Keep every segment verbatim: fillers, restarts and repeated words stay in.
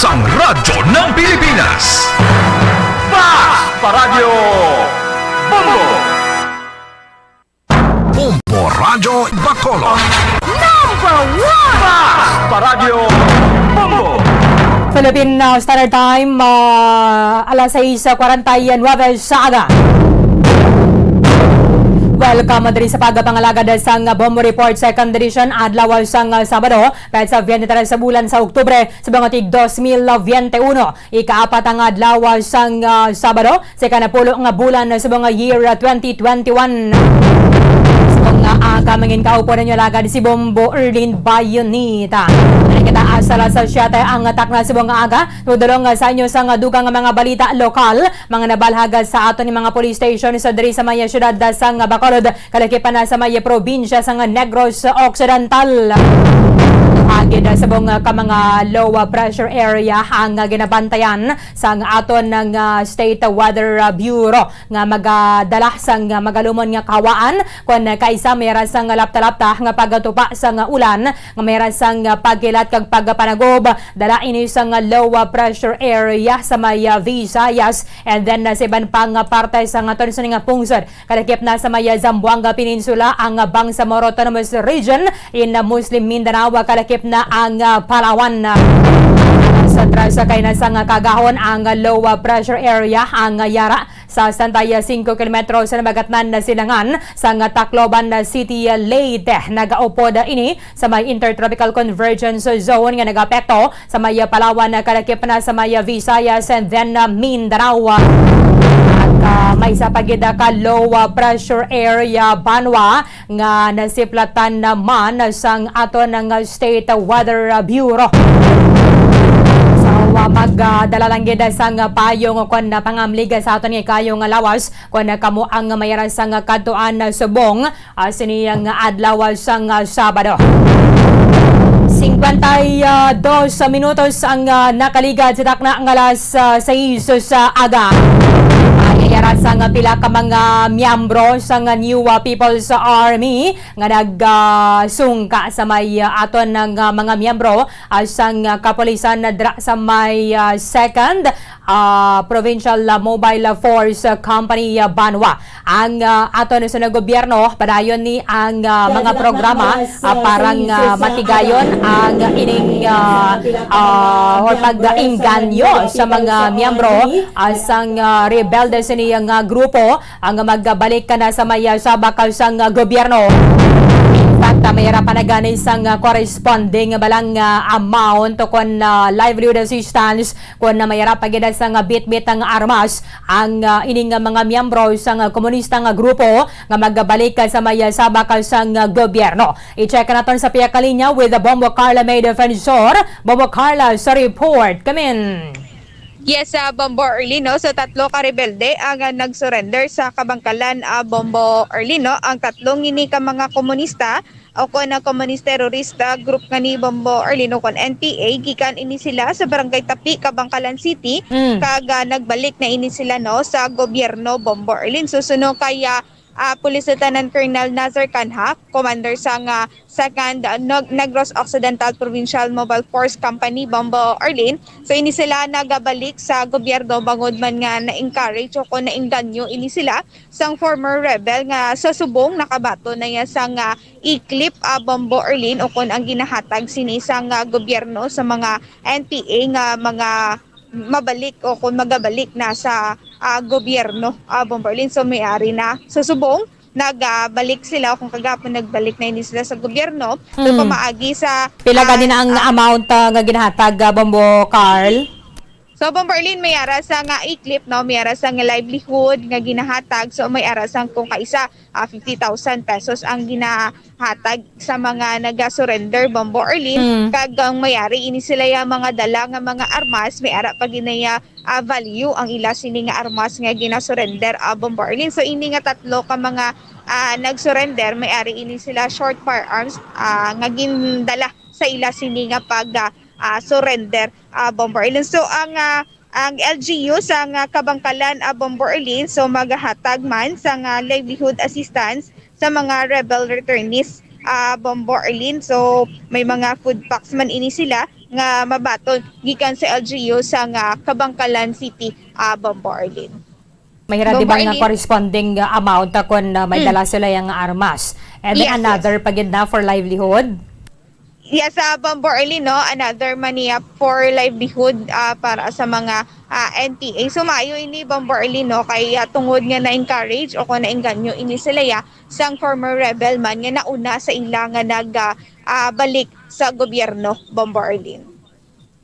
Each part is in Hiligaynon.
Ang Radyo ng Pilipinas. Fast Paradyo Bombo! Bombo Radyo Bacolod. Number one! Fast Paradyo Bombo! Philippine, uh, Standard Time, uh, alas sais kwarenta y nuebe sa aga. Welcome diri sa pagpangalagad sang Bombo Report, second edition, adlaw sang, uh, Sabado, petsa twenty-three sa bulan sa Oktubre, sa mga tig dos mil veintiuno. Ikaapat ang adlaw sang, ah, Sabado sa ikanapulo nga bulan sa mga year, ah, twenty twenty-one. Sa mga aga, mangin kaupo ninyo lagad si Bombo Erlin Bayonita. Kita asa alas siyete ang takna sa mga aga. Tudulong, ah, sa inyo sa nga dugang nga mga balita lokal, mga nabalhag sa aton ni mga police station sa diri sa may siyudad, ah, sang Bacolod, kalakip na sa may probinsya sang Negros Occidental. Agid sa subong ka mga low pressure area ang ginabantayan sang aton nga State Weather Bureau nga magadala sang magalumon nga kahawaan, kon kaisa may ra sang lapta-lapta nga pagtupa sang ulan, nga may ra sang pagkilat kag pagpanagob. Dala ini sang low pressure area sa may Visayas, and then, uh, sa iban pang parte sang aton sini nga pungsod. Kalakip na sa may Zamboanga Peninsula ang Bangsamoro Autonomous Region, in Muslim Mindanao, kalakip na ang, ah, Palawan. Sa atras kay na sang kagahon ang low pressure area ang yara sa sesenta y cinco kilometro sa nabagatnan na silangan sang Tacloban City, Leyte. Nagaupod ini sa may Intertropical Convergence Zone nga nagaapekto sa may Palawan, kalakip na sa may Visayas, and then, uh, Mindanao. At, uh, may isa pa gid ka low, uh, pressure area, Banwa, nga nasiplatan naman sang aton nga State Weather Bureau. So, uh, magdala lang gid sang payong kon pangamlig sa aton nga kayo nga lawas kon kamo ang may ra sang kadtuan subong, ah, sini nga adlaw sang, ah, Sabado. Singkwenta y dos minutos ang, ah, nakaligad sa takna nga alas, ah, sais sa aga. Ay, yara sang pila ka mga miyembro sang New, ah, People's Army nga nag, ah, sungka sa may, ah, aton nga mga miyembro, ah, sang, ah, kapulisan na dira sa may, ah, second ah, Provincial, ah, Mobile Force, ah, Company, ah, Banwa. Ang, ah, aton sa gobyerno, padayon ni ang, ah, mga programa, ah, para nga matigayon ang ining, ah, ah, or pag-inganyo sa mga miyembro, ah, sang, ah, rebelde sini nga grupo, ang magbalik ka na sa may, ah, sabak sang, ah, gobyerno. In fact, ah, may ra pa na gani sang, ah, corresponding balang, ah, amount o kon, ah, livelihood assistance kon na may ra pa gid sang bitbit nga armas ang, ah, ini nga mga miyembro sang, ah, komunista nga grupo nga magabalik, ah, sa may, ah, sabak, ah, sang, ah, gobyerno. I-check naton sa pihak linya with the Bombo Carla May Defensor. Bombo Carla sa report. Kamin. Yes, ah, Bombo Erlin, no? So, tatlo ka rebelde ang, ah, nag-surrender sa Kabangkalan, ah, Bombo Erlin, no? Ang tatlong ini ka mga komunista o kon ang Communist Terrorist, ah, Group nga ni Bombo Erlin o kon N P A, gikan ini sila sa Barangay Tapi, Kabangkalan City, Mm. kag, ah, nagbalik na ini sila, no, sa gobyerno, Bombo Erlin. So, suno kay, ah, ah, Police Lieutenant Colonel Nazar Canha, commander sang, ah, Second, ah, Neg-, Negros Occidental Provincial Mobile Force Company, Bombo Erlin. So, ini sila nagabalik sa gobyerno bangod man nga na-encourage o kon naengganyo ini sila sang former rebel nga sa subong nakabaton na iya sang, ah, E-clip, ah, Bombo Erlin, o kon ang ginahatag sini sang, ah, gobyerno sa mga N P A nga mga mabalik o kon magabalik na sa, ah, gobyerno, ah, Bombo Erlin. So, may ari na sa subong, nagabalik sila o kung kagapon nagbalik na ini sila sa gobyerno. So, Mm. pamaagi sa, Pila ah, gani na ang ah, amount, ah, nga ginahatag, ah, Bombo Carl? So, Bombo Erlin, may ara sa nga E-clip, no? May ara sa nga livelihood nga ginahatag. So, may ara sa kung kaisa, ah, fifty thousand pesos ang ginahatag sa mga naga-surrender, Bombo Erlin. Mm. Kag ang may ari, ini sila yung mga dala nga mga armas, may ara pa ginaya, ah, value ang ila sini nga armas nga gina-surrender, ah, Bombo Erlin. So, ini nga tatlo ka mga, ah, nag-surrender, may ari ini sila short firearms, ah, nga gindala sa ila sini nga pag, ah, ah, surrender, ah, Bombo Erlin. So, ang, ah, ang L G U sa nga Kabangkalan, ah, Bombo Erlin, so magahatag man sa nga livelihood assistance sa mga rebel returnees, ah, Bombo Erlin. So, may mga food packs man ini sila nga mabaton gikan sa L G U sa nga Kabankalan City, ah, Bombo Arlene. May hira di ba nga Bombo Arlene. Corresponding uh, amount uh, kung uh, may Mm. dala sila yung armas? And then Yes, another pa gid na for livelihood? Yes, uh, Bombo Arlene, no? Another man niya for livelihood, ah, para sa mga, ah, N P A. So, maayo ini, Bombo Arlene, no? Kay, ah, tungod nga na-encourage o kung naengganyo ini sila ya, sang former rebel man nga nauna sa ila nga nag, ah, ah, balik sa gobyerno, Bombo Arlene.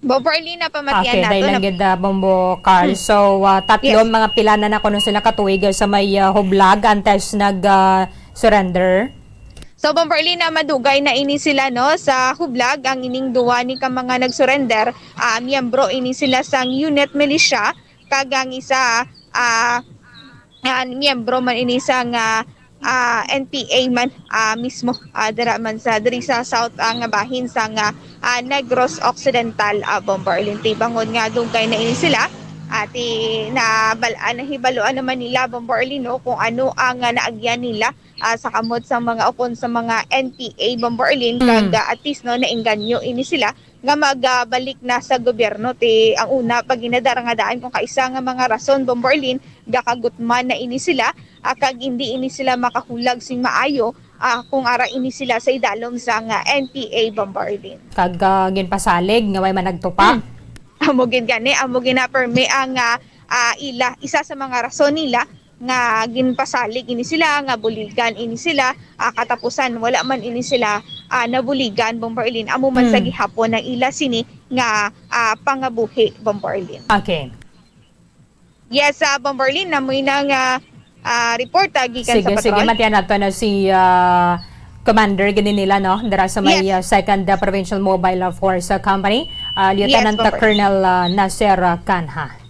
Bombo Arlene, napamatian Okay, nato dahil na lang gid uh, Bombo Carl. Hmm. So, uh, tatlo Yes. mga pila na na kuno sila katuig uh, sa may uh, hublag antes nag uh, surrender? So, Bombo Arlene, na madugay na ini sila, no, sa hublag. Ang ining duwa ni ka mga nag-surrender, ah, miyembro ini sila sang unit militia, kag ang isa, ah, ah, miyembro man ini sang, ah, ah, N P A man, ah, mismo, ah, dira man sa, diri sa South, ah, nga bahin sang, ah, ah, Negros Occidental, ah, Bombo Arlene. Ti bangod nga dugay na ini sila, ah, ti nabal-, ah, nahibaluan naman nila, Bombo Arlene, no, kung ano ang, ah, naagyan nila ah, sa kamot sang mga ukon sa mga N P A, Bombo Arlene, Mm. kag, ah, at least, no, naengganyo ini sila nga magabalik na sa gobyerno. Ti ang una pa ginadara nga daan kung kaisa nga mga rason, Bombo Arlene, gakagutman na ini sila, ah, kag hindi ini sila makahulag sing maayo, ah, kung ara ini sila sa idalom sang, ah, N P A, Bombo Arlene. Kag uh, ginpasalig nga way managtupa? Hmm. Amo gid gani, amo ginapermi ang, ah, ah, ila, isa sa mga rason nila nga ginpasalig ini sila, nga buligan ini sila, ah, katapusan wala man ini sila, ah, nabuligan, Bombo Arlene. Amo man sa Hmm. gihapon ang ila sini nga, ah, pangabuhi, Bombo Arlene. Okay. Yes, ah, Bombo Arlene, namoy na nga, ah, report, ah, gikan Sige, sa sige. patrol. Matian nato na si ah, Commander gani nila, no? Dara sa may Yes. ah, Second ah, Provincial Mobile ah, Force ah, Company, ah, Lieutenant Yes, Bombo. Colonel ah, Nasser ah, Canha.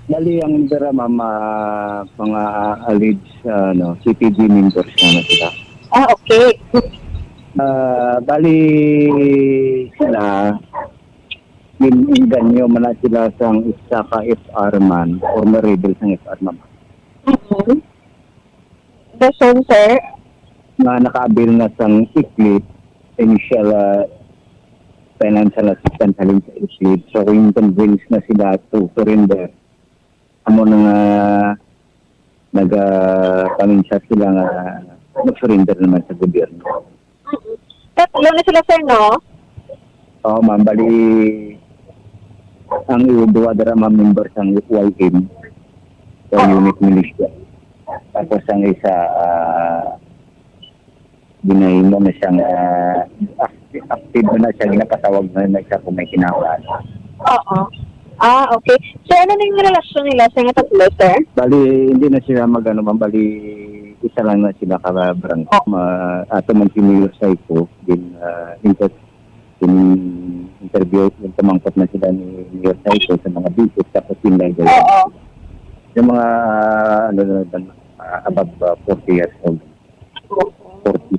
Bali, ang dara, ma'am, ah, mga alleged, ah, ano, C P G members na, na sila. Ah, okay. Ah, bali, sila, ginengganyo man na sila sang isa ka F R man, former rebel sang F R man. Mhm. Rason, sir? Nga naka-avail na sang eclipse, initial, ah, financial assistance halin sa eclipse. So, kung convince na sila to surrender, amo na nga nagapaminsar sila nga mag-surrender naman sa gobyerno. Tatlo na sila, sir, no? Oo, ma'am. Bali, ang duha dara, ma'am, member sang Y M, sa Oo. unit militia. Tapos ang isa, ah, ginahimo na siyang, ah, active, active na siya, ginapatawag na, na siya kung may kinahanglan. Oo. Ah, okay. So, ano na yung relasyon nila sa nga tatlo, sir? Bali, hindi na sila mag-ano, ma'am. Bali, isa lang na sila ka-branch. Oh. Ma, ato man si Mayor Saiko, din, ah, inter, din interview, din tumangkot na sila ni Mayor Saiko sa mga visit, tapos yun lang. Oo. Yung mga, ano na, ah, above ah, forty years old. Forty.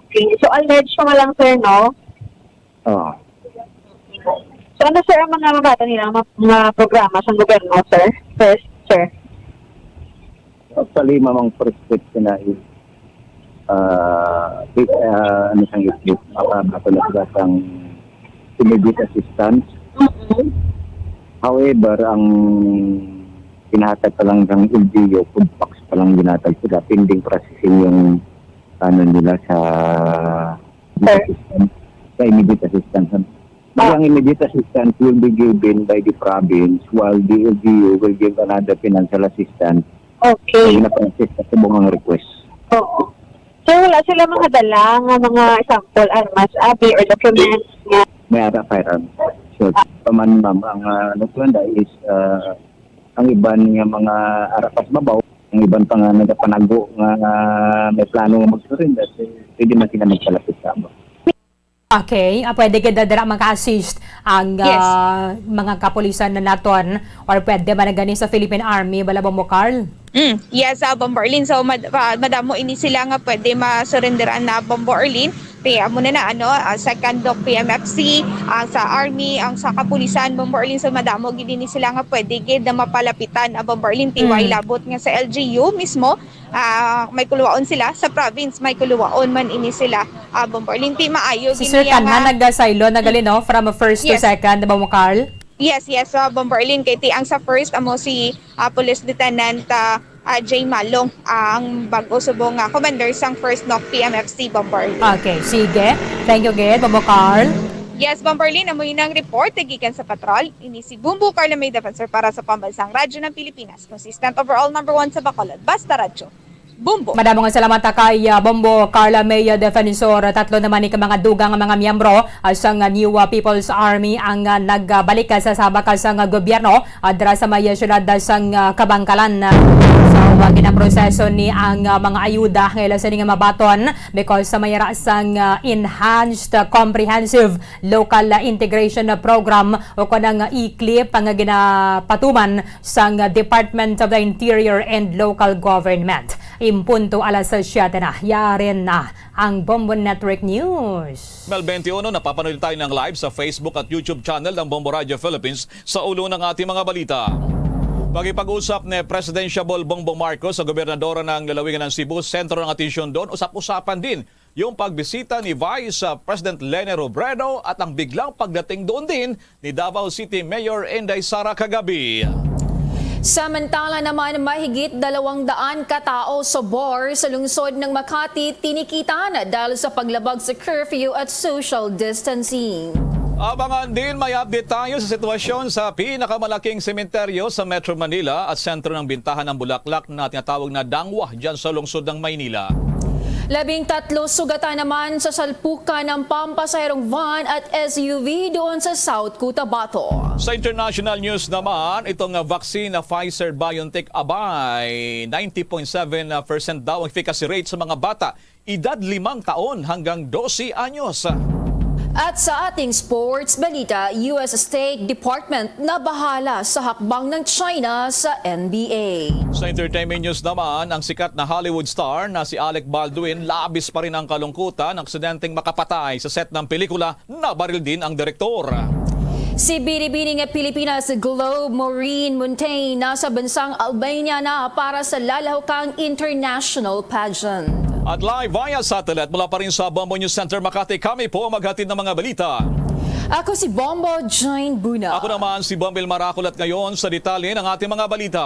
Okay. So, alleged pa lang, sir, no? Oo. So, ano, sir, ang mga mabaton nila, mga, mga programa sa gobyerno, sir? First, sir. Actually, ma'am, ang first step na is, ah, di- ah, ano sang issue, makabato na sila sang immediate assistance. Mm-hmm. However, ang pinahatag pa lang ng L G U, food packs pa lang ginatag sila, pending processing yung ano nila sa Sir? assistance, sa immediate assistance. Kaya Ah. ang immediate assistance will be given by the province while the L G U will give another financial assistance na Okay. ginaprocess sa subong ang request. Oo. Sir, wala sila mga dala nga mga example, armas, abi, or documents nga May ara firearms. So, paman ma'am, ang uh, nagtuanda is uh, ang iban nga mga arapas babaw, ang iban pa nga nagapanago nga, nga may plano nga mag-surrender, eh, pwede man sila magpalapit sa amo. Okay, ah, pwede gid dira maka-assist ang Yes. ah, mga kapulisan na naton or pwede man gani sa Philippine Army, bala ba mo, Carl? Mm, yes, ah, Bombo Arlene. So, mad- ah, madamo ini sila nga pwede masurenderan na, Bombo Arlene. Kaya amo na na, ano, ah, second of P M F C, ang sa army, ang sa kapulisan, Bombo Arlene. So, madamo gid ini sila nga pwede gid na mapalapitan, ah, Bombo Arlene. Kay Mm. labot nga sa L G U mismo, ah, may kuluwaon sila. Sa province, may kuluwaon man ini sila, ah, Bombo Arlene. Kay maayo Si gid Sir niya Tan nga na nagasaylo na gali, no? From first to Yes. second, di ba mo, Carl? Yes, yes, ah, Bombo Arlene. Kay ti ang sa first, amo si, ah, Police Lieutenant, ah, ah, Jay Malong, ang bag-o subong nga commander sang first N O C P M F C, Bombo Arlene. Okay, sige. Thank you gid, Bombo Carl. Yes, Bombo Arlene, amo yun ang report gikan sa patrol. Ini si Bombo Carla May Defensor para sa Pambansang Radyo ng Pilipinas. Consistent overall number one sa Bacolod. Basta Radyo. Bombo. Madamo nga salamat kay, ah, Bombo Carla May, ah, Defensor. Tatlo naman ni ka mga dugang nga mga miyembro, ah, sang, ah, New, ah, People's Army ang, ah, nagbalik, ah, sa sabak, ah, sang, ah, gobyerno, ah, dira sa may, ah, siyudad, ah, sang, ah, Kabankalan, ah, sa, ah, ginaproseso ni ang, ah, mga ayuda nga ila sini nga mabaton because sa may ra sang, ah, Enhanced, ah, Comprehensive Local, ah, Integration, ah, Program o kanang, ah, E-CLIP ang ginapatuman sang Department of the Interior and Local Government. Impunto alas siyete na, yari na ang Bombo Network News. Mel twenty-one, napapanood tayo ng live sa Facebook at YouTube channel ng Bombo Radio Philippines sa ulo ng ating mga balita. Pakipag-usap ni Presidential Bongbong Marcos sa gobernadora ng lalawigan ng Cebu, sentro ng atensyon doon, usap-usapan din yung pagbisita ni Vice, uh, President Leni Robredo at ang biglang pagdating doon din ni Davao City Mayor Inday Sara kagabi. Samantala naman, mahigit dalawang daan ka tawo sa bar sa lungsod ng Makati tinikitan dahil sa paglabag sa curfew at social distancing. Abangan din, may update tayo sa sitwasyon sa pinakamalaking sementeryo sa Metro Manila at sentro ng bintahan ng bulaklak na tinatawag na dangwa dyan sa lungsod ng Maynila. Labing tatlo sugatan naman sa salpukan ng pampasaherong van at S U V doon sa South Cotabato. Sa international news naman, itong, ah, vaccine na Pfizer-BioNTech, abay, ninety point seven percent daw ang efficacy rate sa mga bata edad limang taon hanggang dose anyos. At sa ating sports balita, U S State Department na bahala sa hakbang ng China sa N B A. Sa entertainment news naman, ang sikat na Hollywood star na si Alec Baldwin, labis pa rin ang kalungkutan ng aksidenteng makapatay sa set ng pelikula, nabaril din ang direktor. Si Binibining Pilipinas Globe Maureen Montaigne nasa bansang Albania na para sa lalahukang international pageant. At live via satellite mula pa rin sa Bombo News Center Makati, kami po maghatid ng mga balita. Ako si Bombo Jane Buna. Ako naman si Bombil Marakol at ngayon sa detalye ng ating mga balita.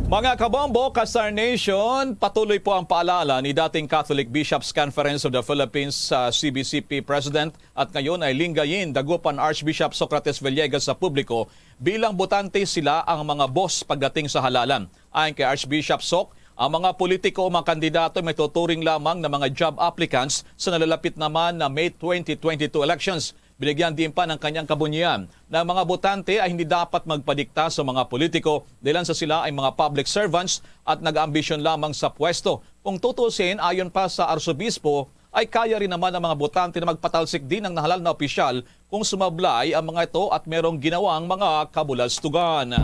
Mga kabombo, ka-Star Nation, patuloy po ang paalala ni dating Catholic Bishops Conference of the Philippines, ah, C B C P President at ngayon ay Lingayen, Dagupan Archbishop Socrates Villegas sa publiko, bilang botante sila ang mga boss pagdating sa halalan. Ayon kay Archbishop Soc, ang mga politiko o mga kandidato may tuturing lamang na mga job applicants sa nalalapit naman na May twenty twenty-two elections. Binigyan din pa ng kanyang kabunyian na ang mga botante ay hindi dapat magpadikta sa mga politiko, dahilan sa sila ay mga public servants at nag-aambisyon lamang sa pwesto. Kung tutusin, ayon pa sa arsobispo, ay kaya rin naman ng mga botante na magpatalsik din ng nahalal na opisyal kung sumablay ang mga ito at merong ginawang mga kabulastugan.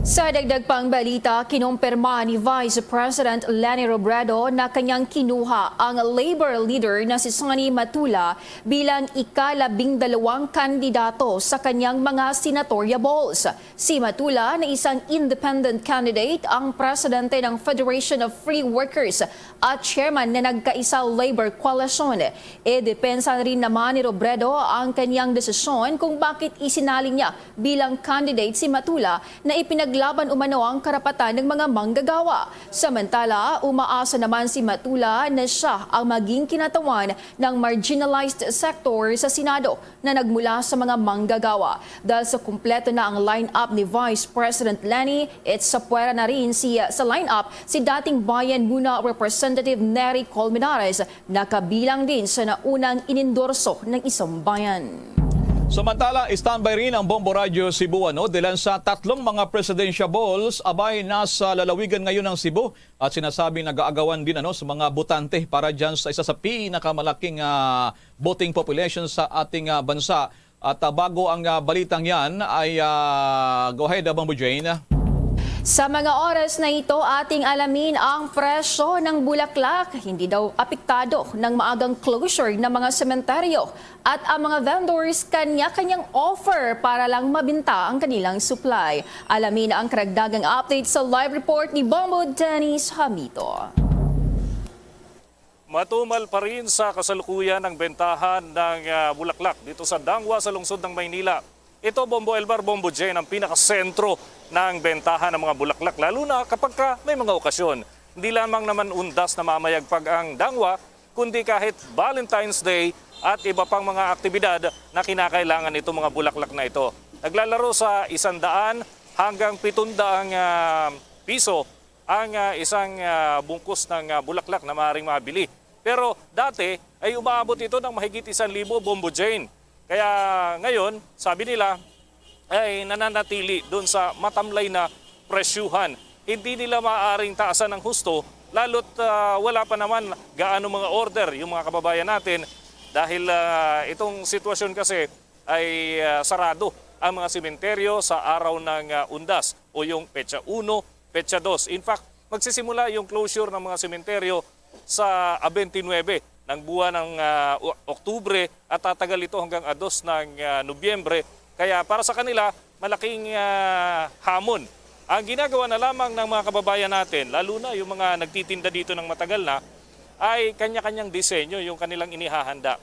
Sa dagdag pang balita, kinumpirma ni Vice President Leni Robredo na kanyang kinuha ang Labor leader na si Sonny Matula bilang ikalabing dalawang kandidato sa kanyang mga senatorial balls. Si Matula na isang independent candidate, ang presidente ng Federation of Free Workers at chairman na nagkaisa Labor Coalition. Idepensa rin naman ni Robredo ang kanyang desisyon kung bakit isinali niya bilang candidate si Matula na ipinaglaban umano ang karapatan ng mga manggagawa. Samantala, umaasa naman si Matula na siya ang maging kinatawan ng marginalized sector sa Senado na nagmula sa mga manggagawa. Dahil sa kumpleto na ang line-up ni Vice President Leni, it's sa puwera na rin si, sa line-up si dating Bayan Muna Representative Nery Colmenares, na kabilang din sa naunang inendorso ng Isang Bayan. Samantala, standby rin ang Bombo Radyo Cebuano dahil sa tatlong mga presidential balls abay nasa lalawigan ngayon ng Cebu at sinasabing nag-aagawan din, ano, sa mga botante para dyan sa isa sa pinakamalaking, ah, voting population sa ating, ah, bansa. At, ah, bago ang, ah, balitang yan ay, ah, go ahead, ah, Bombo Jane. Sa mga oras na ito, ating alamin ang presyo ng bulaklak. Hindi daw apektado ng maagang closure ng mga sementeryo at ang mga vendors kanya-kanyang offer para lang mabinta ang kanilang supply. Alamin ang karagdagang update sa live report ni Bombo Dennis Hamito. Matumal pa rin sa kasalukuyan ang bentahan ng ah, bulaklak dito sa Dangwa sa lungsod ng Maynila. Ito, Bombo Elbar, Bombo Jane, ang pinakasentro ng bentahan ng mga bulaklak, lalo na kapag ka may mga okasyon. Hindi lamang naman undas na mamayagpag ang Dangwa, kundi kahit Valentine's Day at iba pang mga aktibidad na kinakailangan itong mga bulaklak na ito. Naglalaro sa isang daan hanggang pitong daang ah, piso ang ah, isang ah, bungkus ng ah, bulaklak na maaaring mabili. Pero dati ay umaabot ito ng mahigit isang libo, Bombo Jane. Kaya ngayon, sabi nila, ay nananatili doon sa matamlay na presyuhan. Hindi nila maaaring taasan ng husto, lalo't ah, wala pa naman gaano mga order yung mga kababayan natin dahil ah, itong sitwasyon kasi ay ah, sarado ang mga sementeryo sa araw ng ah, Undas o yung petsa uno, petsa dos. In fact, magsisimula yung closure ng mga sementeryo sa ah, twenty-nine ng buwan ng ah, O- Oktubre at tatagal ito hanggang ah, dos ng ah, Nobyembre. Kaya para sa kanila, malaking ah, hamon ang ginagawa na lamang ng mga kababayan natin, lalo na yung mga nagtitinda dito ng matagal na, ay kanya-kanyang disenyo yung kanilang inihahanda.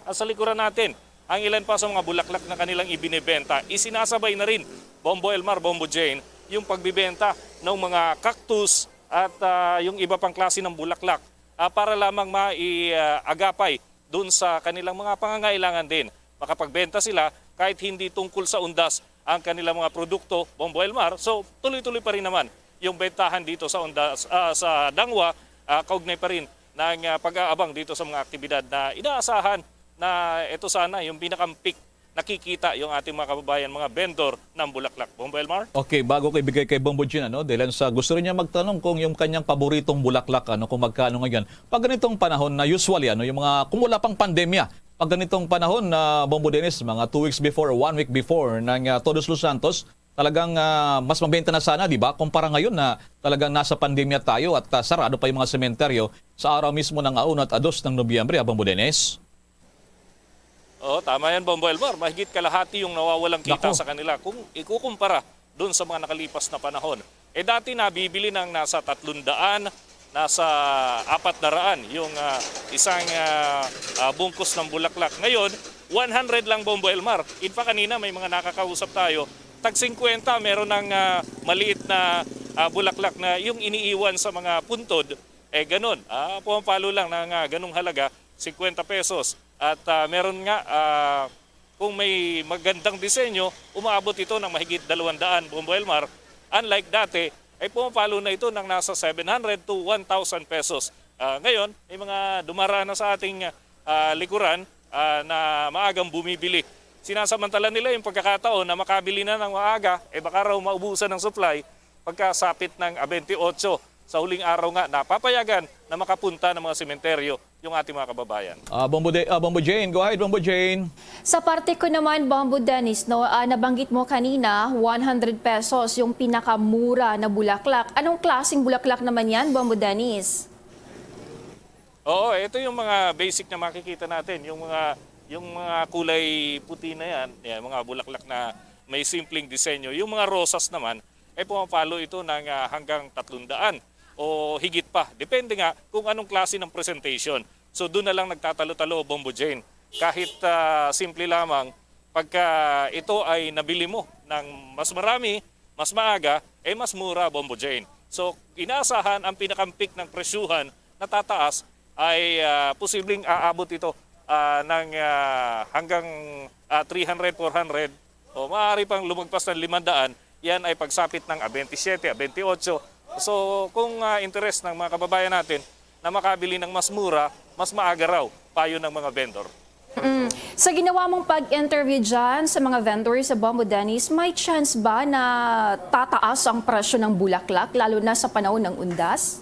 At sa likuran natin, ang ilan pa sa mga bulaklak na kanilang ibinebenta, isinasabay na rin, Bombo Elmar, Bombo Jane, yung pagbibenta ng mga cactus at ah, yung iba pang klase ng bulaklak ah, para lamang maiagapay dun sa kanilang mga pangangailangan din. Makapagbenta sila kahit hindi tungkol sa undas ang kanilang mga produkto, Bombo Elmar. So, tuloy-tuloy pa rin naman yung bentahan dito sa undas, ah, sa Dangwa, ah, kaugnay pa rin ng ah, pag-aabang dito sa mga aktibidad na inaasahan na ito sana yung pinakampik nakikita yung ating mga kababayan, mga vendor ng bulaklak. Bombo Elmar? Okay, bago ko ibigay kay Bombo Jean, ano, dahil sa gusto rin niya magtanong kung yung kanyang paboritong bulaklak, ano, kung magkano ngayon. Pag ganitong panahon na usually, ano, yung mga, kung wala pang pandemya, pag ganitong panahon na Bombo Dennis, mga two weeks before, one week before ng ah, Todos Los Santos, talagang ah, mas mabenta na sana, di ba? Kumpara ngayon na talagang nasa pandemya tayo at ah, sarado pa yung mga sementeryo sa araw mismo ng aun at ados ng Nobyembre, ah, Bombo Dennis. Oo, tama yan, Bombo Elmar. Mahigit kalahati yung nawawalang kita Naku. sa kanila kung ikukumpara doon sa mga nakalipas na panahon. Eh dati nabibili ng nasa tatlong daan, nasa apat na raan yung ah, isang ah, ah, bungkus ng bulaklak. Ngayon, one hundred lang, Bombo Elmar. In fact, kanina may mga nakakausap tayo, tag singkwenta meron ng ah, maliit na ah, bulaklak na yung iniiwan sa mga puntod. Eh ganun, ah, pumapalo lang ng ah, ganung halaga, singkwenta pesos. At ah, meron nga, ah, kung may magandang disenyo, umaabot ito ng mahigit dalawang daan, Bombo Elmar. Unlike dati, ay pumapalo na ito ng nasa seven hundred to one thousand pesos. Ah, ngayon, may mga dumaraan na sa ating ah, likuran ah, na maagang bumibili. Sinasamantala nila yung pagkakataon na makabili na ng maaga, eh baka raw maubusan ng supply pagkasapit ng ah, twenty-eight. Sa huling araw nga, napapayagan na makapunta ng mga sementeryo yung ating mga kababayan. Ah, Bombo, De, ah, Bombo Jane, go ahead, Bombo Jane. Sa parte ko naman, Bombo Dennis, no, ah, nabanggit mo kanina, one hundred pesos yung pinakamura na bulaklak. Anong klaseng bulaklak naman yan, Bombo Dennis? Oo, ito yung mga basic na makikita natin, yung mga yung mga kulay puti na yan, yan mga bulaklak na may simpleng disenyo. Yung mga rosas naman, ay pumapalo ito ng ah, hanggang tatlong daan o higit pa. Depende nga kung anong klase ng presentation. So doon na lang nagtatalo-talo, Bombo Jane. Kahit ah, simple lamang, pagka ito ay nabili mo ng mas marami, mas maaga, eh mas mura, Bombo Jane. So inaasahan ang pinakampik ng presyuhan na tataas ay ah, posibleng aabot ito ah, ng ah, hanggang ah, three hundred, four hundred, o maaari pang lumagpas ng limandaan. Yan ay pagsapit ng ah, twenty-seven, ah, twenty-eight. So kung ah, interes ng mga kababayan natin na makabili ng mas mura, mas maaga raw, payo ng mga vendor. Mm. Sa ginawa mong pag-interview dyan sa mga vendors sa Bombo Dennis, may chance ba na tataas ang presyo ng bulaklak, lalo na sa panahon ng undas?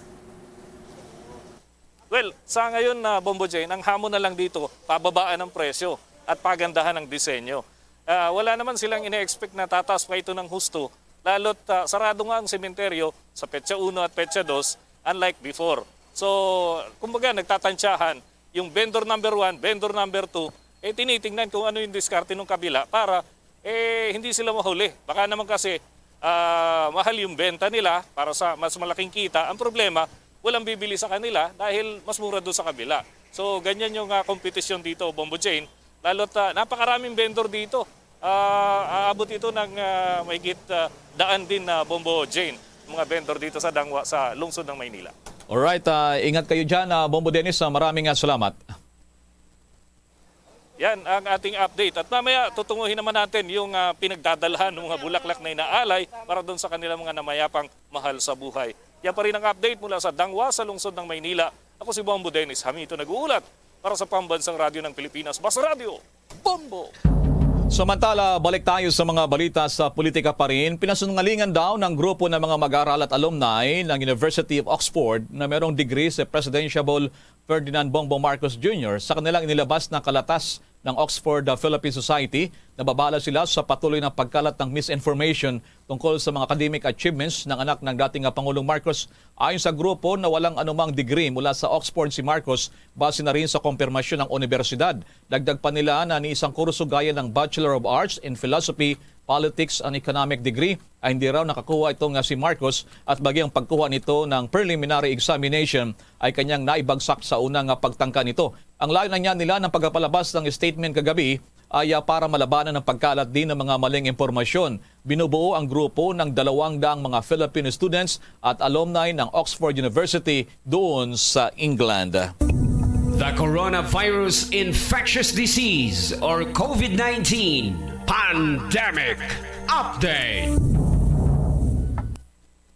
Well, sa ngayon na, Bombo Jane, ang hamon na lang dito, pababaan ang presyo at pagandahan ang disenyo. Ah, wala naman silang ine-expect na tataas pa ito ng husto Lalo't, ah, sarado nga ang sementeryo sa petsa uno at petsa dos, unlike before. So, kumbaga, nagtatansyahan yung vendor number one, vendor number two, eh, tinitingnan kung ano yung diskarte ng kabila para, eh, hindi sila mahuli. Baka naman kasi, ah, mahal yung benta nila para sa mas malaking kita. Ang problema, walang bibili sa kanila dahil mas mura doon sa kabila. So, ganyan yung, ah, kompetisyon dito, Bombo Jane. Lalo't, ah, napakaraming vendor dito. Ah, aabot ito ng, ah, mahigit, ah, daan din na, Bombo Jane, mga vendor dito sa Dangwa, sa lungsod ng Maynila. Alright, ah, ingat kayo dyan, ah, Bombo Dennis. Ah, maraming, ah, salamat. Yan ang ating update. At mamaya, tutunguhin naman natin yung, ah, pinagdadalhan ng mga bulaklak na inaalay para doon sa kanilang mga namayapang mahal sa buhay. Yan pa rin ang update mula sa Dangwa, sa lungsod ng Maynila. Ako si Bombo Dennis Hamito, nag-uulat para sa Pambansang Radyo ng Pilipinas, Basta Radyo, Bombo! Samantala, balik tayo sa mga balita sa politika pa rin. Pinasunungalingan daw ng grupo ng mga mag-aaral at alumni ng University of Oxford na merong degree sa Presidentiable Ferdinand Bongbong Marcos Junior sa kanilang inilabas na kalatas ng Oxford, uh, Philippine Society. Nababala sila sa patuloy na pagkalat ng misinformation tungkol sa mga academic achievements ng anak ng dating, uh, Pangulong Marcos. Ayon sa grupo na walang anumang degree mula sa Oxford si Marcos, base na rin sa kumpirmasyon ng unibersidad. Dagdag pa nila na ni isang kurso gaya ng Bachelor of Arts in Philosophy, Politics and Economic degree ay hindi raw nakakuha ito nga si Marcos, at maging ang pagkuha nito ng preliminary examination ay kanyang naibagsak sa una nga pagtangka nito. Ang layunan niya nila ng pagpalabas ng statement kagabi ay, ah, para malabanan ang pagkalat din ng mga maling impormasyon. Binubuo ang grupo ng dalawang daang mga Filipino students at alumni ng Oxford University doon sa England. The coronavirus infectious disease or COVID nineteen pandemic update.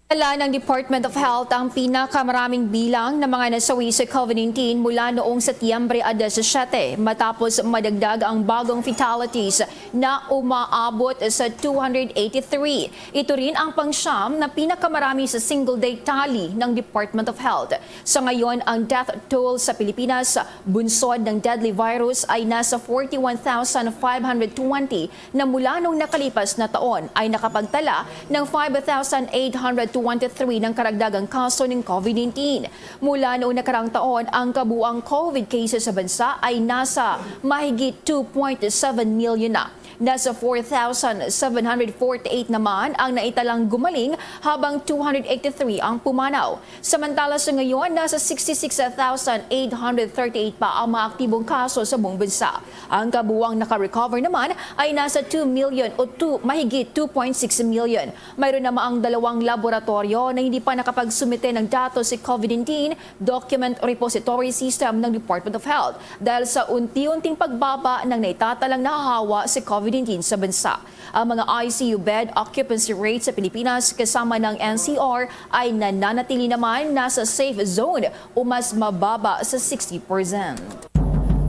Dala ng Department of Health ang pinakamaraming bilang ng mga nasawi sa COVID nineteen mula noong Setyembre a diyesisiyete, matapos madagdag ang bagong fatalities na umaabot sa two hundred eighty-three. Ito rin ang pangsyam na pinakamarami sa single-day tally ng Department of Health. Sa ngayon, ang death toll sa Pilipinas bunsod ng deadly virus ay nasa forty-one thousand five hundred twenty, na mula nung nakalipas na taon ay nakapagtala ng five thousand eight hundred twenty-three ng karagdagang kaso ng COVID nineteen. Mula noong nakaraang taon, ang kabuang COVID cases sa bansa ay nasa mahigit two point seven million na. Nasa four thousand seven hundred forty-eight naman ang naitalang gumaling, habang two hundred eighty-three ang pumanaw. Samantala, sa ngayon, nasa sixty-six thousand eight hundred thirty-eight pa ang mga aktibong kaso sa buong bansa. Ang kabuang naka-recover naman ay nasa two million o two, mahigit two point six million. Mayroon namang dalawang laboratoryo na hindi pa nakapagsumite ng datos sa COVID nineteen Document Repository System ng Department of Health dahil sa unti-unting pagbaba ng naitatalang nahahawa sa COVID nineteen sa bansa. Ang mga I C U bed occupancy rate sa Pilipinas kasama ng N C R ay nananatili naman nasa safe zone o mas mababa sa sixty percent.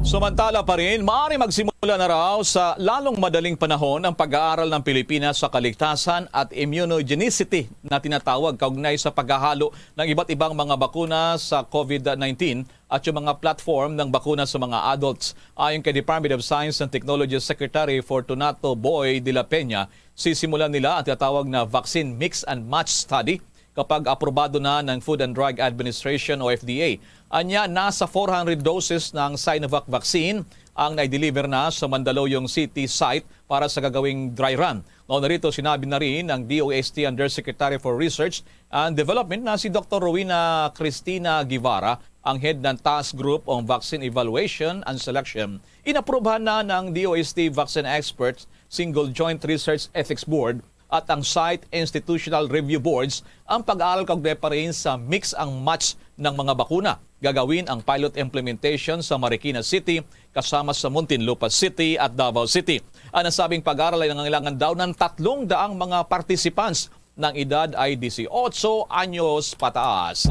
Samantala pa rin, maaari magsimula na raw sa lalong madaling panahon ang pag-aaral ng Pilipinas sa kaligtasan at immunogenicity na tinatawag, kaugnay sa paghahalo ng iba't ibang mga bakuna sa COVID nineteen at yung mga platform ng bakuna sa mga adults. Ayon kay Department of Science and Technology Secretary Fortunato Boy de la Peña, sisimulan nila ang tinatawag na vaccine mix and match study kapag aprobado na ng Food and Drug Administration o F D A. Anya, nasa four hundred doses ng Sinovac vaccine ang nai-deliver na sa Mandaluyong City site para sa gagawing dry run. Nauna rito, sinabi na rin ng D O S T Undersecretary for Research and Development na si Doktor Rowena Cristina Guevara, ang head ng Task Group on Vaccine Evaluation and Selection. Inaprubahan na ng D O S T Vaccine Experts, Single Joint Research Ethics Board, at ang Site Institutional Review Boards ang pag-aaral kaugnay pa rin sa mix and match ng mga bakuna. Gagawin ang pilot implementation sa Marikina City, kasama sa Muntinlupa City at Davao City. Ang nasabing pag-aaral ay nangangailangan daw ng tatlong daang mga participants ng edad ay dieciocho anyos pataas.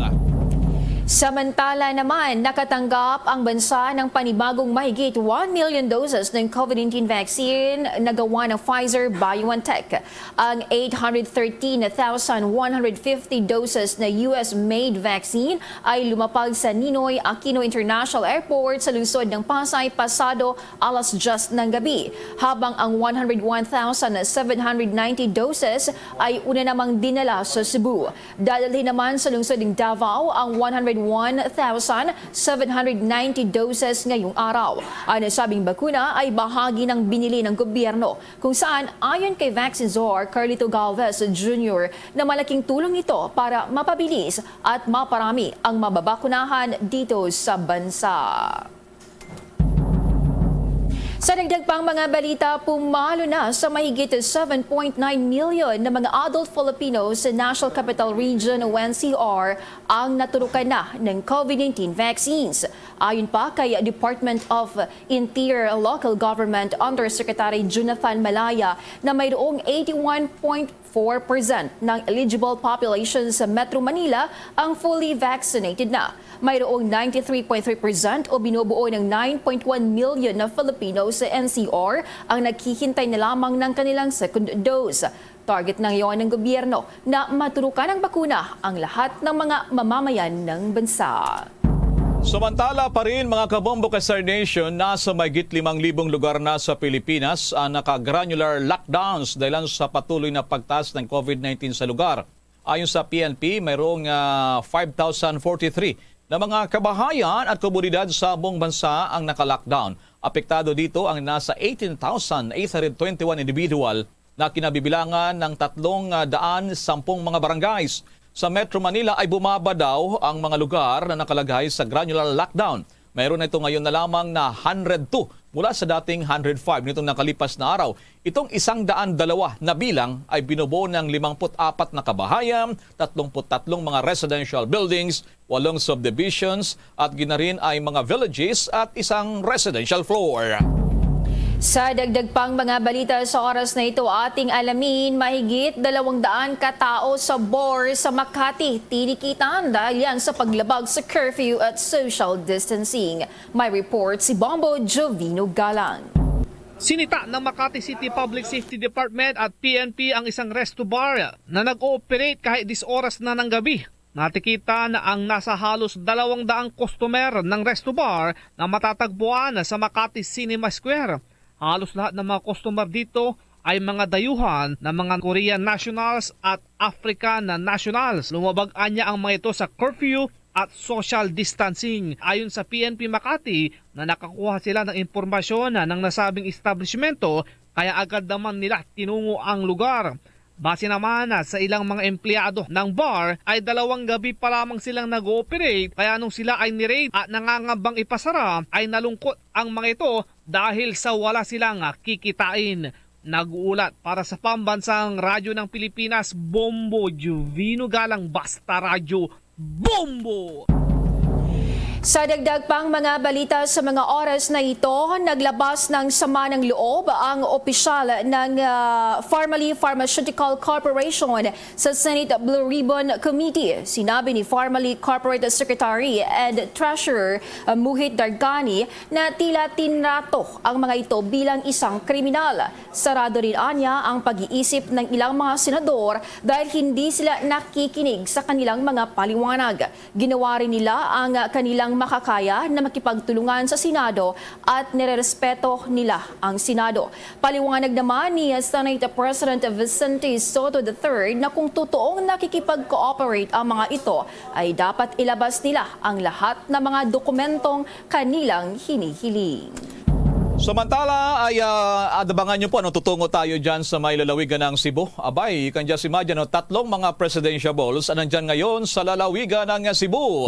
Samantala naman, nakatanggap ang bansa ng panibagong mahigit one million doses ng COVID nineteen vaccine na gawa ng Pfizer-BioNTech. Ang eight hundred thirteen thousand one hundred fifty doses na U S-made vaccine ay lumapag sa Ninoy Aquino International Airport sa lungsod ng Pasay pasado alas diyes ng gabi, habang ang one hundred one thousand seven hundred ninety doses ay una namang dinala sa Cebu. Dadalhin naman sa lungsod ng Davao ang one hundred one thousand seven hundred ninety doses ngayong araw. Ang nasabing bakuna ay bahagi ng binili ng gobyerno, kung saan, ayon kay Vaccine Czar Carlito Galvez Junior, na malaking tulong ito para mapabilis at maparami ang mababakunahan dito sa bansa. Sa dagdag pang mga balita, pumalo na sa mahigit seven point nine million na mga adult Filipinos sa National Capital Region o N C R ang naturukan na ng COVID nineteen vaccines. Ayon pa kay Department of Interior Local Government Undersecretary Jonathan Malaya, na mayroong eighty-one point four percent ng eligible population sa Metro Manila ang fully vaccinated na. Mayroong ninety-three point three percent o binubuo ng nine point one million na Filipino sa N C R ang naghihintay na lamang ng kanilang second dose. Target na ngayon ng gobyerno na maturukan ng bakuna ang lahat ng mga mamamayan ng bansa. Samantala pa rin, mga kabombo ka Star Nation, nasa mahigit limang libong lugar na sa Pilipinas ang naka-granular lockdowns dahilan sa patuloy na pagtaas ng COVID nineteen sa lugar. Ayon sa P N P, mayroong, ah, five thousand forty-three na mga kabahayan at komunidad sa buong bansa ang naka-lockdown. Apektado dito ang nasa eighteen thousand eight hundred twenty-one individual na kinabibilangan ng tatlong, ah, daan sampung mga barangays. Sa Metro Manila ay bumaba daw ang mga lugar na nakalagay sa granular lockdown. Mayroon na ito ngayon na lamang na hundred two mula sa dating hundred five nitong nakalipas na araw. Itong isang daan dalawa na bilang ay binubuo ng limangput apat na kabahayan, tatlongput tatlong mga residential buildings, walong subdivisions, at ginarin ay mga villages at isang residential floor. Sa dagdag pang mga balita sa oras na ito, ating alamin, mahigit dalawang daan ka tawo sa Bor sa Makati tinikitan dahil yan sa paglabag sa curfew at social distancing. May report si Bombo Jovino Galang. Sinita ng Makati City Public Safety Department at P N P ang isang resto bar na nag-ooperate kahit diyes oras na ng gabi. Natikita na ang nasa halos dalawang daang customer ng resto bar na matatagpuan sa Makati Cinema Square. Halos lahat ng mga customer dito ay mga dayuhan na mga Korean nationals at African nationals. Lumabag anya ang mga ito sa curfew at social distancing. Ayon sa P N P Makati, na nakakuha sila ng impormasyon ng nasabing establishmento, kaya agad naman nila tinungo ang lugar. Base naman sa ilang mga empleyado ng bar, ay dalawang gabi pa lamang silang nag-ooperate, kaya nung sila ay ni-raid at nangangambang ipasara, ay nalungkot ang mga ito dahil sa wala silang kikitain. Nag-uulat para sa Pambansang Radyo ng Pilipinas, Bombo Jovino Galang, Basta Radyo, Bombo! Sa dagdag pang mga balita sa mga oras na ito, naglabas ng sama ng loob ang opisyal ng, ah, Farmally Pharmaceutical Corporation sa Senate Blue Ribbon Committee. Sinabi ni Farmally Corporate Secretary and Treasurer, ah, Muhit Dargani na tila tinrato ang mga ito bilang isang kriminal. Sarado rin anya ang pag-iisip ng ilang mga senador dahil hindi sila nakikinig sa kanilang mga paliwanag. Ginawa rin nila ang kanilang makakaya na makipagtulungan sa Senado at nirerespeto nila ang Senado. Paliwanag naman ni Senate President Vicente Sotto the third na kung totoong nakikipag-cooperate ang mga ito, ay dapat ilabas nila ang lahat ng mga dokumentong kanilang hinihiling. Samantala ay, ah, abangan niyo po, ano, tutungo tayo dyan sa may lalawigan ng Cebu. Abay, you can just imagine, no, tatlong mga presidentiables ang nandyan ngayon sa lalawigan ng Cebu.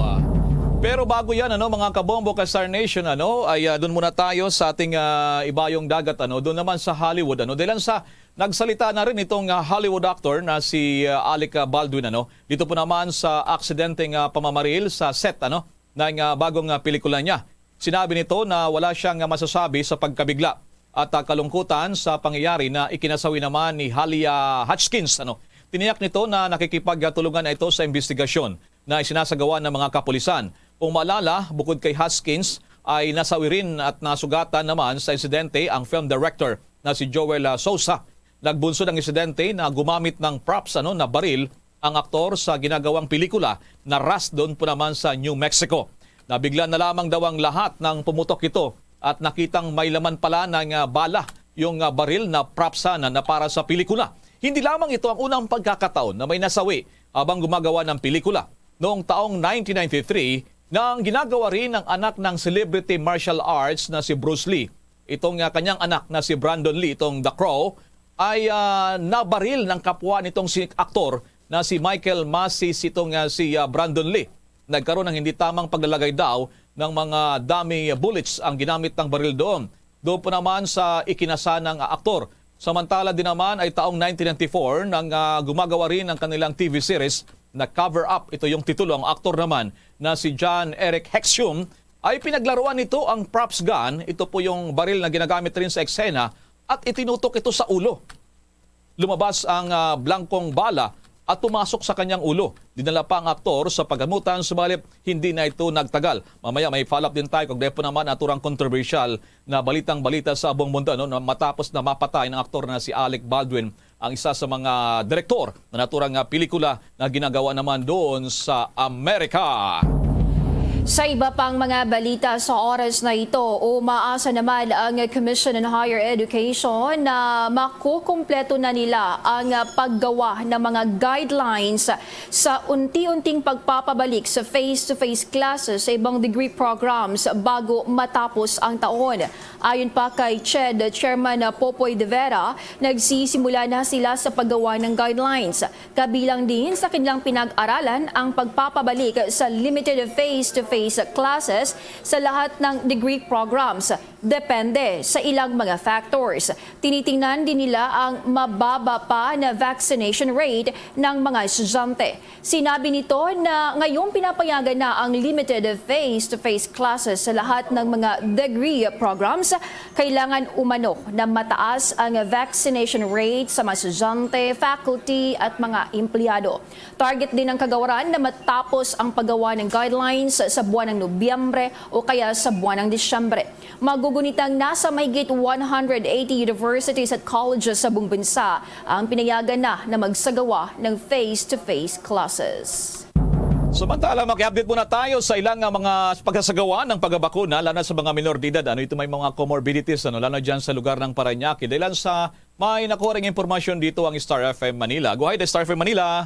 Pero bago yan, ano, mga kabombo ka Star Nation, ano, ay, ah, doon muna tayo sa ating, ah, ibayong dagat, ano, doon naman sa Hollywood, ano, dahil sa nagsalita na rin itong, ah, Hollywood actor na si, ah, Alec, ah, Baldwin, ano, dito po naman sa aksidenteng, ah, pamamaril sa set, ano, ng, ah, bagong, ah, pelikula niya. Sinabi nito na wala siyang, ah, masasabi sa pagkabigla at, ah, kalungkutan sa pangyayari na ikinasawi naman ni Halia Hutchkins, ano. Tiniyak nito na nakikipagtulungan na ito sa imbestigasyon. na isinasagawa ng mga kapulisan. Kung maalala, bukod kay Hoskins, ay nasawi rin at nasugatan naman sa insidente ang film director na si Joel, ah, Souza. Nagbunsod ang insidente na gumamit ng props, ano, na baril ang aktor sa ginagawang pelikula na Rust doon po naman sa New Mexico. Nabigla na lamang daw ang lahat nang pumutok ito at nakitang may laman pala ng, ah, bala yung, ah, baril na prop sana na para sa pelikula. Hindi lamang ito ang unang pagkakataon na may nasawi habang gumagawa ng pelikula. Noong taong nineteen ninety-three, nang ginagawa rin ng anak ng celebrity martial arts na si Bruce Lee. Itong, ah, kanyang anak na si Brandon Lee, itong The Crow, ay, ah, nabaril ng kapwa nitong si aktor na si Michael Masis, itong, ah, si, ah, Brandon Lee. Nagkaroon ng hindi tamang paglalagay daw ng mga dummy bullets ang ginamit ng baril doon. Doon po naman sa ikinasa ng aktor. Samantala din naman ay taong nineteen ninety-four nang, ah, gumagawa rin ng kanilang T V series na Cover Up. Ito yung titulo. Ang aktor naman na si John Eric Hexium ay pinaglaruan nito ang props gun. Ito po yung baril na ginagamit rin sa eksena at itinutok ito sa ulo. Lumabas ang, ah, blangkong bala at pumasok sa kanyang ulo. Dinala pa ang aktor sa pagamutan, subalit hindi na ito nagtagal. Mamaya may follow-up din tayo kung po naman naturang kontrobersyal na balitang-balita sa buong mundo, no, na matapos na mapatay ng aktor na si Alec Baldwin, ang isa sa mga direktor na naturang, ah, pelikula na ginagawa naman doon sa Amerika. Sa iba pang mga balita sa oras na ito, umaasa naman ang Commission on Higher Education na makukumpleto na nila ang paggawa ng mga guidelines sa unti-unting pagpapabalik sa face-to-face classes sa ibang degree programs bago matapos ang taon. Ayon pa kay CHED Chairman Popoy De Vera, nagsisimula na sila sa paggawa ng guidelines. Kabilang din sa kanilang pinag-aralan ang pagpapabalik sa limited face-to-face classes sa lahat ng degree programs, depende sa ilang mga factors. Tinitingnan din nila ang mababa pa na vaccination rate ng mga estudyante. Sinabi nito na ngayong pinapayagan na ang limited face-to-face classes sa lahat ng mga degree programs, kailangan umano na mataas ang vaccination rate sa mga estudyante, faculty at mga empleyado. Target din ng kagawaran na matapos ang paggawa ng guidelines sa buwan ng Nobyembre o kaya sa buwan ng Disyembre. Magugunitang nasa mahigit one hundred eighty universities at colleges sa buong bansa ang pinayagan na na magsagawa ng face-to-face classes. Samantala, maki-update muna tayo sa ilang, ah, mga pagsasagawa ng pagbabakuna, lalo na sa mga minor de edad. Ano ito, may mga comorbidities, ano, lalo na dyan sa lugar ng Parañaque. Dahil sa may nakuha ring impormasyon dito ang Star F M Manila. Go ahead, Star F M Manila.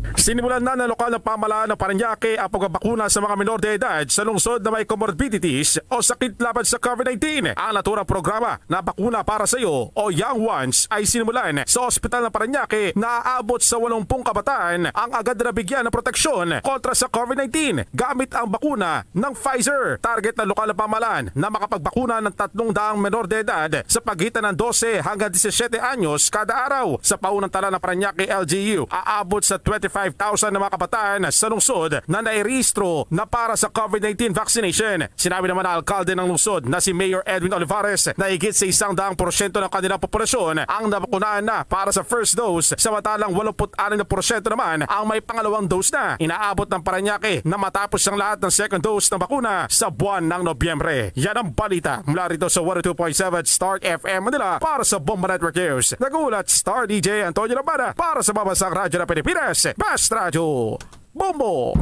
Sinimulan na ng lokal na pamahalaan ng Parañaque ang pagbabakuna sa mga minor de edad sa lungsod na may comorbidities o sakit laban sa COVID nineteen. Ang naturang programa na Bakuna Para sa Iyo o Young Ones ay sinimulan sa ospital ng Parañaque na aabot sa walumpung kabataan ang agad na nabigyan ng proteksyon kontra sa COVID nineteen gamit ang bakuna ng Pfizer. Target ng lokal na pamahalaan na makapagbakuna ng tatlong daang menor de edad sa pagitan ng dose hanggang disisiyete anyos kada araw. Sa paunang tala ng Parañaque L G U, aabot sa twenty-five thousand na mga kabataan sa lungsod na nairehistro na para sa COVID nineteen vaccination. Sinabi naman ng alkalde ng lungsod na si Mayor Edwin Olivares na higit sa isang daang porsyento ng kanilang populasyon ang nabakunahan na para sa first dose, samantalang walumput anim na porsyento naman ang may pangalawang dose na. Inaabot ng Parañaque na matapos ang lahat ng second dose ng bakuna sa buwan ng Nobyembre. Yan ang balita mula rito sa one oh two point seven Star F M Manila para sa Bombo Network News. Nag-uulat Star D J Antonio Lambada para sa Mabasang Radyo ng Pilipinas, Best Radio, Bombo.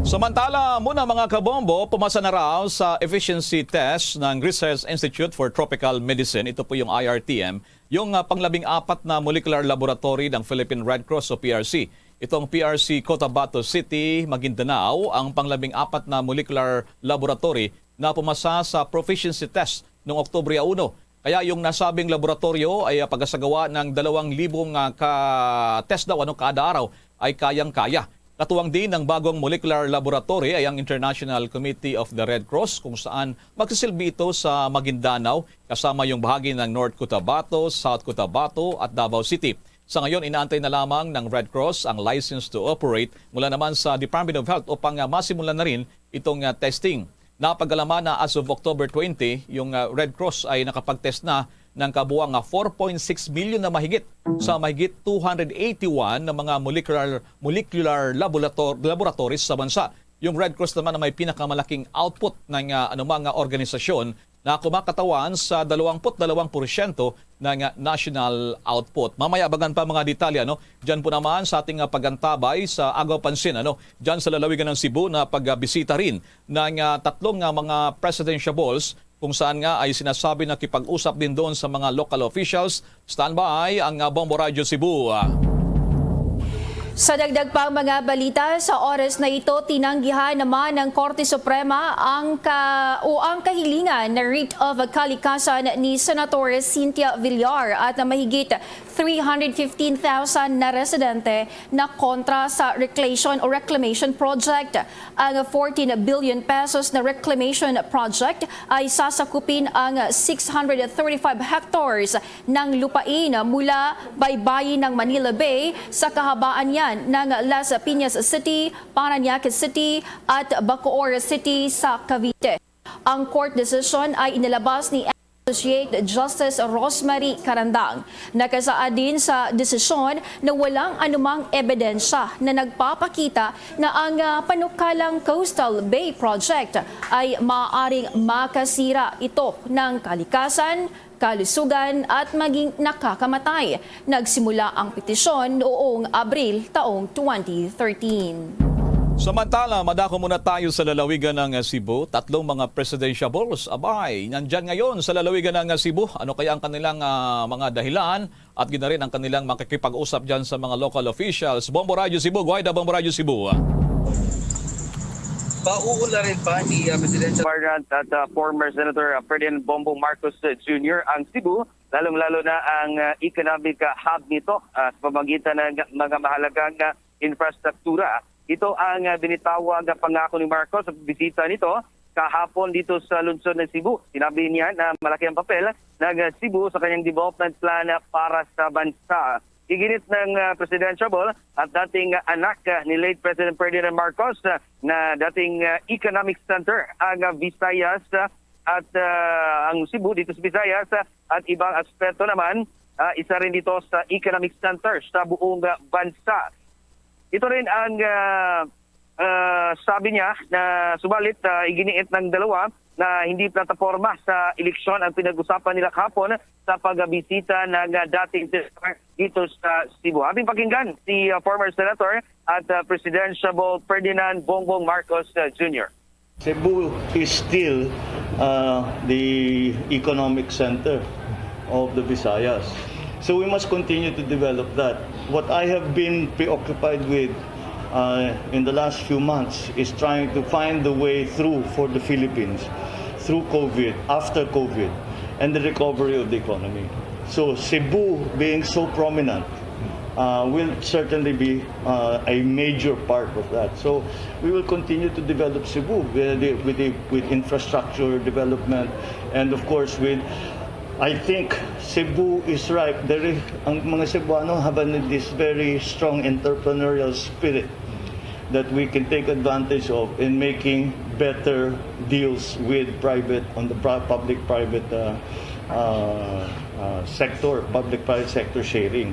Samantala muna, mga kabombo, pumasa na raw sa efficiency test ng Research Institute for Tropical Medicine. Ito po yung I R T M, yung, ah, panglabing apat na molecular laboratory ng Philippine Red Cross o P R C. Itong P R C Cotabato City, Maguindanao, ang panglabing apat na molecular laboratory na pumasa sa proficiency test noong Oktubre uno. Kaya yung nasabing laboratoryo ay, ah, pagkasagawa ng dalawang libong, ah, ka test daw, ano, kada araw ay kayang-kaya. Katuwang din ng bagong molecular laboratory ay ang International Committee of the Red Cross, kung saan magsisilbi ito sa Maguindanao, kasama yung bahagi ng North Cotabato, South Cotabato at Davao City. Sa ngayon, inaantay na lamang ng Red Cross ang license to operate mula naman sa Department of Health upang, ah, masimulan na rin itong, ah, testing. Napagalaman na as of October twenty, yung, ah, Red Cross ay nakapag-test na ng kabuang nga four point six million na mahigit sa mahigit two hundred eighty-one na mga molecular, molecular laborator-, laboratories sa bansa. Yung Red Cross naman na may pinakamalaking output ng, ah, anumang, ah, organisasyon na kumakatawan sa dalawampu't dalawang porsyento ng, ah, national output. Mamaya abangan pa mga detalye, no? Diyan po naman sa ating, ah, pagantabay sa agaw pansin, ano? Diyan sa lalawigan ng Cebu na pagbisita rin ng, ah, tatlong, ah, mga presidential balls kung saan nga ay sinasabi na kipag-usap din doon sa mga local officials. Standby ang, ah, Bombo Radyo Cebu. Sa dagdag pang mga balita, sa oras na ito, tinanggihan naman ng Korte Suprema ang ka-, o ang kahilingan na writ of kalikasan ni Senator Cynthia Villar at ang mahigit three hundred fifteen thousand na residente na kontra sa reclamation o reclamation project. Ang fourteen billion pesos na reclamation project ay sasakupin ang six hundred thirty-five hectares ng lupain mula baybayin ng Manila Bay sa kahabaan niyan ng Las Piñas City, Parañaque City, at Bacoor City sa Cavite. Ang court decision ay inilabas ni Associate Justice Rosemary Carandang. Nakasaad din sa desisyon na walang anumang ebidensya na nagpapakita na ang, ah, panukalang Coastal Bay Project ay maaaring makasira ito ng kalikasan, kalusugan at maging nakakamatay. Nagsimula ang petisyon noong Abril taong twenty thirteen. Samantala, madako muna tayo sa lalawigan ng, ah, Cebu. Tatlong mga presidential balls, abay, nandyan ngayon sa lalawigan ng, ah, Cebu. Ano kaya ang kanilang, ah, mga dahilan? At gina rin ang kanilang makikipag-usap dyan sa mga local officials. Bombo Radyo Cebu, Guayda, Bombo Radyo Cebu. Pauularin pa ni, ah, Presidential Warrant at, ah, former Senator, ah, Ferdinand Bongbong Marcos, ah, Junior ang Cebu, lalong-lalo na ang, ah, economic, ah, hub nito, ah, sa pamagitan ng mga mahalagang, ah, infrastruktura. Ito ang, ah, binitawag nga pangako ni Marcos sa bisita nito kahapon dito sa lungsod ng Cebu. Sinabi niya na malaki ang papel ng, ah, Cebu sa kanyang development plan, ah, para sa bansa. Iginit ng, ah, Presidential Ball at dating, ah, anak, ah, ni late President Ferdinand Marcos, ah, na dating, ah, economic center ang, ah, Visayas, ah, at, ah, ang Cebu dito sa Visayas, ah, at ibang aspeto naman, ah, isa rin dito sa economic center sa buong, ah, bansa. Ito rin ang, ah, ah, sabi niya na subalit, ah, iginiit ng dalawa na hindi plataporma sa eleksyon ang pinag-usapan nila kahapon sa pagbisita ng, ah, dating senator dito sa Cebu. Ating pakinggan si, ah, former senator at, ah, presidential Ferdinand Bongbong Marcos, ah, Junior. Cebu is still, uh, the economic center of the Visayas. So we must continue to develop that. What I have been preoccupied with, uh, in the last few months is trying to find the way through for the Philippines through COVID, after COVID, and the recovery of the economy. So Cebu being so prominent, uh, will certainly be, uh, a major part of that. So we will continue to develop Cebu with the, with the, with infrastructure development, and of course with, I think Cebu is ripe. There is, ang mga Cebuano have an, this very strong entrepreneurial spirit that we can take advantage of in making better deals with private, on the pri-, public-private, uh, uh, uh, sector, public-private sector sharing.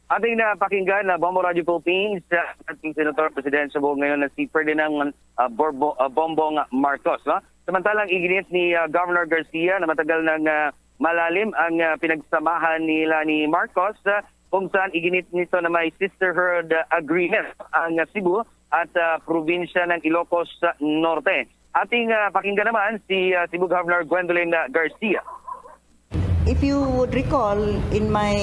Ating napakinggan na Bombo Radyo Philippines, uh, dating Senator Presidente sa buong ngayon na si Ferdinand, uh, Borbo-, uh, Bongbong Marcos, no? Samantalang iginit ni, uh, Governor Garcia na matagal nang, uh, malalim ang, uh, pinagsamahan nila ni Marcos, uh, kung saan iginit nito na may sisterhood, uh, agreement ang, uh, Cebu at, uh, probinsya ng Ilocos, uh, Norte. Ating, uh, pakinggan naman si, uh, Cebu Governor Gwendolyn, uh, Garcia. If you would recall, in my,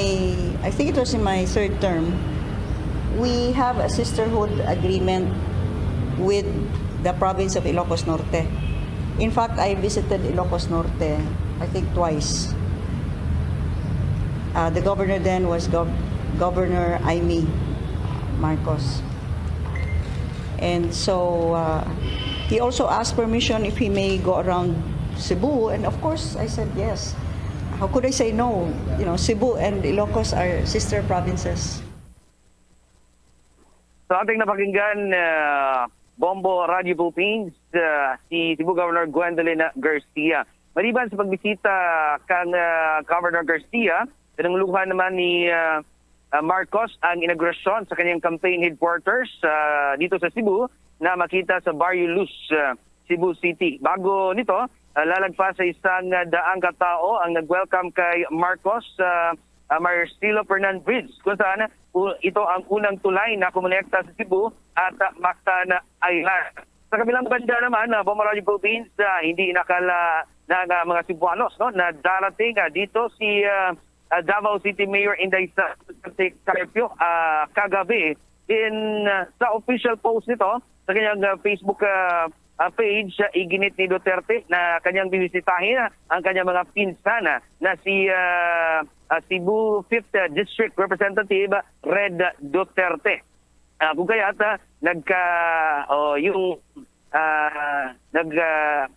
I think it was in my third term, we have a sisterhood agreement with the province of Ilocos Norte. In fact, I visited Ilocos Norte, I think, twice. Uh, the governor then was Gov-, Governor Imee Marcos. And so, uh, he also asked permission if he may go around Cebu, and of course, I said yes. How could I say no? You know, Cebu and Ilocos are sister provinces. Sa ating napakinggan, uh, Bombo Radyo Philippines, uh, si Cebu Governor Gwendolyn Garcia. Maliban sa pagbisita kang, ah, Governor Garcia, pinanguluhan naman ni, ah, ah, Marcos ang inaugurasyon sa kanyang campaign headquarters, ah, dito sa Cebu na makita sa Barrio Luz, ah, Cebu City. Bago nito, ah, lalagpas sa isang, ah, daang ka tawo ang nag-welcome kay Marcos, ah, ah, Marcelo Fernan Bridge, kung saan, uh, ito ang unang tulay na kumonekta sa Cebu at, ah, Mactan Island. Sa kabilang banda naman, ah, Bombo Radyo Philippines, ah, hindi nakala na, na mga Cebuanos, no, na darating, ah, dito si, ah, ah, Davao City Mayor Inday Sara Duterte Carpio, ah, kagabi. In, ah, sa official post nito, sa kanyang, ah, Facebook, ah, ah, page, ah, iginit ni Duterte na kanyang bibisitahin, ah, ang kanyang mga pinsan, ah, na si, ah, ah, Cebu Fifth, ah, District Representative, ah, Red Duterte. Ah, kung kaya't, ah, nagka-, o, yung, ah, nag-, ah,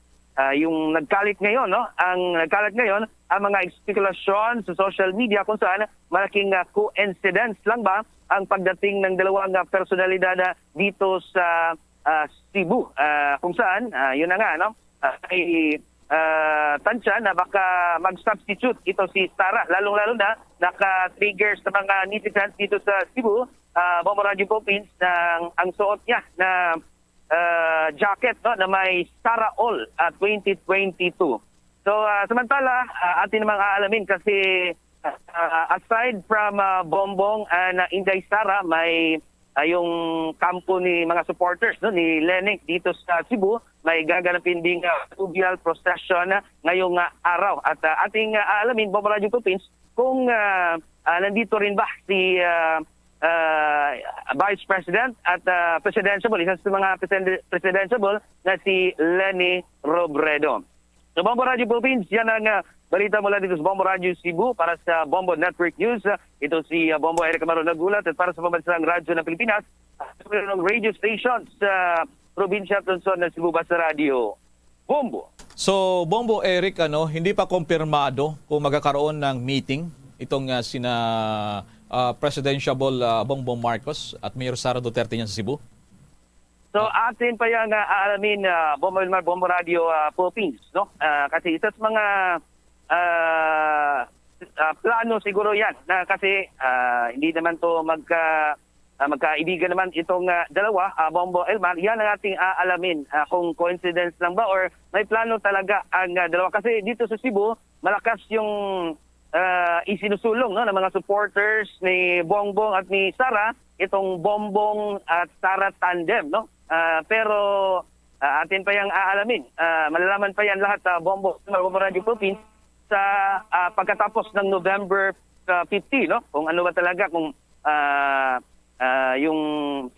ah, yung nagkalat ngayon, no? Ang nagkalat ngayon, ang mga espekulasyon sa social media kung saan malaking, ah, coincidence lang ba ang pagdating ng dalawang, ah, personalidad, ah, dito sa, ah, Cebu, ah, kung saan, ah, yun na nga, no? Ah, ay, ah, tansya na baka mag-substitute ito si Sara, lalong-lalo na naka-trigger sa mga netizens dito sa Cebu, ah, Bombo Radyo Philippines, na ang, ang suot niya na, ah, jacket, no, na may Sara All, ah, twenty twenty-two. So, ah, samantala, ah, atin namang aalamin kasi, ah, aside from, ah, Bombong and, ah, Inday Sara, may, ah, yung kampo ni mga supporters, no, ni Leni dito sa Cebu, may gaganapin ding, ah, fluvial procession ngayong, ah, araw. At, ah, ating, ah, aalamin, Bombo Radyo Philippines, kung, ah, ah, nandito rin ba si, ah, ah, Vice President at, ah, Presidentiable, isa sa mga presiden-, Presidentiable na si Leni Robredo. So, Bombo Radyo Philippines, yan ang, ah, balita mula dito sa Bombo Radyo Cebu. Para sa Bombo Network News, ah, ito si, ah, Bombo Eric Amaro naghulat, at para sa pambansang radyo ng Pilipinas, ah, sa mga radio stations sa probinsya at lungsod ng Cebu, basta radyo, Bombo. So, Bombo Eric, ano, hindi pa kumpirmado kung magkakaroon ng meeting itong, ah, sina, ah, Presidentiable, ah, Bongbong Marcos at Mayor Sara Duterte niyan sa Cebu? So, atin pa yang, ah, aalamin, ah, Bombo Elmar, Bombo Radyo, ah, Philippines, no? Ah, kasi isa sa mga, ah, ah, plano siguro yan na kasi, ah, hindi naman to magka-, ah, magkaibigan naman itong, ah, dalawa, ah, Bombo Elmar. Yan ang ating aalamin, ah, kung coincidence lang ba or may plano talaga ang, ah, dalawa. Kasi dito sa Cebu, malakas yung, ah, isinusulong, no, ng mga supporters ni Bongbong at ni Sara, itong Bongbong at Sara tandem, no? Ah, pero, ah, atin pa yang aalamin. Ah, malalaman pa yan lahat sa Bombo, Bombo Radyo Philippines sa, ah, pagkatapos ng November, ah, fifteen, no? Kung ano ba talaga, kung, ah, ah, yung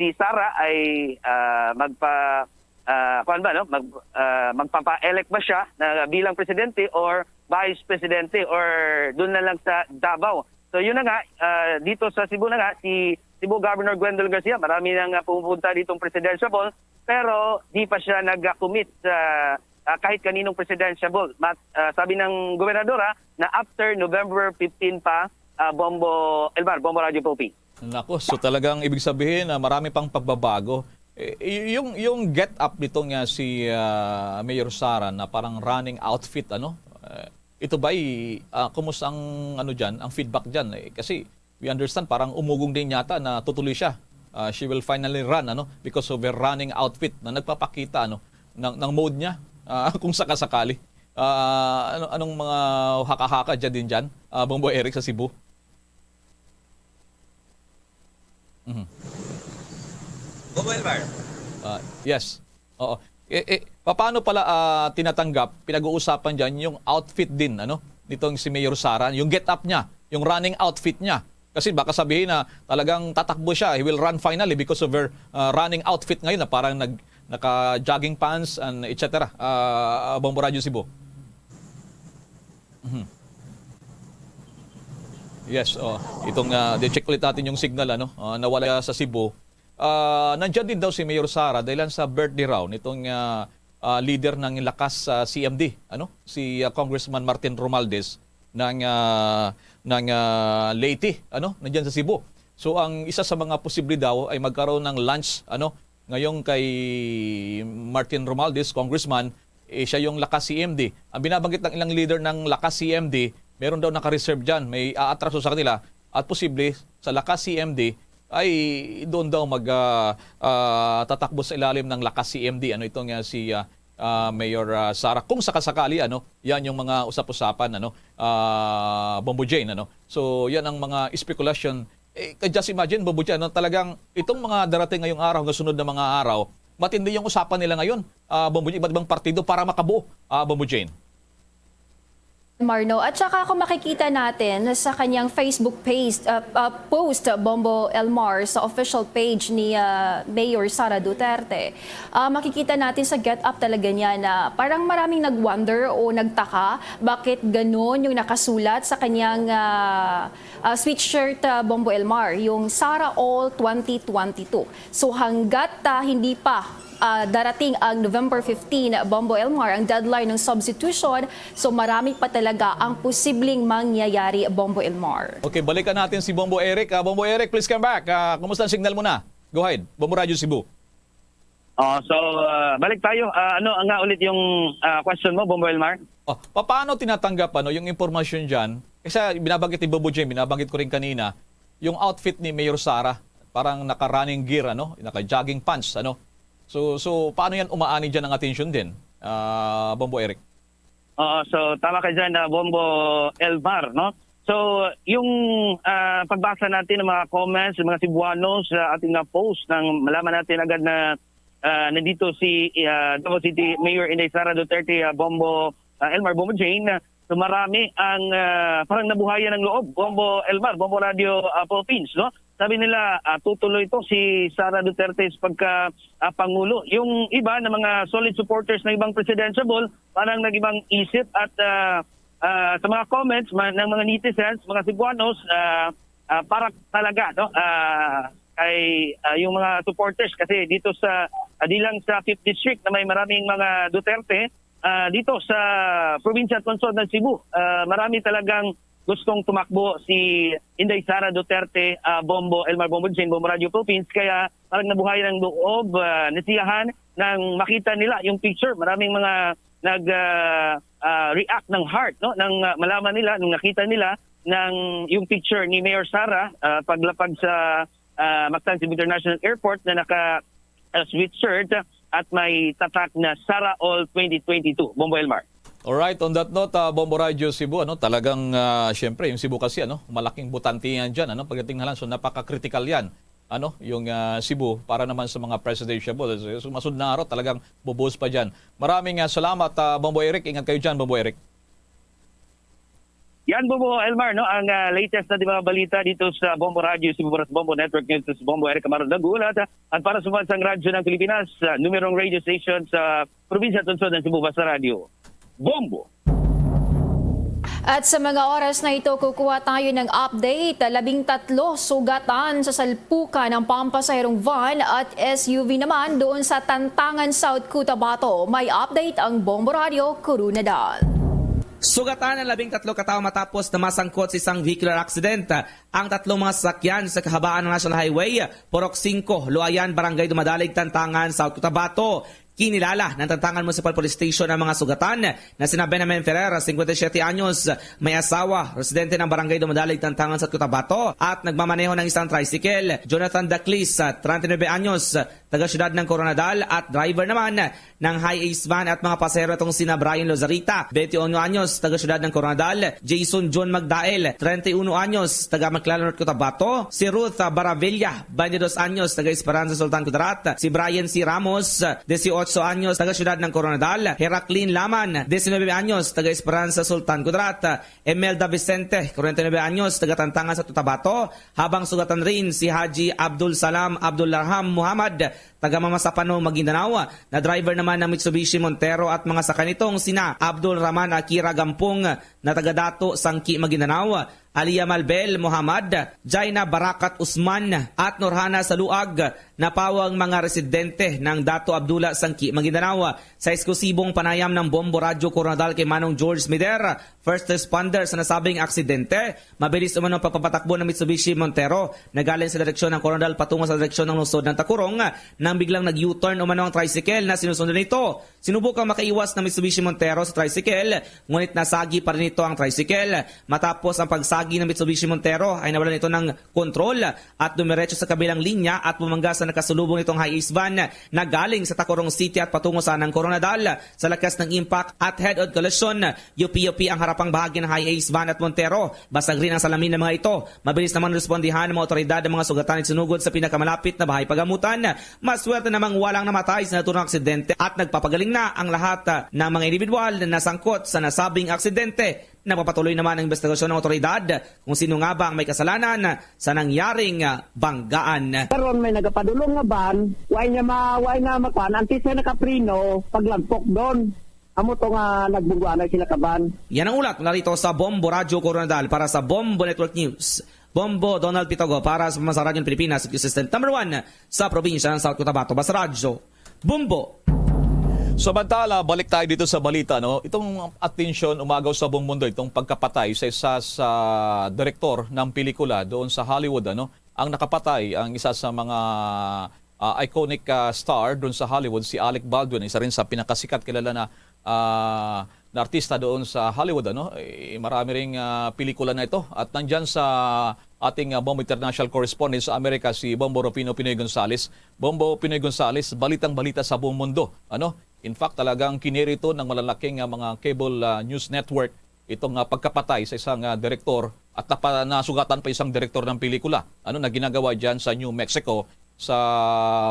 si Sara ay, ah, magpa-, ah, kuwan ba, no? Mag-, ah, magpapa-elect ba siya na bilang presidente or vice presidente or doon na lang sa Davao? So, yun na nga, ah, dito sa Cebu na nga, si Cebu Governor Gwendolyn Garcia, marami nang, ah, pumupunta ditong presidentiable, pero di pa siya nag-commit sa, ah, kahit kaninong presidentiable. Mat-, ah, sabi ng gobernadora na after November fifteen pa, ah, Bombo Elmar, Bombo Radyo Poppy. Nako, so talagang ibig sabihin na marami pang pagbabago. Eh, y-, yung, yung get up nito nga si, ah, Mayor Sara na parang running outfit, ano? Eh, ito ba'y, ah, kumusta ang, ano diyan, ang feedback diyan? Eh, kasi we understand parang umugong din yata na tutuloy siya. Ah, she will finally run, ano, because of her running outfit na nagpapakita, ano, ng, ng mode niya, ah, kung sakasakali. Ah, ano, anong mga haka-haka diyan din diyan, ah, Bombo Eric, sa Cebu? Mhm. Mobile bar. Ah, yes. Oo. Eh, eh, paano pala, ah, tinatanggap, pinag-uusapan diyan yung outfit din, ano, nitong si Mayor Sara, yung get up niya, yung running outfit niya? Kasi baka sabihin na talagang tatakbo siya, he will run finally because of her, ah, running outfit ngayon na parang nag-, naka-jogging pants and et cetera. Ah, Bombo Radyo Cebu. Mhm. Yes, oh. Itong, ah, di-check ulit natin yung signal, ano? Ah, nawala sa Cebu. Ah, nandyan din daw si Mayor Sara dahil sa birthday raw nitong, ah, ah, leader ng Lakas, ah, C M D, ano? Si, ah, Congressman Martin Romualdez ng, ah, ng, ah, Leyte, ano? Nandyan sa Cebu. So, ang isa sa mga posible daw ay magkaroon ng lunch, ano? Ngayon kay Martin Romualdez, Congressman, eh, siya yung Lakas C M D. Ang binabanggit ng ilang leader ng Lakas C M D, meron daw naka-reserve dyan, may aatraso sa kanila, at posible sa Lakas C M D ay doon daw mag, ah, ah, tatakbo sa ilalim ng Lakas C M D. Ano ito nga si, ah, ah, Mayor, ah, Sara? Kung sakasakali, ano, yan yung mga usap-usapan, ano, ah, Bombo Jane, ano? So, yan ang mga speculation. Eh, ka-, just imagine, Bombo Jane, ano, talagang itong mga darating ngayong araw, nga sunod na mga araw, matindi yung usapan nila ngayon, ah, Bombo Jane, iba't ibang partido para makabuo, ah, Bombo Jane. Marno. At saka kung makikita natin sa kanyang Facebook page, uh, uh, post, Bombo Elmar, sa official page ni uh, Mayor Sara Duterte, uh, makikita natin sa get-up talaga niya na parang maraming nag-wonder o nagtaka bakit ganun yung nakasulat sa kanyang uh, uh, sweatshirt, uh, Bombo Elmar, yung Sara All twenty twenty-two. So hanggat uh, hindi pa uh, darating ang November fifteen, Bombo Elmar, ang deadline ng substitution. So marami pa talaga ang posibleng mangyayari, Bombo Elmar. Okay, balikan natin si Bombo Eric. Ah, Bombo Eric, please come back. Ah, kumusta ang signal mo na? Go ahead, Bombo Radyo Cebu. Oh, so, ah, balik tayo. Ah, ano nga ulit yung ah, question mo, Bombo Elmar? Oh, paano tinatanggap, ano, yung impormasyon diyan? Kasi binabanggit ni Bombo Jane, binabanggit ko rin kanina, yung outfit ni Mayor Sara, parang naka-running gear, ano, naka-jogging pants, ano. So, so paano yan umaani diyan ang atensyon din, ah, Bombo Eric? Oo, so tama ka dyan, ah, Bombo Elmar, no? So, yung ah, pagbasa natin ng mga comments, ng mga Cebuanos sa ating ah, post, nang malaman natin agad na ah, nandito si ah, Davao City Mayor Inday Sara Duterte, ah, Bombo ah, Elmar, Bombo Jane. So, marami ang ah, parang nabuhayan ng loob, Bombo Elmar, Bombo Radio ah, Philippines, no? Sabi nila, ah, tutuloy ito si Sara Duterte sa pagka ah, pangulo. Yung iba na mga solid supporters ng ibang presidential, parang nag-ibang isip at ah, ah, sa mga comments ma- ng mga netizens, mga Cebuanos, ah, ah, para talaga, no, ah, kay ah, yung mga supporters, kasi dito sa ah, di lang sa fifth District na may maraming mga Duterte, ah, dito sa probinsya at lungsod ng Cebu, ah, marami talagang gustong tumakbo si Inday Sara Duterte, ah, Bombo, Elmar Bombo Jane, Bombo Radio Philippines, kaya parang nabuhay ng loob, ah, nasiyahan nang makita nila yung picture. Maraming mga nag ah, ah, react ng heart, no, nang ah, malaman nila, nung nakita nila ng yung picture ni Mayor Sara ah, paglapag sa ah, Mactan Cebu International Airport na naka ah, sweatshirt at may tatak na Sara All twenty twenty-two. Bombo Elmar. Alright, on that note, ah, Bombo Radyo Cebu, ano, talagang, ah, siyempre, yung Cebu kasi, ano, malaking butante yan dyan, ano, pagdating na lang, so napaka-critical yan, ano, yung ah, Cebu para naman sa mga presidential bowl. So, so, masunod na araw, talagang bubuhos pa dyan. Maraming ah, salamat, ah, Bombo Eric. Ingat kayo dyan, Bombo Eric. Yan, Bombo Elmar, no, ang ah, latest na di mga balita dito sa Bombo Radio, Cebu, Bombo Network News, sa Bombo Eric Amaro Dagulat. At para sa Bansang Radyo ng Pilipinas, ah, numerong radio station sa probinsya at lungsod ng Cebu, Basta Radio. Bombo! At sa mga oras na ito, kukuha tayo ng update. Labing tatlo sugatan sa salpukan ng pampasaherong van at S U V naman doon sa Tantangan, South Cotabato. May update ang Bombo Radio Corunadal. Sugatan ang labing tatlo ka tawo matapos na masangkot sa isang vehicular accident. Ang tatlong mga sasakyan sa kahabaan ng National Highway four oh five, Luayan, Barangay Dumadalig, Tantangan, South Cotabato. Kinilala ng Tantangan Municipal Police Station ang mga sugatan na sina Benjamin Ferrer, singkwenta y siyete anyos, may asawa, residente ng Barangay Dumadalig, Tantangan, South Cotabato, at nagmamaneho ng isang tricycle. Jonathan Daclis, treinta y nueve anyos, taga siyudad ng Koronadal, at driver naman ng high ace van at mga pasahero itong sina Brian Lozarita, twenty-uno anyos, taga siyudad ng Koronadal, Jason John Magdael, treinta y uno anyos, taga Maclalo, North Cotabato, si Ruth, ah, Baravilla, twenty-dos anyos, taga Esperanza, Sultan Kudarat, si Brian C. Ramos, dieciocho anyos, taga siyudad ng Koronadal, Heraclin Laman, diecinuebe anyos, taga Esperanza, Sultan Kudarat, Emelda Vicente, kuwarenta y nuebe anyos, taga Tantangan sa Cotabato, habang sugatan rin si Haji Abdul Salam Abdul Raham Muhammad, taga Mamasapano, Maguindanao, na driver naman ng Mitsubishi Montero at mga saka nitong sina Abdul Rahman Akira Gampong na taga Dato, Sangki, Maguindanao, Alia Malbel Muhammad, Jaina Barakat Usman, at Norhana Saluag, napawang mga residente ng Dato Abdullah, Sangki, Maguindanao. Sa esklusibong panayam ng Bombo Radyo Koronadal kay Manong George Mider, first responder sa nasabing aksidente, mabilis umano ang pagpapatakbo ng Mitsubishi Montero na galing sa direksyon ng Koronadal patungo sa direksyon ng lungsod ng Tacurong, nang biglang nag-U-turn umano ang tricycle na sinusundan nito. Sinubukang makaiwas ng Mitsubishi Montero sa tricycle, ngunit nasagi pa rin nito ang tricycle. Matapos ang pagsagi ng Mitsubishi Montero ay nawalan ito ng kontrol at dumiretso sa kabilang linya at bumangga sa nakasulubong nitong high ace van na galing sa Tacurong City at patungo sa ng Koronadal. Sa lakas ng impact at head-on collision, yupi-yupi ang harapang bahagi ng high ace van at Montero. Basag rin ang salamin ng mga ito. Mabilis naman respondihan ng mga otoridad ang mga sugatan at sinugod sa pinakamalapit na bahay pagamutan. Maswerte namang walang namatay sa naturang aksidente at nagpapagaling na ang lahat, ah, ng mga individual na nasangkot sa nasabing aksidente. Nagpapatuloy naman ang investigasyon ng otoridad kung sino nga ba ang may kasalanan sa nangyaring, ah, banggaan. Karon may nagapadulong nga van, way niya ma-, way na makuan, antes siya nakapreno, paglagpok doon. Amo to nga nagbungguanay sila ka van. Yan ang ulat mula rito sa Bombo Radyo Koronadal para sa Bombo Network News. Bombo Donald Pitogo para sa Pamasaran Pilipinas, News Assistant number one sa probinsya ng South Cotabato. Basta Radyo, Bombo. Samantala, balik tayo dito sa balita, no? Itong atensyon umagaw sa buong mundo, itong pagkapatay sa isa sa direktor ng pelikula doon sa Hollywood, ano? Ang nakapatay, ang isa sa mga, ah, iconic, ah, star doon sa Hollywood, si Alec Baldwin, isa rin sa pinakasikat, kilala na, ah, na artista doon sa Hollywood, ano? Eh, marami ring, ah, pelikula na ito. At nandyan sa ating, ah, Bombo International Correspondent sa Amerika, si Bombo Rufino Pinoy Gonzales. Bombo Pinoy Gonzales, balitang-balita sa buong mundo, ano? In fact, talagang kiniri ito ng malalaking, ah, mga cable, ah, news network, itong, ah, pagkapatay sa isang, ah, direktor at napa-, nasugatan pa isang direktor ng pelikula, ano, na ginagawa dyan sa New Mexico, sa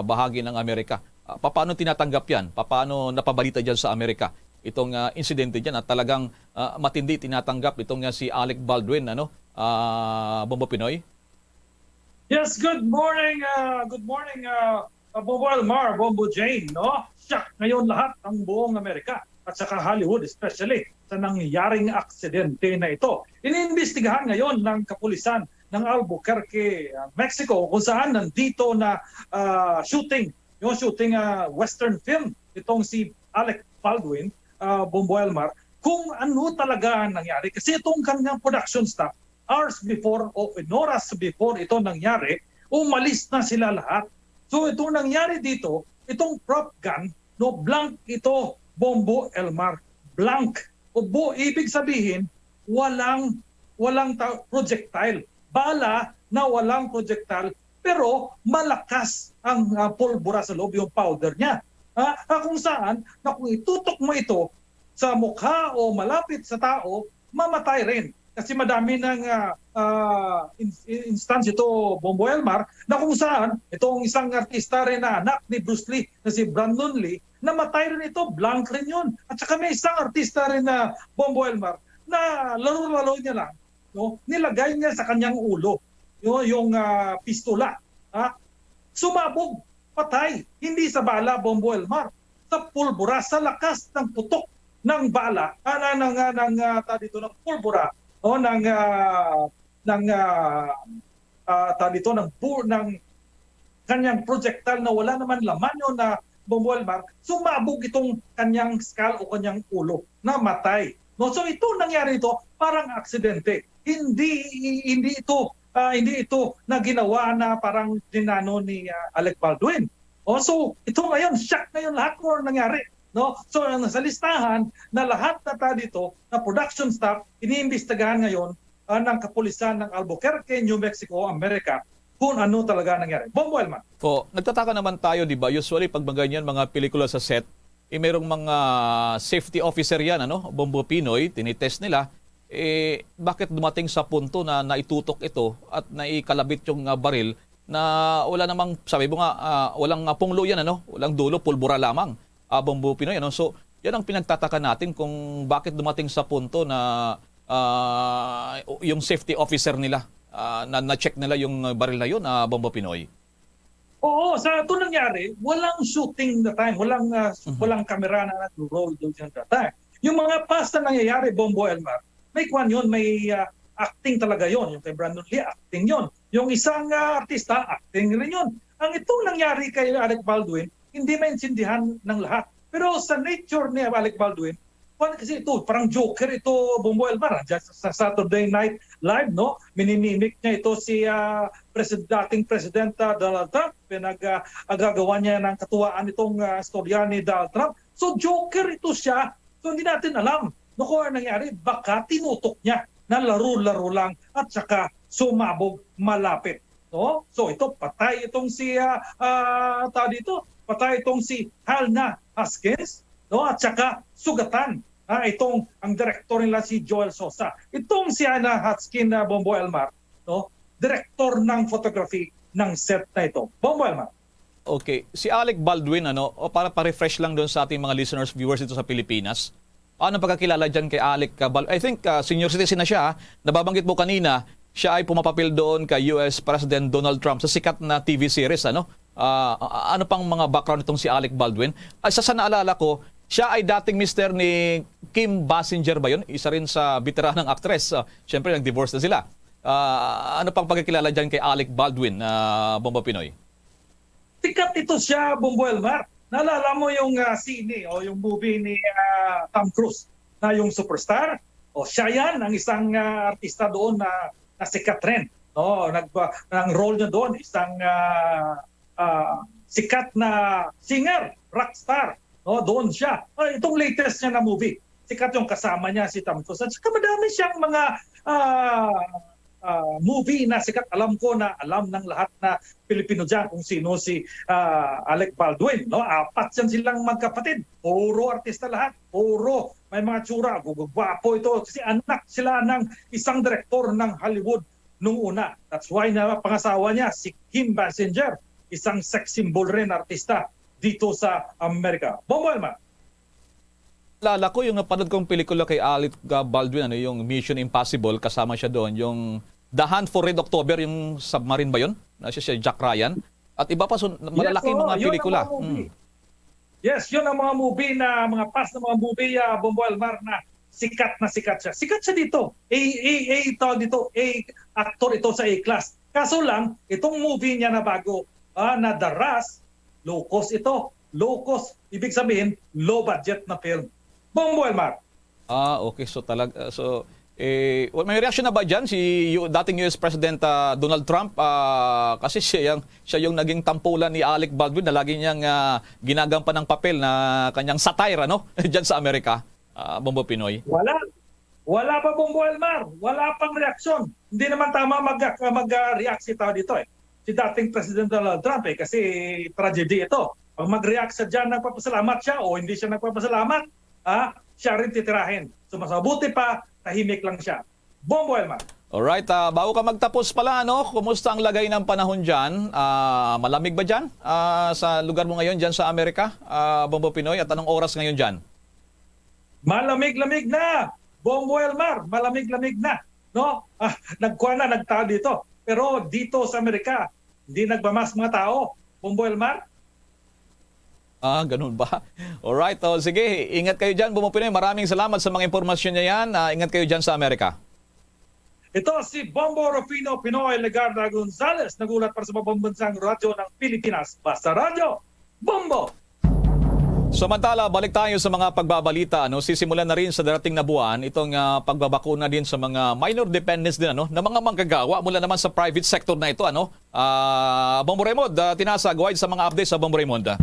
bahagi ng Amerika. Ah, papaano tinatanggap yan? Papaano napabalita dyan sa Amerika itong, ah, insidente dyan? At talagang, ah, matindi tinatanggap itong, ah, si Alec Baldwin, ano, ah, Bombo Pinoy? Yes, good morning, ah, good morning, ah, ah, Bombo Elmar, Bombo Jane, no? Shock ngayon lahat ang buong Amerika at saka Hollywood, especially sa nangyaring aksidente na ito. Iniimbestigahan ngayon ng kapulisan ng Albuquerque, ah, Mexico, kung saan nandito na, ah, shooting, yung shooting, ah, Western film, itong si Alec Baldwin, ah, Bombo Elmar, kung ano talaga ang nangyari. Kasi itong kanyang production staff, hours before o in oras before ito nangyari, umalis na sila lahat. So itong nangyari dito, itong prop gun, no, blank ito, Bombo Elmar, blank. O bu-, ibig sabihin, walang, walang ta-, projectile. Bala na walang projectile, pero malakas ang, ah, pulbura sa loob, yung powder niya. Ah, ah, kung saan, na kung itutok mo ito sa mukha o malapit sa tao, mamatay rin. Kasi madami ng, ah, ah, in-, in-, instance ito, Bombo Elmar, na kung saan itong isang artista rin na anak ni Bruce Lee, na si Brandon Lee, namatay rin ito, blank rin yun. At saka may isang artista rin na, Bombo Elmar, na laro-laro niya lang, no? Nilagay niya sa kanyang ulo, no, yung, ah, pistola. Ha? Sumabog, patay, hindi sa bala, Bombo Elmar, sa pulbura, sa lakas ng putok ng bala, ah, ng, ng, ah, ng, ah, ta dito, ng pulbura, no, ng, ah, ng, ah, ah, ta dito, ng bu-, ng kanyang projectile na wala naman laman yun na, Bombo Elmar, sumabog itong kanyang skull o kanyang ulo, namatay. No? So ito nangyari ito, parang aksidente. Hindi, hindi ito, ah, hindi ito na ginawa na parang dinano ni, ah, Alec Baldwin. Oh, so ito ngayon, shock ngayon lahat kung ano nangyari. No? So ang sa listahan na lahat na ta dito na production staff, iniimbestigahan ngayon, ah, ng kapulisan ng Albuquerque, New Mexico, Amerika, kung ano talaga nangyari. Bombo Elmar. Oh, nagtataka naman tayo, di ba? Usually, pag maganyan mga pelikula sa set, eh, merong mga safety officer yan, ano? Bombo Pinoy, tinitest nila. Eh, bakit dumating sa punto na naitutok ito at naikalabit yung, ah, baril na wala namang, sabi mo nga, ah, walang, ah, punglo yan, ano? Walang dulo, pulbura lamang, ah, Bombo Pinoy, ano? So, yan ang pinagtataka natin kung bakit dumating sa punto na, ah, yung safety officer nila, ah, na, na-check nila yung baril na yun, ah, Bombo Pinoy. Oo, sa ito nangyari, walang shooting that time, walang, ah, Mhm. walang kamera na nag-roll doon sa that time. Yung mga past na nangyayari, Bombo Elmar, may kwan yun, may, ah, acting talaga yon. Yung kay Brandon Lee, acting yon. Yung isang ah, artista, acting rin yon. Ang itong nangyari kay Alec Baldwin, hindi maintindihan ng lahat. Pero sa nature ni Alec Baldwin, kwan kasi ito, parang joker ito, Bombo Elmar, ah, sa Saturday Night Live, no? Minimimik niya ito si ah, President, dating President ah, Donald Trump. Pinag-agagawa niya ng katuwaan itong ah, istorya ni Donald Trump. So joker ito siya. So hindi natin alam, no, kung ano nangyari. Baka tinutok niya na laro-laro lang at saka sumabog malapit, no? So ito, patay itong si ah, ah, tao dito, patay itong si Halna Haskins, no? At saka sugatan ah, itong ang direktor nila si Joel Sosa. Itong si Halna Haskins na, Bombo Elmar, no? Direktor ng photography ng set na ito. Bombo Elmar. Okay. Si Alec Baldwin, ano, o para pa-refresh lang doon sa ating mga listeners, viewers dito sa Pilipinas, ano ang pagkakilala dyan kay Alec ah, Bal- I think ah, senior citizen na siya, ah. Nababanggit mo kanina, siya ay pumapapil doon kay U S President Donald Trump sa sikat na T V series, ano? Ah, a- ano pang mga background itong si Alec Baldwin? Ay, sa, sa naalala ko, siya ay dating mister ni Kim Basinger ba yun? Isa rin sa veteranang actress. Ah, Siyempre, nag-divorce na sila. Ah, ano pang pagkakilala dyan kay Alec Baldwin, ah, Bombo Pinoy? Sikat ito siya, Bombo Elmar. Naalala mo yung ah, sine o yung movie ni ah, Tom Cruise na yung Superstar? O siya yan, ang isang ah, artista doon na, na sikat rin. No, nag ang role niya doon isang ah, ah, sikat na singer, rock star. No, doon siya. Ah, itong latest niya na movie, sikat yung kasama niya si Tom Cruise. At saka madami siyang mga ah, ah, movie na sikat. Alam ko na alam ng lahat na Pilipino dyan kung sino si ah, Alec Baldwin. No? Apat yan silang magkapatid. Puro artista lahat. Puro may mga tsura. Gugugwapo ito. Kasi anak sila ng isang direktor ng Hollywood nung una. That's why na pangasawa niya si Kim Basinger, isang sex symbol rin artista dito sa Amerika. Bombo Elmar. Lala ko yung napanood kong pelikula kay Alec ah, Baldwin, ano, yung Mission Impossible, kasama siya doon. Yung The Hunt for Red October, yung submarine ba yun? Na siya, siya Jack Ryan. At iba pa, so, malalaking oo, mga yun ang pelikula. mga movie. Mm. Yes, yun ang mga movie na, mga past na mga movie, ah, Bombo Elmar, na sikat na sikat siya. Sikat siya dito. A, A, A, tawag dito, A, actor ito sa A-class. Kaso lang, itong movie niya na bago, ah, na The Rust, low cost ito. Low cost, ibig sabihin, low budget na film. Bombo Elmar. Ah, okay. So talag ah, so eh well, may reaction na ba diyan si U- dating U S President ah, Donald Trump? Ah, kasi siya yung siya yung naging tampulan ni Alec Baldwin na lagi niyang ah, ginagampan ng papel na kanyang satire, ano? Diyan sa Amerika. Ah, Bombo Pinoy. Wala. Wala pa, Bombo Elmar. Wala pang reaksyon. Hindi naman tama mag, mag-react si tao dito eh. Si dating President Donald Trump eh, kasi tragedy ito. Pag mag-react siya dyan, nagpapasalamat siya o hindi siya nagpapasalamat, ah, siya rin titirahin. So mas mabuti pa, tahimik lang siya. Bombo Elmar. Alright, ah, bago ka magtapos pala, ano, kumusta ang lagay ng panahon dyan? Ah, malamig ba dyan? Ah, sa lugar mo ngayon dyan sa Amerika, ah, Bombo Pinoy, at anong oras ngayon dyan? Malamig-lamig na, Bombo Elmar, malamig-lamig na, no? Ah, nagkuha na, nagtao dito. Pero dito sa Amerika, hindi nagmamas mga tao, Bombo Elmar. Ah, ganun ba? Alright, oh, sige, ingat kayo dyan, Bombo Pinoy. Maraming salamat sa mga impormasyon niya yan. Ah, ingat kayo dyan sa Amerika. Ito si Bombo Rufino Pinoy Legarda Gonzalez, nagulat para sa Mabambansang Radyo ng Pilipinas. Basta Radyo, Bombo! Samantala, balik tayo sa mga pagbabalita. Ano? Sisimulan na rin sa darating na buwan itong ah, pagbabakuna din sa mga minor dependents din, ano, na mga manggagawa mula naman sa private sector na ito. Ano? Ah, Bombo Raymond, ah, Tinasa, go ahead sa mga updates sa Bombo Raymond.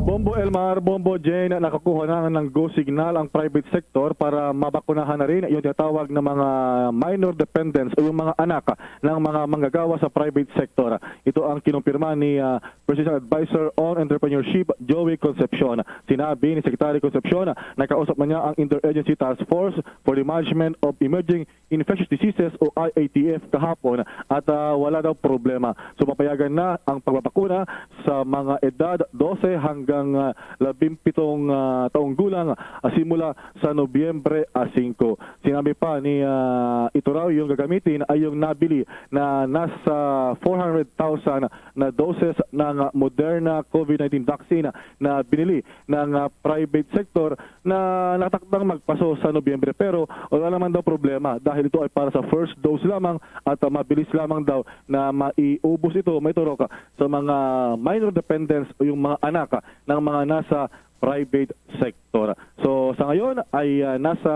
Bombo Elmar, Bombo Jane, nakakuha na ng go signal ang private sector para mabakunahan na rin yung tinatawag na mga minor dependents o yung mga anak ng mga manggagawa sa private sector. Ito ang kinumpirma ni ah, Presidential Advisor on Entrepreneurship, Joey Concepcion. Sinabi ni Secretary Concepcion na nakausap na niya ang Interagency Task Force for the Management of Emerging Infectious Diseases o I A T F kahapon at ah, wala daw problema. So mapayagan na ang pagbabakuna sa mga edad dose hanggang ang, ah, labimpitong, ah, taong gulang, ah, simula sa Nobyembre, ah, singko. Sinabi pa ni, ah, Ito raw yung gagamitin ay yung nabili na nasa four hundred thousand na doses ng Moderna COVID nineteen vaccine na binili ng, ah, private sector na nakatakdang magpaso sa Nobyembre. Pero wala naman daw problema dahil ito ay para sa first dose lamang at, ah, mabilis lamang daw na maiubos ito, maiturok, ah, sa mga minor dependents o yung mga anak, ah, ng mga nasa private sector. So, sa ngayon ay, ah, nasa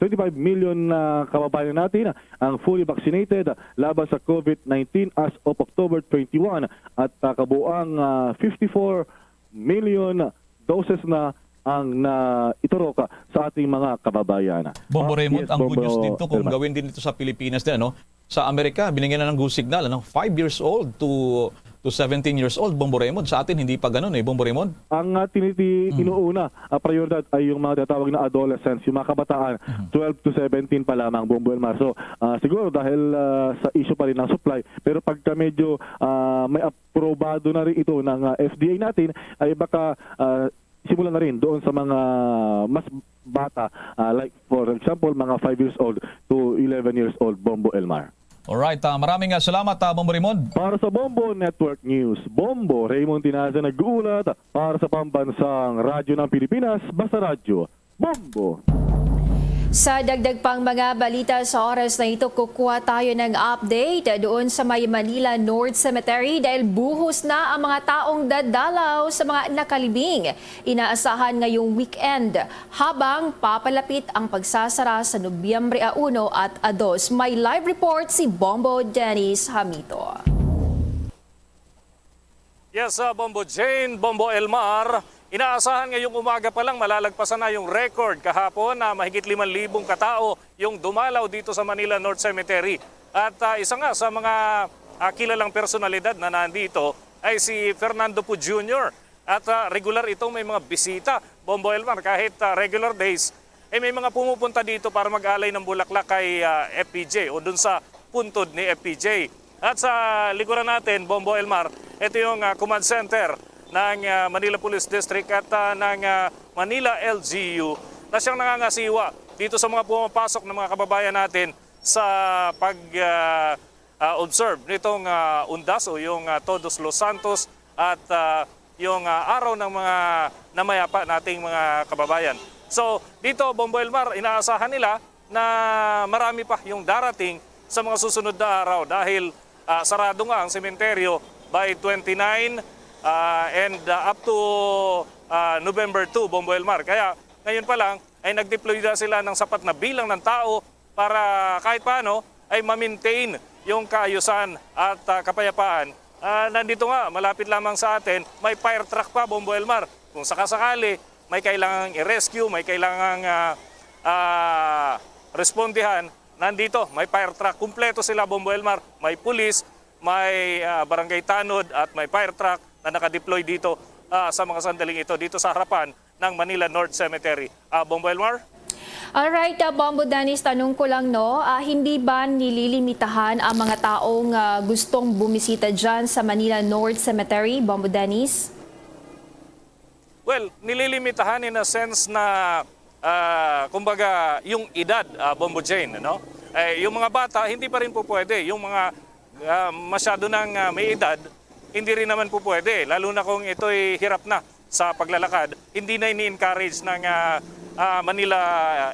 twenty-five million na kababayan natin ang fully vaccinated laban sa COVID nineteen as of October twenty-one at, ah, kabuang, ah, fifty-four million doses na ang naiturok sa ating mga kababayan. Bombo Ah, Raymond, yes, ang good Bombo news dito kung Elmar. gawin din dito sa Pilipinas din, ano? Sa Amerika, binigyan na ng go signal, ano? Five years old to to seventeen years old, Bombo Raymond. Sa atin, hindi pa ganun eh, Bombo Raymond. Ang, ah, tiniti-, Mm. inuuna, ah, prioridad ay yung mga tinatawag na adolescents, yung mga kabataan, Mhm. twelve to seventeen pa lamang, Bombo Elmar. So, ah, siguro dahil, ah, sa issue pa rin ng supply, pero pagka medyo, ah, may aprobado na rin ito ng, ah, F D A natin, ay baka, ah, simulan na rin doon sa mga mas bata, ah, like for example, mga five years old to eleven years old, Bombo Elmar. Alright, ah, maraming, ah, salamat, ah, Bombo Raymond. Para sa Bombo Network News, Bombo Raymond Tinaza nag-uulat para sa Pambansang Radyo ng Pilipinas, Basta Radyo, Bombo. Sa dagdag pang mga balita sa oras na ito, kukuha tayo ng update doon sa may Manila North Cemetery dahil buhos na ang mga taong dadalaw sa mga nakalibing. Inaasahan ngayong weekend habang papalapit ang pagsasara sa Nobyembre a uno at a dos. May live report si Bombo Dennis Hamito. Yes, ah, Bombo Jane, Bombo Elmar. Inaasahan ngayong umaga pa lang malalagpasan na yung record kahapon na mahigit limang libong katao yung dumalaw dito sa Manila North Cemetery. At, ah, isa nga sa mga, ah, kilalang personalidad na nandito ay si Fernando Poe Junior. At, ah, regular itong may mga bisita, Bombo Elmar, kahit, ah, regular days, eh, may mga pumupunta dito para mag-alay ng bulaklak kay, ah, F P J o dun sa puntod ni F P J. At sa likuran natin, Bombo Elmar, ito yung, ah, command center ng, ah, Manila Police District at, ah, ng, ah, Manila L G U na siyang nangangasiwa dito sa mga pumapasok ng mga kababayan natin sa pag, ah, ah, observe nitong, ah, Undas o yung, ah, Todos los Santos at, ah, yung, ah, Araw ng mga Namayapa nating mga kababayan. So, dito, Bombo Elmar, inaasahan nila na marami pa yung darating sa mga susunod na araw dahil, ah, sarado nga ang sementeryo by twenty-nine, ah, and, ah, up to, ah, November two, Bombo Elmar. Kaya ngayon pa lang ay nag-deploy na sila ng sapat na bilang ng tao para kahit paano ay ma-maintain yung kaayusan at, ah, kapayapaan. Ah, nandito nga, malapit lamang sa atin, may fire truck pa, Bombo Elmar. Kung sakasakali, may kailangang i-rescue, may kailangang, ah, ah, respondihan, nandito, may fire truck. Kumpleto sila, Bombo Elmar. May pulis, may, ah, barangay tanod, at may fire truck na nakadeploy dito, ah, sa mga sandaling ito, dito sa harapan ng Manila North Cemetery. Ah, Bombo Elmar? Alright, ah, Bombo Dennis, tanong ko lang, no, ah, hindi ba nililimitahan ang mga taong, ah, gustong bumisita dyan sa Manila North Cemetery, Bombo Dennis? Well, nililimitahan in a sense na, ah, kumbaga, yung edad, ah, Bombo Jane, no? Eh, yung mga bata, hindi pa rin po pwede. Yung mga, ah, masyado nang, ah, may edad, hindi rin naman po pwede, lalo na kung ito'y hirap na sa paglalakad. Hindi na ini-encourage ng, ah, ah, Manila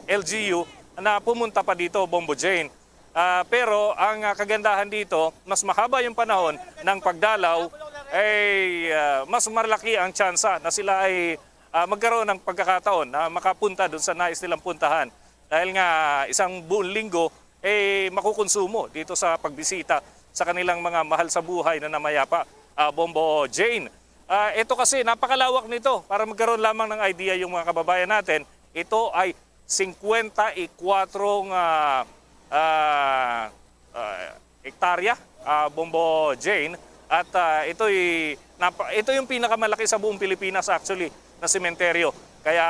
L G U na pumunta pa dito, Bombo Jane. Ah, pero ang, ah, kagandahan dito, mas mahaba yung panahon ng pagdalaw, ay, ah, mas malaki ang tsansa na sila ay, ah, magkaroon ng pagkakataon na makapunta dun sa nais nilang puntahan. Dahil nga isang buong linggo, eh, makukonsumo dito sa pagbisita sa kanilang mga mahal sa buhay na namayapa, ah, Bombo Jane. Ah, ito kasi, napakalawak nito. Para magkaroon lamang ng idea yung mga kababayan natin, ito ay singkwenta y kwatro nga, ah, ah, hektarya, ah, Bombo Jane. At, ah, ito'y napa-, ito yung pinakamalaki sa buong Pilipinas actually na sementeryo. Kaya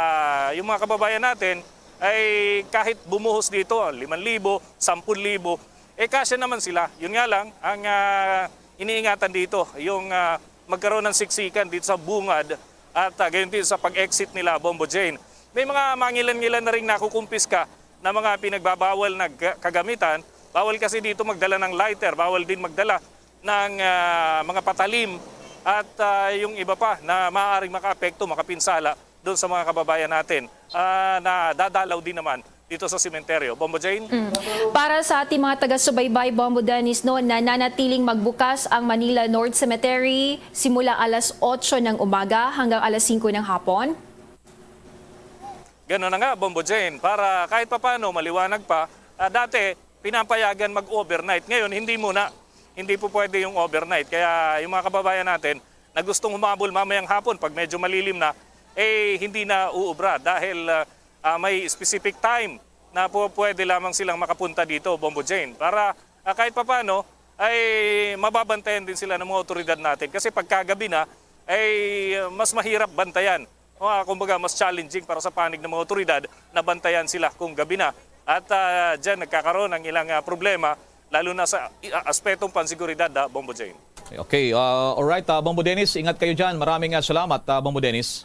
yung mga kababayan natin ay kahit bumuhos dito, limang libo, sampung libo, eh, kasya naman sila. Yun nga lang, ang, ah, iniingatan dito, yung, ah, magkaroon ng siksikan dito sa bungad at ah, gayon din sa pag-exit nila, Bombo Jane. May mga mangilan-ngilan na rin nakukumpiska na mga pinagbabawal na ga- kagamitan. Bawal kasi dito magdala ng lighter, bawal din magdala ng ah, mga patalim at ah, yung iba pa na maaaring makaapekto, makapinsala doon sa mga kababayan natin ah, na dadalaw din naman dito sa sementeryo. Bombo Jane? Mm. Para sa ating mga taga-subaybay, Bombo Dennis, no, nananatiling magbukas ang Manila North Cemetery simula alas otso ng umaga hanggang alas singko ng hapon? Gano'n na nga, Bombo Jane, para kahit papano maliwanag pa. Ah, dati, pinapayagan mag-overnight. Ngayon, hindi muna. Hindi po pwede yung overnight. Kaya yung mga kababayan natin na gustong humabol mamayang hapon pag medyo malilim na, eh, hindi na uubra dahil ah, ah, may specific time na po pwede lamang silang makapunta dito, Bombo Jane, para ah, kahit papano ay mababantayan din sila ng mga otoridad natin. Kasi pagkagabi na, ay ah, mas mahirap bantayan. O, ah, kumbaga, mas challenging para sa panig ng mga otoridad na bantayan sila kung gabi na. At ah, dyan nagkakaroon ng ilang ah, problema, lalo na sa i- ah, aspetong pansiguridad, ah, Bombo Jane. Okay, uh, alright, uh, Bombo Dennis, ingat kayo dyan. Maraming uh, salamat, uh, Bombo Dennis.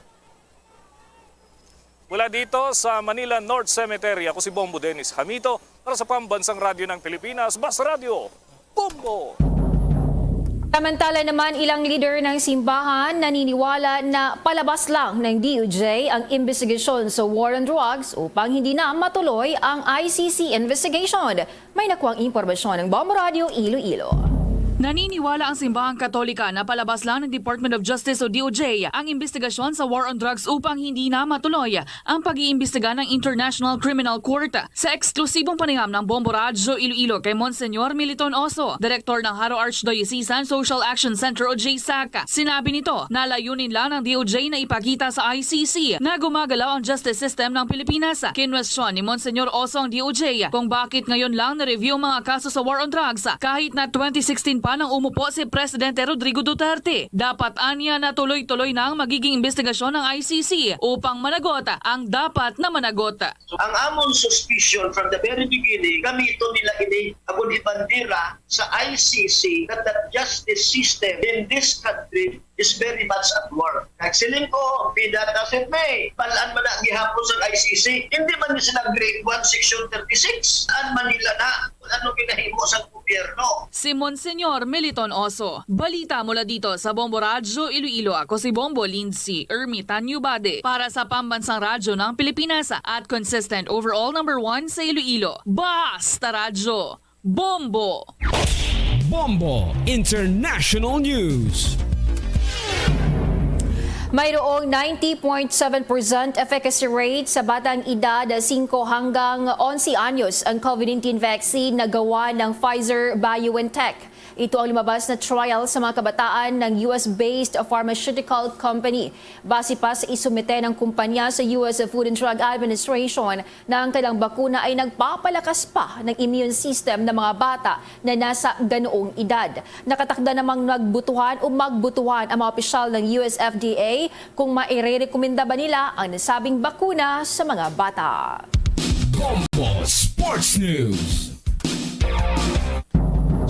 Mula dito sa Manila North Cemetery, ako si Bombo Dennis Hamito para sa Pambansang Radyo ng Pilipinas, Bas Radyo, Bombo! Samantala naman, ilang leader ng simbahan naniniwala na palabas lang ng D O J ang imbestigasyon sa war on drugs upang hindi na matuloy ang I C C investigation. May nakuhang impormasyon ang Bombo Radyo Iloilo. Naniniwala ang Simbahang Katolika na palabas lang ng Department of Justice o D O J ang imbestigasyon sa war on drugs upang hindi na matuloy ang pag-iimbestiga ng International Criminal Court. Sa eksklusibong panayam ng Bombo Radyo Iloilo kay Monsignor Militon Oso, direktor ng Jaro Archdiocesan Social Action Center o J sac, sinabi nito na layunin lang ng D O J na ipakita sa I C C na gumagalaw ang justice system ng Pilipinas. Kinwestiyon ni Monsignor Oso ang D O J kung bakit ngayon lang na-review ang mga kaso sa war on drugs kahit na twenty sixteen pa nang umupo si Presidente Rodrigo Duterte. Dapat anya na tuloy-tuloy na ang magiging imbestigasyon ng I C C upang managot ang dapat na managot. Ang amon suspicion from the very beginning, gamiton nila ini agud ibandera sa I C C that the justice system in this country is very much at work. Nagsiling ko, pida ta, Sir May, balaan man na gihapon sa I C C. Hindi man ni sila grade one, section thirty-six. An Manila na, kung ano ginahimo sa gobyerno. Si Monsignor Militon Oso. Balita mula dito sa Bombo Radyo Iloilo. Ako si Bombo Lindsay Ermitan Yubade para sa Pambansang Radyo ng Pilipinas at consistent overall number one sa Iloilo. Basta Radyo! Bombo! Bombo International News. Mayroong ninety point seven percent efficacy rate sa batang edad singko hanggang onse anyos ang COVID nineteen vaccine na gawa ng Pfizer BioNTech. Ito ang lumabas na trial sa mga kabataan ng U S-based pharmaceutical company. Base pa sa isumite ng kumpanya sa U S Food and Drug Administration, na ang kanilang bakuna ay nagpapalakas pa ng immune system ng mga bata na nasa ganoong edad. Nakatakda namang nagbutuhan o magbutuhan ang mga opisyal ng U S F D A kung mairerekomenda ba nila ang nasabing bakuna sa mga bata. Bombo Sports News.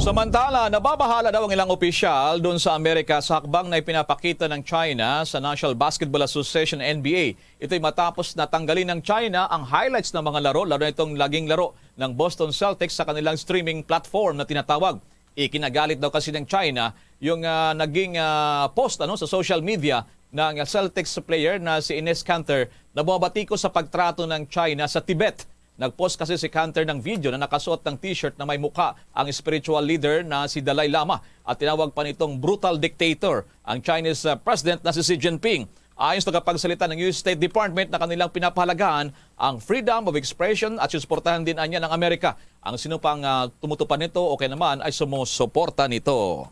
Samantala, nababahala daw ang ilang opisyal doon sa Amerika sa hakbang na ipinapakita ng China sa National Basketball Association, N B A. Ito'y matapos na tanggalin ng China ang highlights ng mga laro, lalo na itong laging laro ng Boston Celtics sa kanilang streaming platform na tinatawag. Ikinagalit daw kasi ng China yung ah, naging ah, post ano, sa social media ng Celtics player na si Enes Kanter na bumabatikos sa pagtrato ng China sa Tibet. Nag-post kasi si Kanter ng video na nakasuot ng t-shirt na may mukha ang spiritual leader na si Dalai Lama at tinawag pa nitong brutal dictator ang Chinese ah, president na si Xi Jinping. Ayon sa tagapagsalita ng U S State Department na kanilang pinapahalagahan ang freedom of expression at susuportahan din anya ng Amerika ang sino pang ah, tumutupad nito o kaya naman ay sumusuporta nito.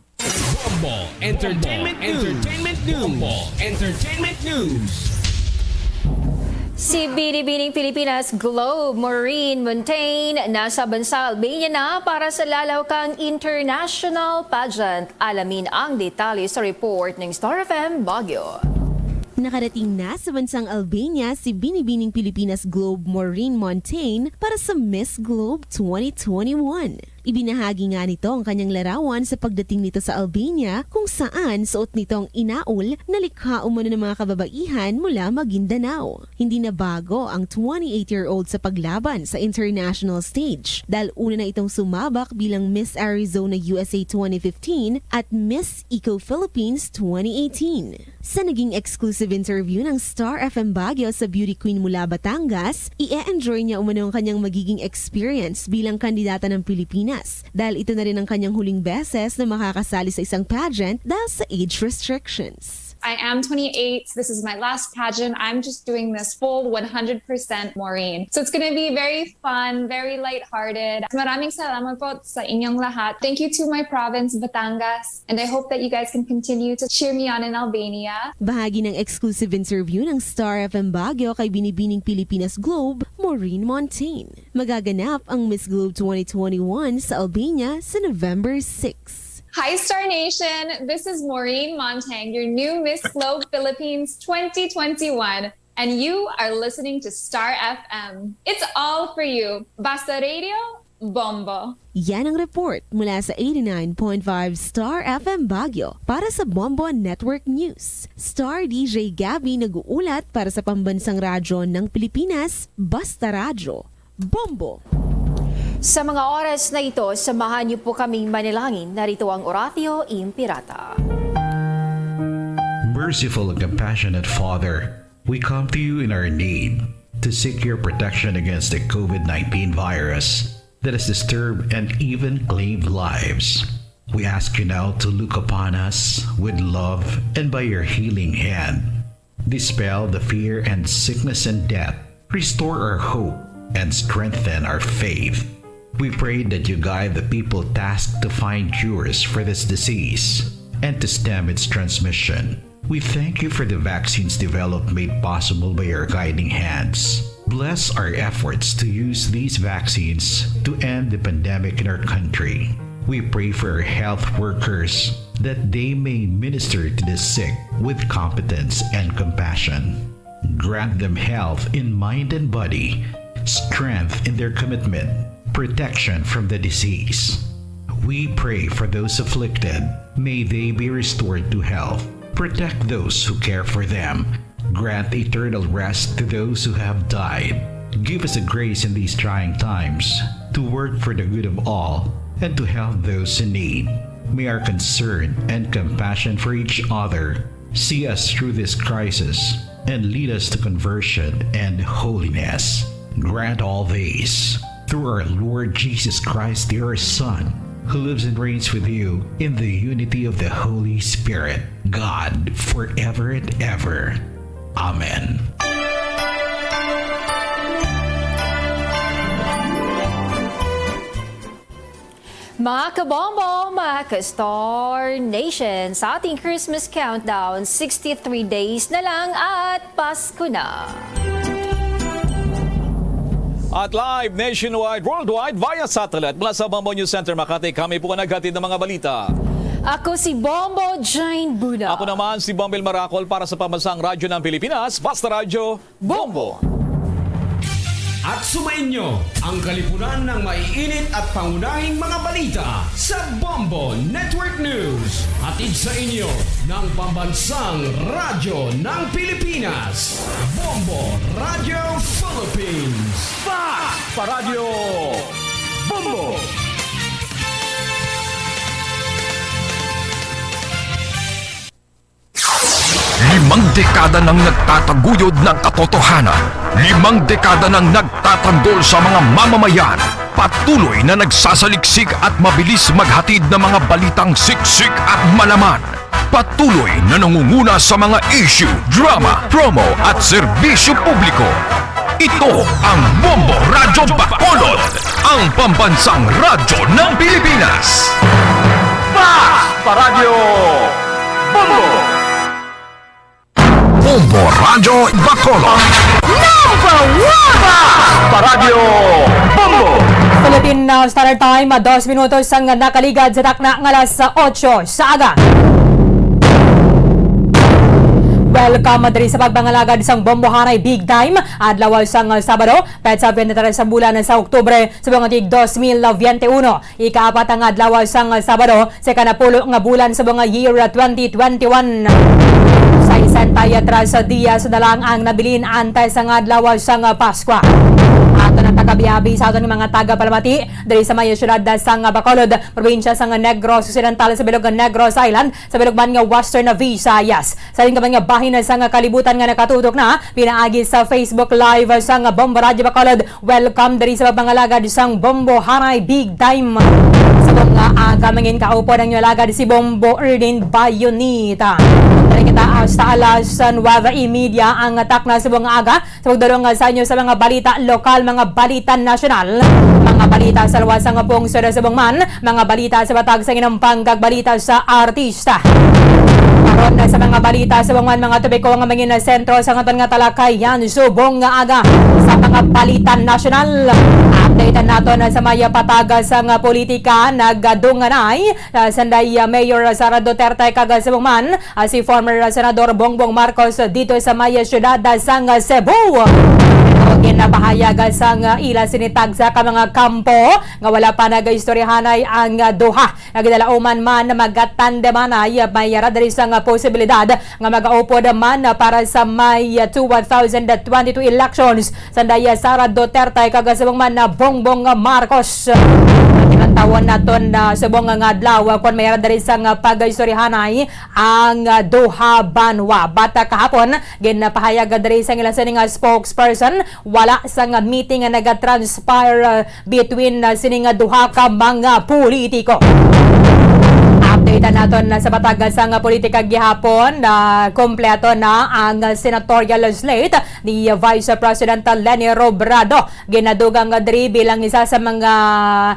Bombo Entertainment News. Entertainment News. Bombo Entertainment News. Si Binibining Pilipinas Globe Maureen Montaigne nasa bansa Albania na para sa lalaw kang international pageant. Alamin ang detalye sa report ng Star F M Baguio. Nakarating na sa bansang Albania si Binibining Pilipinas Globe Maureen Montaigne para sa Miss Globe twenty twenty-one. Ibinahagi nga nito ang kanyang larawan sa pagdating nito sa Albania, kung saan suot nito ang inaol na likha umano ng mga kababaihan mula Maguindanao. Hindi na bago ang twenty-eight-year-old sa paglaban sa international stage, dahil una na itong sumabak bilang Miss Arizona U S A twenty fifteen at Miss Eco Philippines twenty eighteen. Sa naging exclusive interview ng Star F M Baguio sa beauty queen mula Batangas, i-enjoy niya umano ang kanyang magiging experience bilang kandidata ng Pilipinas, dahil ito na rin ang kanyang huling beses na makakasali sa isang pageant dahil sa age restrictions. I am twenty-eight. This is my last pageant. I'm just doing this full one hundred percent Maureen. So it's gonna be very fun, very lighthearted. Maraming salamat po sa inyong lahat. Thank you to my province, Batangas. And I hope that you guys can continue to cheer me on in Albania. Bahagi ng exclusive interview ng Star F M Baguio kay Binibining Pilipinas Globe, Maureen Montaigne. Magaganap ang Miss Globe twenty twenty-one sa Albania sa November six. Hi, Star Nation! This is Maureen Montaigne, your new Miss Globe Philippines twenty twenty-one, and you are listening to Star F M. It's all for you. Basta Radio, Bombo. Yan ang report mula sa eighty-nine point five Star F M Baguio para sa Bombo Network News. Star D J Gabby nag-uulat para sa Pambansang Radyo ng Pilipinas, Basta Radyo, Bombo. Sa mga oras na ito, samahan niyo po kaming manalangin. Narito ang Oratio Impirata. Merciful and compassionate Father, we come to you in our need to seek your protection against the COVID nineteen virus that has disturbed and even claimed lives. We ask you now to look upon us with love and by your healing hand, dispel the fear and sickness and death. Restore our hope and strengthen our faith. We pray that you guide the people tasked to find cures for this disease and to stem its transmission. We thank you for the vaccines developed made possible by your guiding hands. Bless our efforts to use these vaccines to end the pandemic in our country. We pray for our health workers that they may minister to the sick with competence and compassion. Grant them health in mind and body, strength in their commitment, protection from the disease. We pray for those afflicted. May they be restored to health. Protect those who care for them. Grant eternal rest to those who have died. Give us the grace in these trying times to work for the good of all and to help those in need. May our concern and compassion for each other see us through this crisis and lead us to conversion and holiness. Grant all this through our Lord Jesus Christ, your Son, who lives and reigns with you in the unity of the Holy Spirit, God, forever and ever. Amen. Mga kabombo, mga ka-Star Nation, sa ating Christmas countdown, sixty-three days na lang at Pasko na. At live nationwide, worldwide, via satellite. Mula sa Bombo News Center, Makati, kami po ang naghatid ng mga balita. Ako si Bombo Jane Buna. Ako naman si Bombo El Maracol para sa Pambansang Radyo ng Pilipinas, Basta Radyo, Bombo. At sumainyo ang kalipunan ng maiinit at pangunahing mga balita sa Bombo Network News. Hatid sa inyo ng Pambansang Radyo ng Pilipinas, Bombo Radio Philippines. Fast pa Radyo Bombo! Limang dekada nang nagtataguyod ng katotohanan. Limang dekada nang nagtatanggol sa mga mamamayan. Patuloy na nagsasaliksik at mabilis maghatid ng mga balitang siksik at malaman. Patuloy na nangunguna sa mga issue, drama, promo at serbisyo publiko. Ito ang Bombo Radyo Bacolod, ang pambansang radyo ng Pilipinas. Fast pa Radyo Bombo! Bombo Radyo Bacolod. Number one! Fast pa Radyo Bombo! Philippine, uh, Standard Time, uh, dos minutos ang nakaligad sa takna nga alas otso sa aga. Welcome diri sa pagpangalagad sang Bombohanay Big Time, adlaw sang Sabado, petsa twenty-three sa bulan sa Oktubre, sa mga tig dos mil veintiuno. Ikaapat nga adlaw sang Sabado sa kanapulo nga bulan sa mga year twenty twenty-one. Sa isang tayatras sa diya sa dalang ang nabilin antes sang adlaw sang Paskwa. Ato na pagkabiabi sa aton mga tagapalamati diri sa may siyudad sang Bacolod, probinsya sang Negros Occidental, sa bilog nga Negros Island, sa bilog man nga Western Visayas. Sa tingkabay nga bahin sang kalibutan nga nakatutok na pinaagi sa Facebook Live sang Bombo Radyo Bacolod, welcome diri sa pagpangalagad sang Bombo Haray Big Time. Sa mga aga mangin kaupod ang inyo alagad si Bombo Erdin Bayonita. Diri kita hasta alas nueve y media ang takna sa mga aga. Sa pagdulong sa inyo sa mga balita lokal, mga balita nasyonal, mga balita sa luwas sang pungsod sa Bungman, mga balita sa batag sa ginampang kag balita sa artista. Karon na sa mga balita sa Bungman, mga topiko nga mangin sentro sa aton nga talakayan subong nga aga sa mga balita nasyonal. Update naton sa may patag sang politika, nagdunganay, ah, sanday, ah, Mayor Sara Duterte kag sa Bungman, ah, si former, ah, Senador Bongbong Marcos dito sa may siyudad, ah, sang, ah, Cebu. O ginapahayag, ah, sang, ah, ila sini tagsa ka mga kampo nga wala pa nagaistoryahanay ang, ah, duha nga ginalauman man magatandemanay, ah, may ara diri sang, ah, posibilidad nga magaupod man, ah, para sa May, ah, two thousand twenty-two elections. Sanday, ah, Sara Duterte kag subong man na Bongbong Marcos. Kinatawon naton na subong nga adlaw, ah, kon may ara diri sang, ah, pag-istoryahanay ang, ah, duha banwa. But, ah, kahapon, ginapahayag diri sang ila sini nga spokesperson, wala sang, ah, meeting nga nagatranspire, ah, between, ah, sini nga duha ka mga politiko. Update naton na sa batag sang politika gihapon, na kompleto na ang senatorial slate ni Vice President Leni Robredo. Ginadugang diri bilang isa sa mga,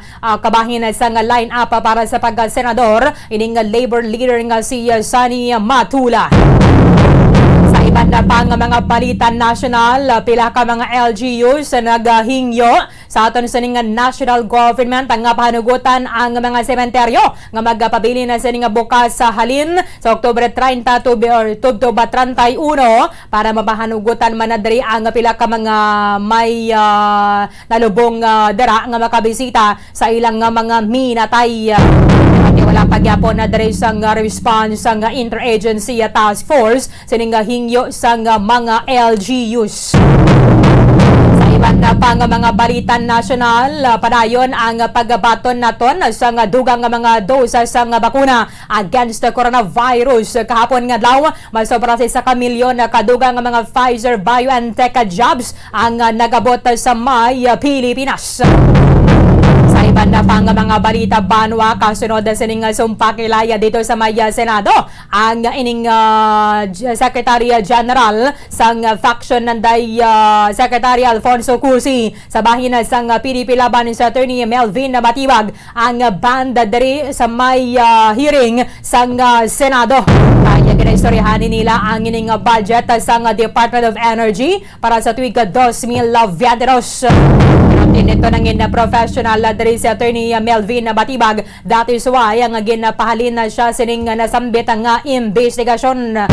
ah, kabahin sa nga line-up para sa pagkasenador, ining Labor leader nga si, ah, Sonny Matula. Sa iban na pa nga mga balita nasyonal, ah, pila ka mga L G Us nagahingyo sa aton sini nga national government nga pahanugutan ang mga sementeryo nga magapabilin na sini nga bukas sa halin sa Oktubre treinta to be, or tubtob treinta y uno para mapahanugutan man na diri ang pila ka mga may, ah, nalubong, ah, dira nga makabisita sa ilang nga mga minatay. Ati wala pa gyapon na diri sang, ah, response sang, ah, Interagency, ah, Task Force sining nga hingyo sang, ah, mga L G Us. Sa iban na pa nga mga balita nasyonal, ah, padayon ang pagbaton naton sang dugang nga mga dosa sang bakuna against the coronavirus. Kahapon nga adlaw, mas sobra sa isa ka milyon na kadugang nga mga Pfizer-BioNTech jabs ang, ah, nagabot sa may, ah, Pilipinas. Sa iban na pa nga mga balita, banwa, kasunod na sining, ah, sumpa kilaya dito sa may, ah, Senado, ang ining, ah, J-, Secretary General sang, ah, faction nanday, ah, Secretary Alfonso Cusi, sa bahin sang, ah, P D P Laban, si Attorney Melvin Matibag, ang, ah, band diri sa may, ah, hearing sang, ah, Senado. Kaya ginaistoryahan nila ang ining, ah, budget sang, ah, Department of Energy para sa tuig, ah, dos mil veintidos. Pero tinito nangin na professional, ah, diri si Attorney, ah, Melvin Matibag. That is why ang ginapahalin na siya sining, ah, nasambit nga investigasyon, ah,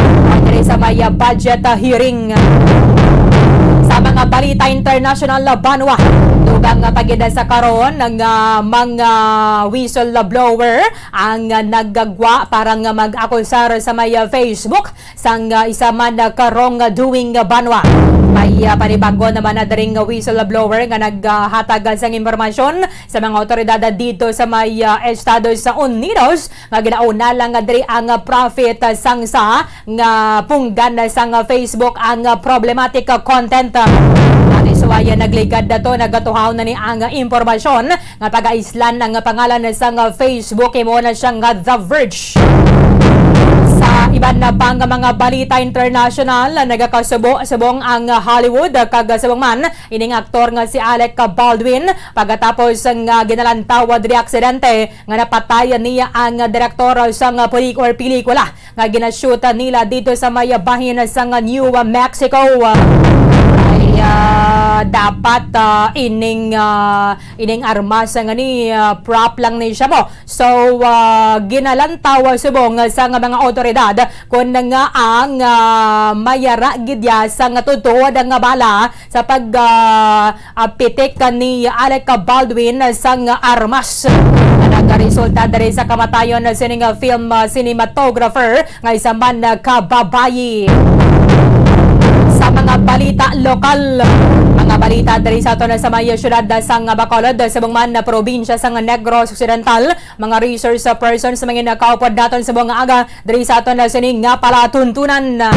diri sa may, ah, budget, ah, hearing. Sa mga balita international, ah, banwa, dugang nga pagida sa karon nga mga whistleblower ang, ah, naggagwa para nga mag-akusar sa may, ah, Facebook sang, ah, isa man, ah, ka wrongdoing, ah, banwa. May, ah, panibago naman na diri nga whistleblower nga naghatag, ah, sang impormasyon sa mga awtoridad dito sa may, ah, Estados Unidos nga ginauna lang nga diri ang, ah, profit, ah, sang sa nga punggan sang Facebook ang, ah, problematic, ah, content. Ati suwaya nagligad na to, nagatuhaw na ni ang, ah, impormasyon nga pag-aislan ang pangalan sang, ah, Facebook, imo na siya nga The Verge. Sa iban na pa nga mga balita international, nagakasubo subong ang, ah, Hollywood, ah, kag subong man ining aktor nga si Alec Baldwin pagkatapos nga ginalantaw diri aksidente nga napatay niya ang direktor sang pelik-, or pelikula nga ginashoot nila dito sa may bahin sang New Mexico. Ay, ah, Dapat, ah, ining, ah, ining armas nga ni, ah, prop lang ni siya mo. So, ah, ginalantaw subong sa nga mga otoridad kun nga ang, ah, mayara gid ya sa nga tutuod nga bala sa pag, ah, ah, pitik ni Alec Baldwin sang armas nga nagaresulta diri sa kamatayon sining, ah, film, ah, cinematographer nga isa man, ah, ka babayi. Sa mga balita lokal, mga balita diri sa aton sa may siyudad sang Bacolod, subong man na probinsya sang Negros Occidental, mga resource persons, mga nakaupod naton subong nga aga diri sa aton na sini nga palatuntunan.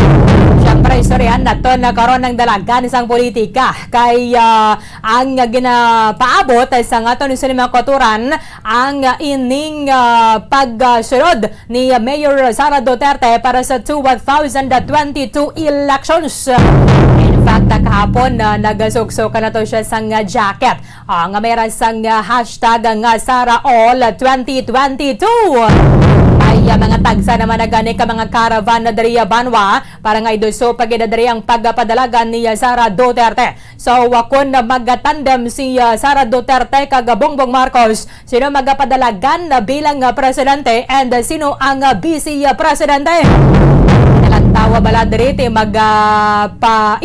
Siyempre, istoryahan naton na karon ang dalagan sang politika kay, ah, ang ginapaabot sa aton sini mga kauturan ang ining, ah, pagsunod ni Mayor Sara Duterte para sa two thousand twenty-two elections. In fact, kahapon, ah, nagasuksok na to siya sang jacket. Ah, nga may ra sang, ah, hashtag nga Sara All twenty twenty-two. Ay, ah, mga tagsa naman na gani ka mga caravan na diri, ah, banwa para nga iduso pa gid diri ang pagpadalagan ni, ah, Sara Duterte. So, ah, kun magatandem si, ah, Sara Duterte kag Bongbong Marcos, sino magapadalagan na bilang, ah, presidente and, ah, sino ang, ah, vice, ah, presidente? Nalantawa bala diri ti magapaiway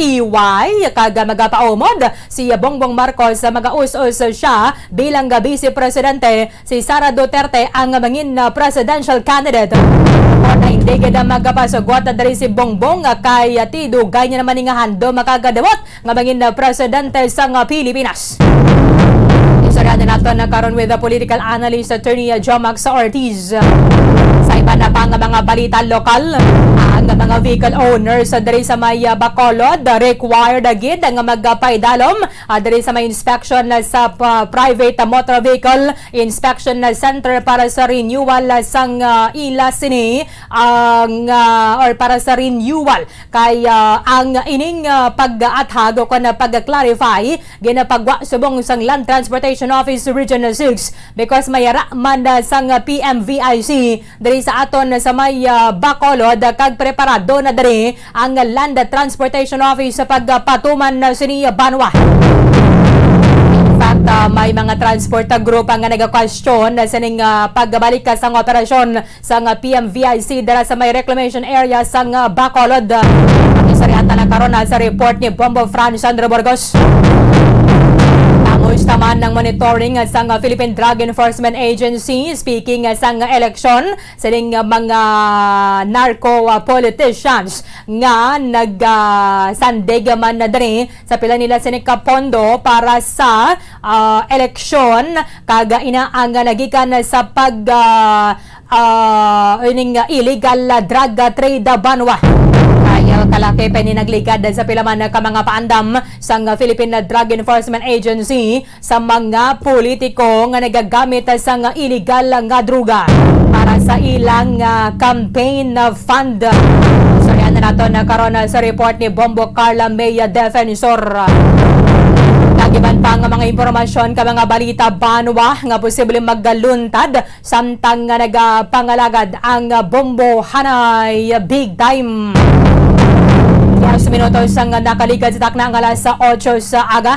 kag magapaumod si Bongbong Marcos sa magaus-os siya bilang vice presidente, si Sara Duterte ang mangin, ah, presidential candidate. Kon hindi gid magapasugot diri si Bongbong, ah, kay, ah, ti dugay niya naman nga handom makakadawat nga mangin, ah, presidente sang, ah, Pilipinas. Istoryahan naton na karon with the political analyst attorney, ah, Jomax Ortiz. Sa iba na pa nga mga balita lokal, ang mga vehicle owners, ah, diri sa may, ah, Bacolod, ah, required, ah, gid nga magpaidalom, ah, diri sa may inspection na sa pa-, private, ah, motor vehicle inspection na center para sa renewal, ah, sang, ah, ila sini, ah, nga, or para sa renewal kay, ah, ang ining, ah, pag-athag o kon pag-clarify ginapagwa subong sang Land Transportation Office Region six because mayara man, ah, sang P M V I C diri sa aton sa may, ah, Bacolod, ah, kag preparado na diri ang Land Transportation Office sa pagpatuman, ah, sini, ah, banwa. In fact, ah, may mga transport, ah, group nga nagakwestiyon, ah, sining, ah, pagbalik, ah, sang operasyon sang, ah, P M V I C dira sa may reclamation area sang, ah, Bacolod. Ang istorya ta na karon, ah, sa report ni Bombo Franz Sandro Burgos. Tamos naman ang monitoring, ah, sang, ah, Philippine Drug Enforcement Agency. Speaking, ah, sang, ah, eleksyon, sining, ah, mga narco, ah, politicians nga nag, ah, sandig man na diri sa pila nila sini ka pondo para sa, ah, eleksyon, kag, ah, ina ang, ah, nagikan sa pag, ah, ah, ining, ah, illegal, ah, drug, ah, trade, ah, banwa. Kaya kalaki pa ini nagligad sa pila man ka mga paandam sang, ah, Philippine Drug Enforcement Agency sa mga politiko nga nagagamit sang illegal nga droga para sa ilang, ah, campaign fund. Istoryahan na naton na karon, ah, sa report ni Bombo Carla May Defensor. Kag iban pa nga mga impormasyon ka mga balita banwa nga posible magaluntad samtang nga nagapangalagad ang Bombo Hanay Big Time. Diyes minutos ang nakaligad sa takna nga alas otso sa aga.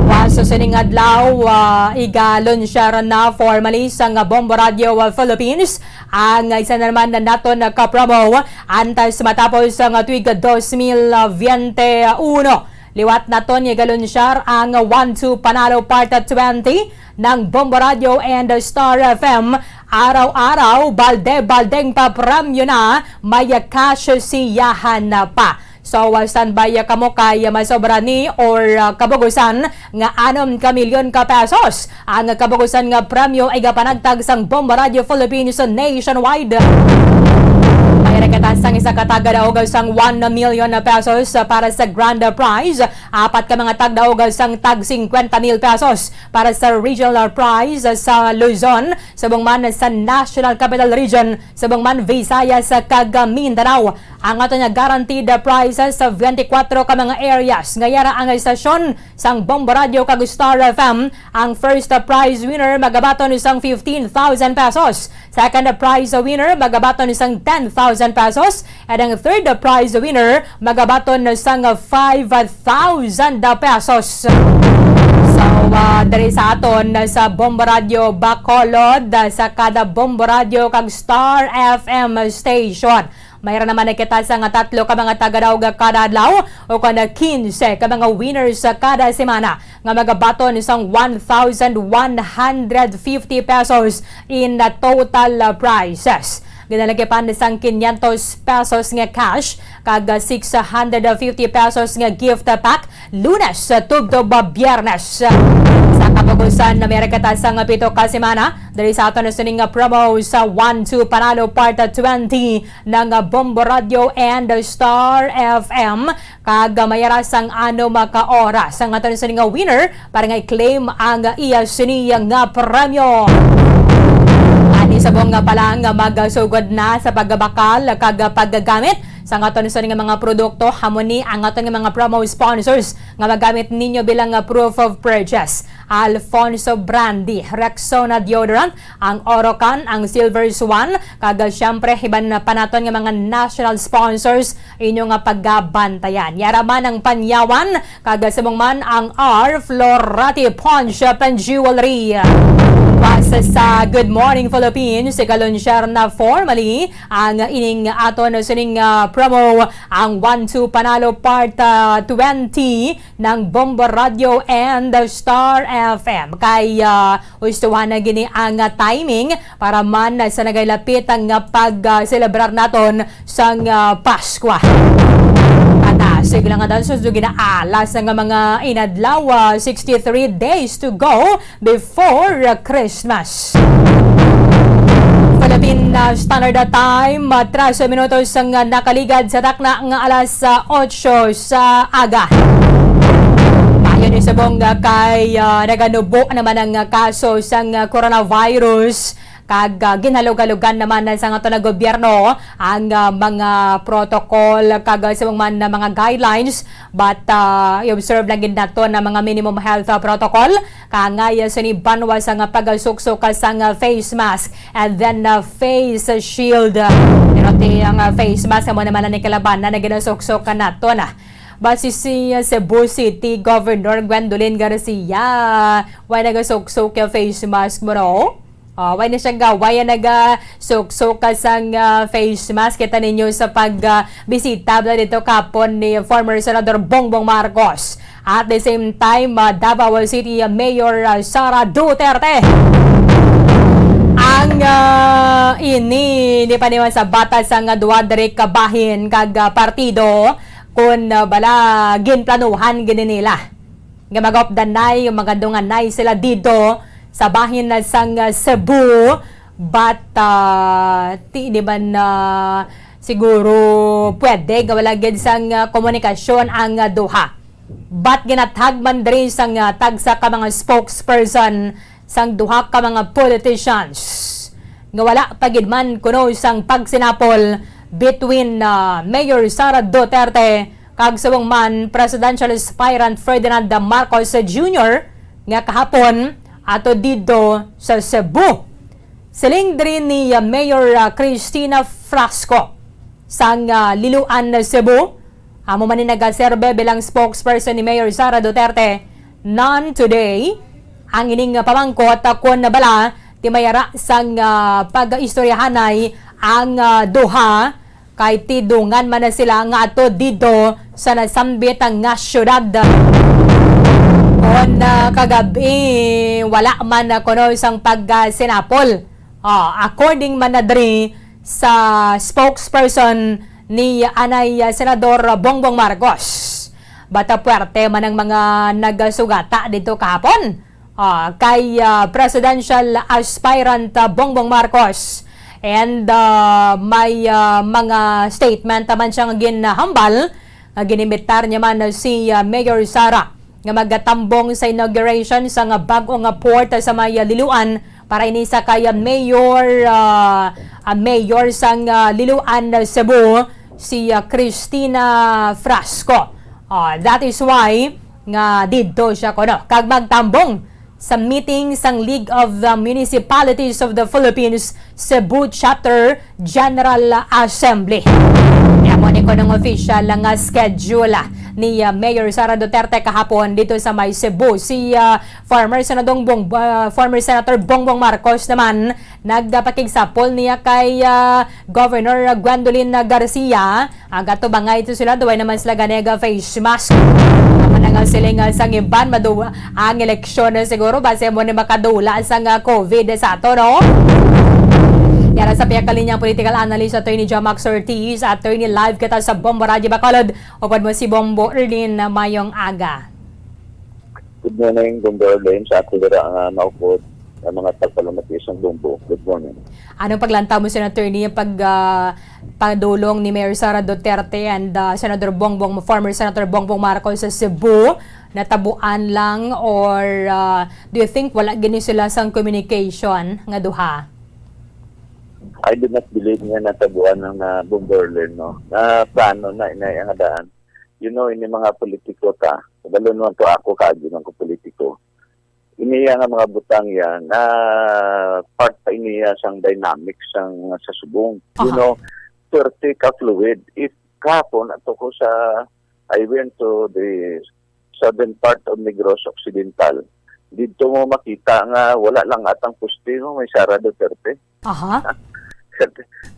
Wa sa sining adlaw, ah, igalunsyar na formally sang Bombo Radio, ah, Philippines ang isa na naman na naton ka promo antes matapos ang tuig dos mil bente uno. Liwat naton igalunsyar ang One Two Panalo Part twenty ng Bombo Radio and Star F M. Araw-araw, balde-baldeng papremyo na, may cash siyahan pa. So, uh, standby, uh, kamo kay, uh, masobra ni or, uh, kabugusan nga anom ka milyon ka pesos. Ang kabugusan nga premyo ay gapanagtag sang Bombo Radio Philippines nationwide. May ra kita sang isa ka tagdaog sang one million pesos, uh, para sa grand prize. Apat ka mga tagdaog sang tag cincuenta mil pesos para sa regional prize sa Luzon, subong man sa National Capital Region, subong man Visayas kag Mindanao. Ang aton nga guaranteed prizes sa twenty-four ka mga areas nga yara ang estasyon sang Bombo Radio kag Star F M. Ang first prize winner magabaton sang fifteen thousand pesos. Second prize winner magabaton sang ten thousand pesos, and ang third prize winner magabaton sang five thousand pesos. So, ah, diri sa aton sa Bombo Radio Bacolod, ah, sa kada Bombo Radio kag Star F M station, mayra naman na kita sa nga tatlo ka mga tagadawg kada adlaw, o kon quince ka mga winners sa kada semana nga magabaton sang one thousand one hundred fifty pesos in the total, uh, prizes. Ginalagipan sang quinientos pesos nga cash kag six hundred fifty pesos nga gift pack, Lunes tubtob Biyernes. Sa kapugusan, may kita sang pito ka semana diri sa aton sining promo sa One Two Panalo Part twenty ng Bombo Radio and Star F M. Kag mayra sang ano maka oras ang aton sini nga winner para nga i-claim ang iya sini nga premyo. Ani subong nga pala nga magasugod na sa pagbakal kag paggamit sa aton sini nga mga produkto, amo ni ang aton nga mga promo sponsors nga magamit ninyo bilang nga proof of purchase. Alfonso Brandy, Rexona Deodorant, ang Orocan, ang Silver Swan, kag, ah, siyempre, iban na pa naton nga mga national sponsors, inyo nga pagabantayan. Yara man ang Panyawan, kag, ah, subong man ang R Florati Pawn Shop and Jewelry. Basta sa Good Morning Philippines, si Kalunsyar na formally ang ining aton sining, ah, promo, ang One Two Panalo Part, ah, twenty ng Bombo Radio and Star F M. Kay, ah, hustuhan na gini ang, ah, timing para man sa nagailapit ang, ah, pag, ah, selebrar naton sang, ah, Paskwa. At, ah, sige lang nga daw, so, so, ginaalas nga mga inadlaw, ah, sixty-three days to go before, uh, Christmas. Philippine, uh, Standard Time, uh, trese minutos ang, uh, nakaligad sa takna nga alas, uh, otso sa aga. Tayo ni subong, uh, kay, uh, naganubo naman ang, uh, kaso sang, uh, coronavirus, kag, uh, ginhalugalugan naman sa aton nga gobyerno ang, uh, mga protocol kag, uh, subong man na mga guidelines. But, uh, i-observe lang gid nato na mga minimum health, uh, protocol. Kaangay sini banwa sang pagasuksok sang face mask and then, uh, face shield. Pero ti ang, uh, face mask amo naman ang kalaban na naginasuksok nato na. Basi si, uh, Cebu City Governor Gwendolyn Garcia, way nagasuksok ang face mask mo, no? Ah, way na siya gaway ang nagasuksok sang, ah, face mask. Kita ninyo sa pag, ah, bisita bala dito kapon ni former Senador Bongbong Marcos. At the same time, ah, Davao City, ah, Mayor, ah, Sara Duterte. Ang, ah, ini, ni paniman sa batas ang, ah, duha diri ka bahin kag, ah, partido kun, ah, bala ginplanuhan gini nila nga mag-updanay, magadunganay sila dito sa bahin na sang, ah, Cebu. But, ah, ti, di man, ah, siguro pwede nga wala gid sang, ah, komunikasyon ang, ah, duha. But ginatag man diri sang, ah, tagsa ka mga spokesperson sang duha ka mga politicians nga wala pa gid man kuno sang pagsinapol between, ah, Mayor Sara Duterte kag subong man presidential aspirant Ferdinand Marcos Junior nga kahapon ato dito sa Cebu. Siling diri ni, ah, Mayor, ah, Cristina Frasco sang, ah, Liloan, Cebu, amo man ni nagaserbe bilang spokesperson ni Mayor Sara Duterte, non today ang ining pamangkot, ah, kun bala ti may ara sang, ah, pag-istoryahanay ang, ah, duha, kay ti dungan man na sila nga ato dito sa nasambit nga syudad. Kon, ah, kagabi, wala man na kuno sang pagsinapol. Ah, according man na diri sa spokesperson ni anay, ah, Senador Bongbong Marcos. Bata puwerte man ang mga nagasugata dito kahapon, ah, kay, ah, presidential aspirant, ah, Bongbong Marcos. And, ah, may, ah, mga statement naman siya nga ginhambal nga ginimbitar niya man si, ah, Mayor Sara nga magatambong sa inauguration sa nga bag-o nga port sa may, ah, Liloan para ini sa kay, ah, Mayor, ah, ah, Mayor sang, ah, Liloan, ah, Cebu, si, ah, Cristina Frasco. Ah, that is why nga didto siya kuno kag magtambong sa meeting sang League of the Municipalities of the Philippines Cebu Chapter General Assembly. Kaya mo ni kunong official nga schedule, ah, ni, ah, Mayor Sara Duterte kahapon dito sa may Cebu. Si, ah, former Senadong Bong-, ah, former Senator Bongbong Marcos naman nagpakigsapol niya kay, ah, Governor Gwendolyn Garcia. Ang katubangay ito sila, duway naman sila gani nga face mask. Naman ang siling, ah, sang iban, madu-, ang eleksyon na siguro, base mo ni makadula sang, ah, COVID sa ato, no? Yara sa piyakalinyang political analyst, Attorney John Max Ortiz, Attorney, live kita sa Bombo Radyo Bacolod. Upod mo si Bombo Erlin, mayong aga. Good morning, Bombo Erlin, sa ako dira nga maupod nga mga tagpalamati sang Bombo. Good morning. Anong paglantaw mo, Senator, niya pag, ah, padulong ni Mayor Sara Duterte and, ah, Senator Bongbong, former Senator Bongbong Marcos sa Cebu? Natabuan lang or, ah, do you think wala gini sila sang communication nga duha? I do not believe nga natabuan ang, ah, Bombo Erlin, no? Na plano na inay ang daan. You know, ini mga politiko ta, kabalo naman to ako, kaagi man ko politiko. Iniya nga mga butang yan, na part pa iniya sang dynamics sang, sa subong. You Aha. know, thirty ka fluid. If kahapon, ato ko sa, I went to the southern part of Negros Occidental. Dito mo makita nga wala lang atang poste, no? May Sara Duterte. Aha.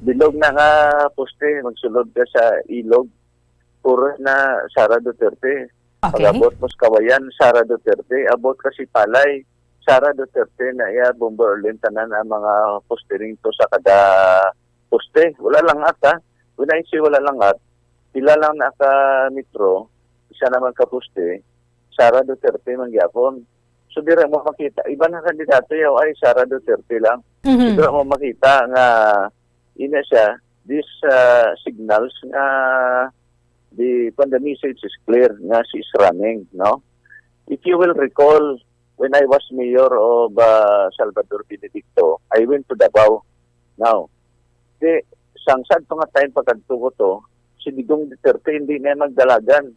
Bilog na nga poste, magsulod ka sa ilog. Puro na Sara Duterte. Okay. Pag-abot mo sa Kawayan, Sara Duterte. Abot ka si Palay, Sara Duterte na iya, Bombo Erlin, tanan ang mga poste rin to sa kada poste. Wala lang at, ha? When I say wala lang at, pila lang na ka metro, isa naman ka poste, Sara Duterte man gyapon. So, dira mo makita. Iba na kandidato yaw ay Sara Duterte lang. Mhm. So, dira mo makita nga ina siya, this, uh, signals nga the, when the message is clear nga she is running, no? If you will recall, when I was mayor of, uh, Salvador Benedicto, I went to Davao. Now, di, sang sad pa nga time pagkadto ko to, si Digong Duterte hindi na magdalagan.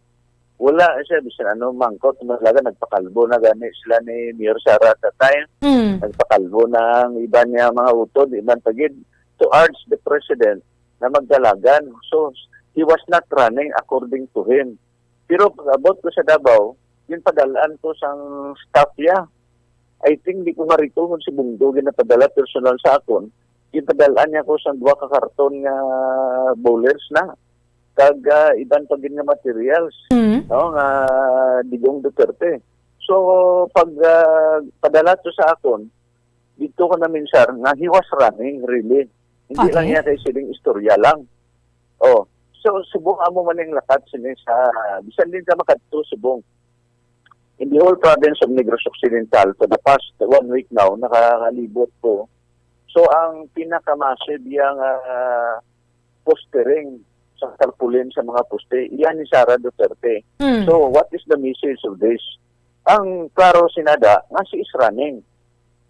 Wala siya, bisan ano, mangkot, malaga, nagpakalbo na gani sila ni Mayor Sara at that time. Mm. Nagpakalbo na ang iban niya mga utod, iban pagid to urge the president na magdalagan. So, he was not running according to him. Pero pag-abot ko sa Davao, yung padalaan ko sang staff niya. I think di ko marito kung si Bungdo ginapadala personal sa akon. Gipadalaan niya ko sang duha ka karton nga bowlers na. Kag, ah, iban pa gid nga materials, Mm. no, nga Digong Duterte. So, pag, ah, padala to sa akon, dito ko na minsar nga he was running, really. Hindi lang Okay. niya kay siling istorya lang. Oh, so, subong amo man ang lakat sini sa, bisan din sa makadto, subong. In the whole province of Negros Occidental, for the past one week now, nakakalibot ko. So, ang pinakamassive yang, ah, postering sa tarpaulin sa mga poste, iyan ni Sara Duterte. Mm. So, what is the message of this? Ang klaro sinada nga she is running.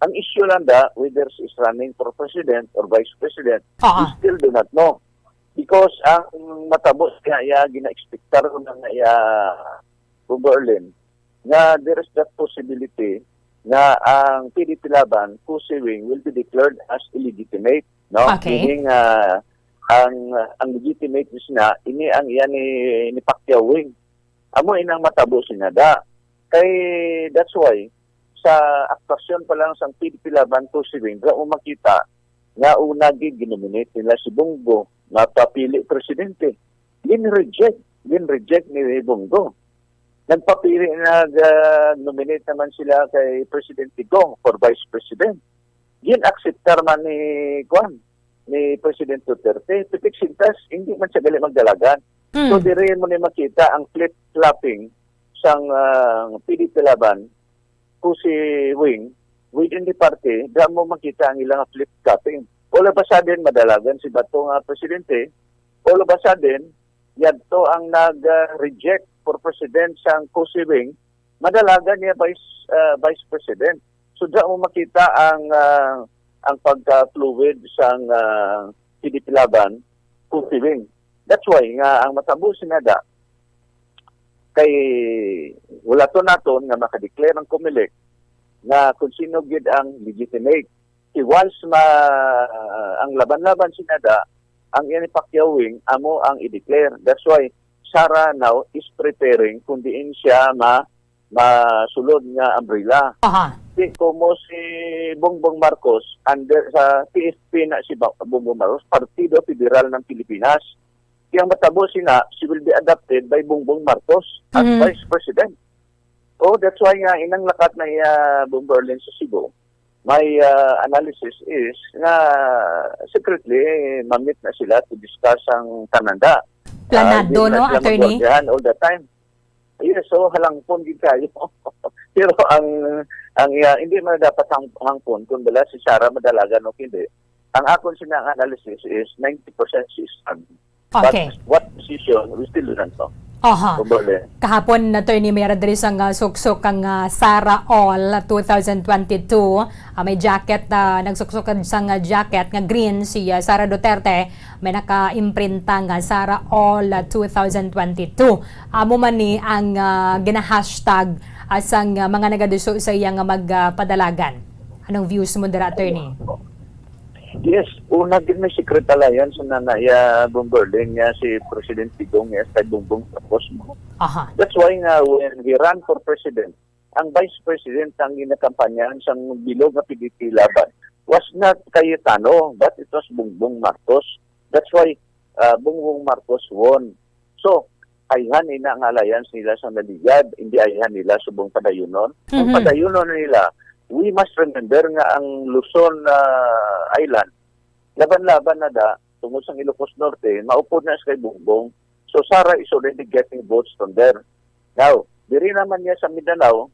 Ang issue lang da, whether she is running for president or vice president, we Ah. still do not know. Because ang matabo nga iya, gina-expectar ko na nga iya, Bombo Erlin, nga there is that possibility nga ang P D P Laban, Cossee Wing, will be declared as illegitimate, no? Okay. Meaning, ah, ang, ang legitimate is na, ini ang iya ni, ni Pacquiao Wing. Amo inang matabo sinada. Kay, that's why, sa aktuasyon pa lang sang P D P Laban, Cossee Wing, dira mo makita nga una gid ginominate nila si Bongo nga papili presidente. Gin-reject, gin-reject ni Bongo. Nagpapili, nag, ah, nominate naman sila kay Presidente Go for vice president. Gin-akseptar man ni, kwan, ni President Duterte. Pitik sintas, hindi man siya gali magdalagan. Mm. So, diri mo ni makita ang flip-flopping sang, ah, P D P Laban, Cossee Wing, within the party, dira mo makita ang ilang flip-flopping. All of a sudden, madalagan si Bato nga presidente. All of a sudden, yadto ang nag-reject for president sang Cossee Wing, madalagan niya vice, ah, vice president. So, dira mo makita ang, ah, ang pagka-fluid sang, ah, P D P Laban, Cossee Wing. That's why nga ang matabo sinada, kay wala to naton nga maka-declare ang Comelec, nga kung sino gid ang legitimate. Si once ma-, ang laban-laban sina da, ang iya ni Pacquiao wing amo ang i-declare. That's why Sara now is preparing kung diin siya ma-, masulod nga umbrella. Aha. Di, como si Bongbong Marcos, under sa T F P na si Ba-, Bongbong Marcos, Partido Federal ng Pilipinas. Kaya ang matabo sina, she will be adopted by Bongbong Marcos as Mhm. Vice President. Oh, that's why nga inang lakat na iya, Bomberlin, sa Cebu. My, ah, analysis is nga secretly mamit na sila to discuss ang tananda. Planado, Ah, hindi na no, sila attorney? Magwardiyahan all the time. Yes, so halangpon gid kayo. Pero ang, ang, ah, hindi man dapat hang-, hangpon kung bala si Sara madalagan o hindi. Ang akon sina analysis is ninety percent si Sara. But Okay. what decision, we still don't know. Aha. Kumbaga. Kahapon, Attorney, may ara diri sang, ah, suksok kang, ah, Sara All two thousand twenty-two. Ah, may jacket, ah, nagsuksok sang, ah, jacket nga green si, ah, Sara Duterte. May naka-imprinta nga Sara All, ah, two thousand twenty-two. Amo man ni ang, ah, gina-hashtag, ah, sang, ah, mga nagaduso sa iya nga mag, ah, padalagan. Anong views mo dira, Attorney? Yes, una gid may secret alliance na na iya Bomberlin nga si President Digong nga kay Bongbong Marcos mo. Aha. That's why nga when he ran for president, ang vice president ang ginakampanyahan sang bilog nga P D P Laban was not Cayetano, but it was Bongbong Marcos. That's why, uh, Bongbong Marcos won. So, ayhan ina nga alliance nila sa naligad, hindi ayhan nila subong padayunon. Ang Mhm. padayunon nila, we must remember nga ang Luzon, ah, Island, laban-laban na da, tungod sa Ilocos Norte, maupod na sa kay Bongbong. So, Sara is already getting votes from there. Now, diri naman niya sa Mindanao,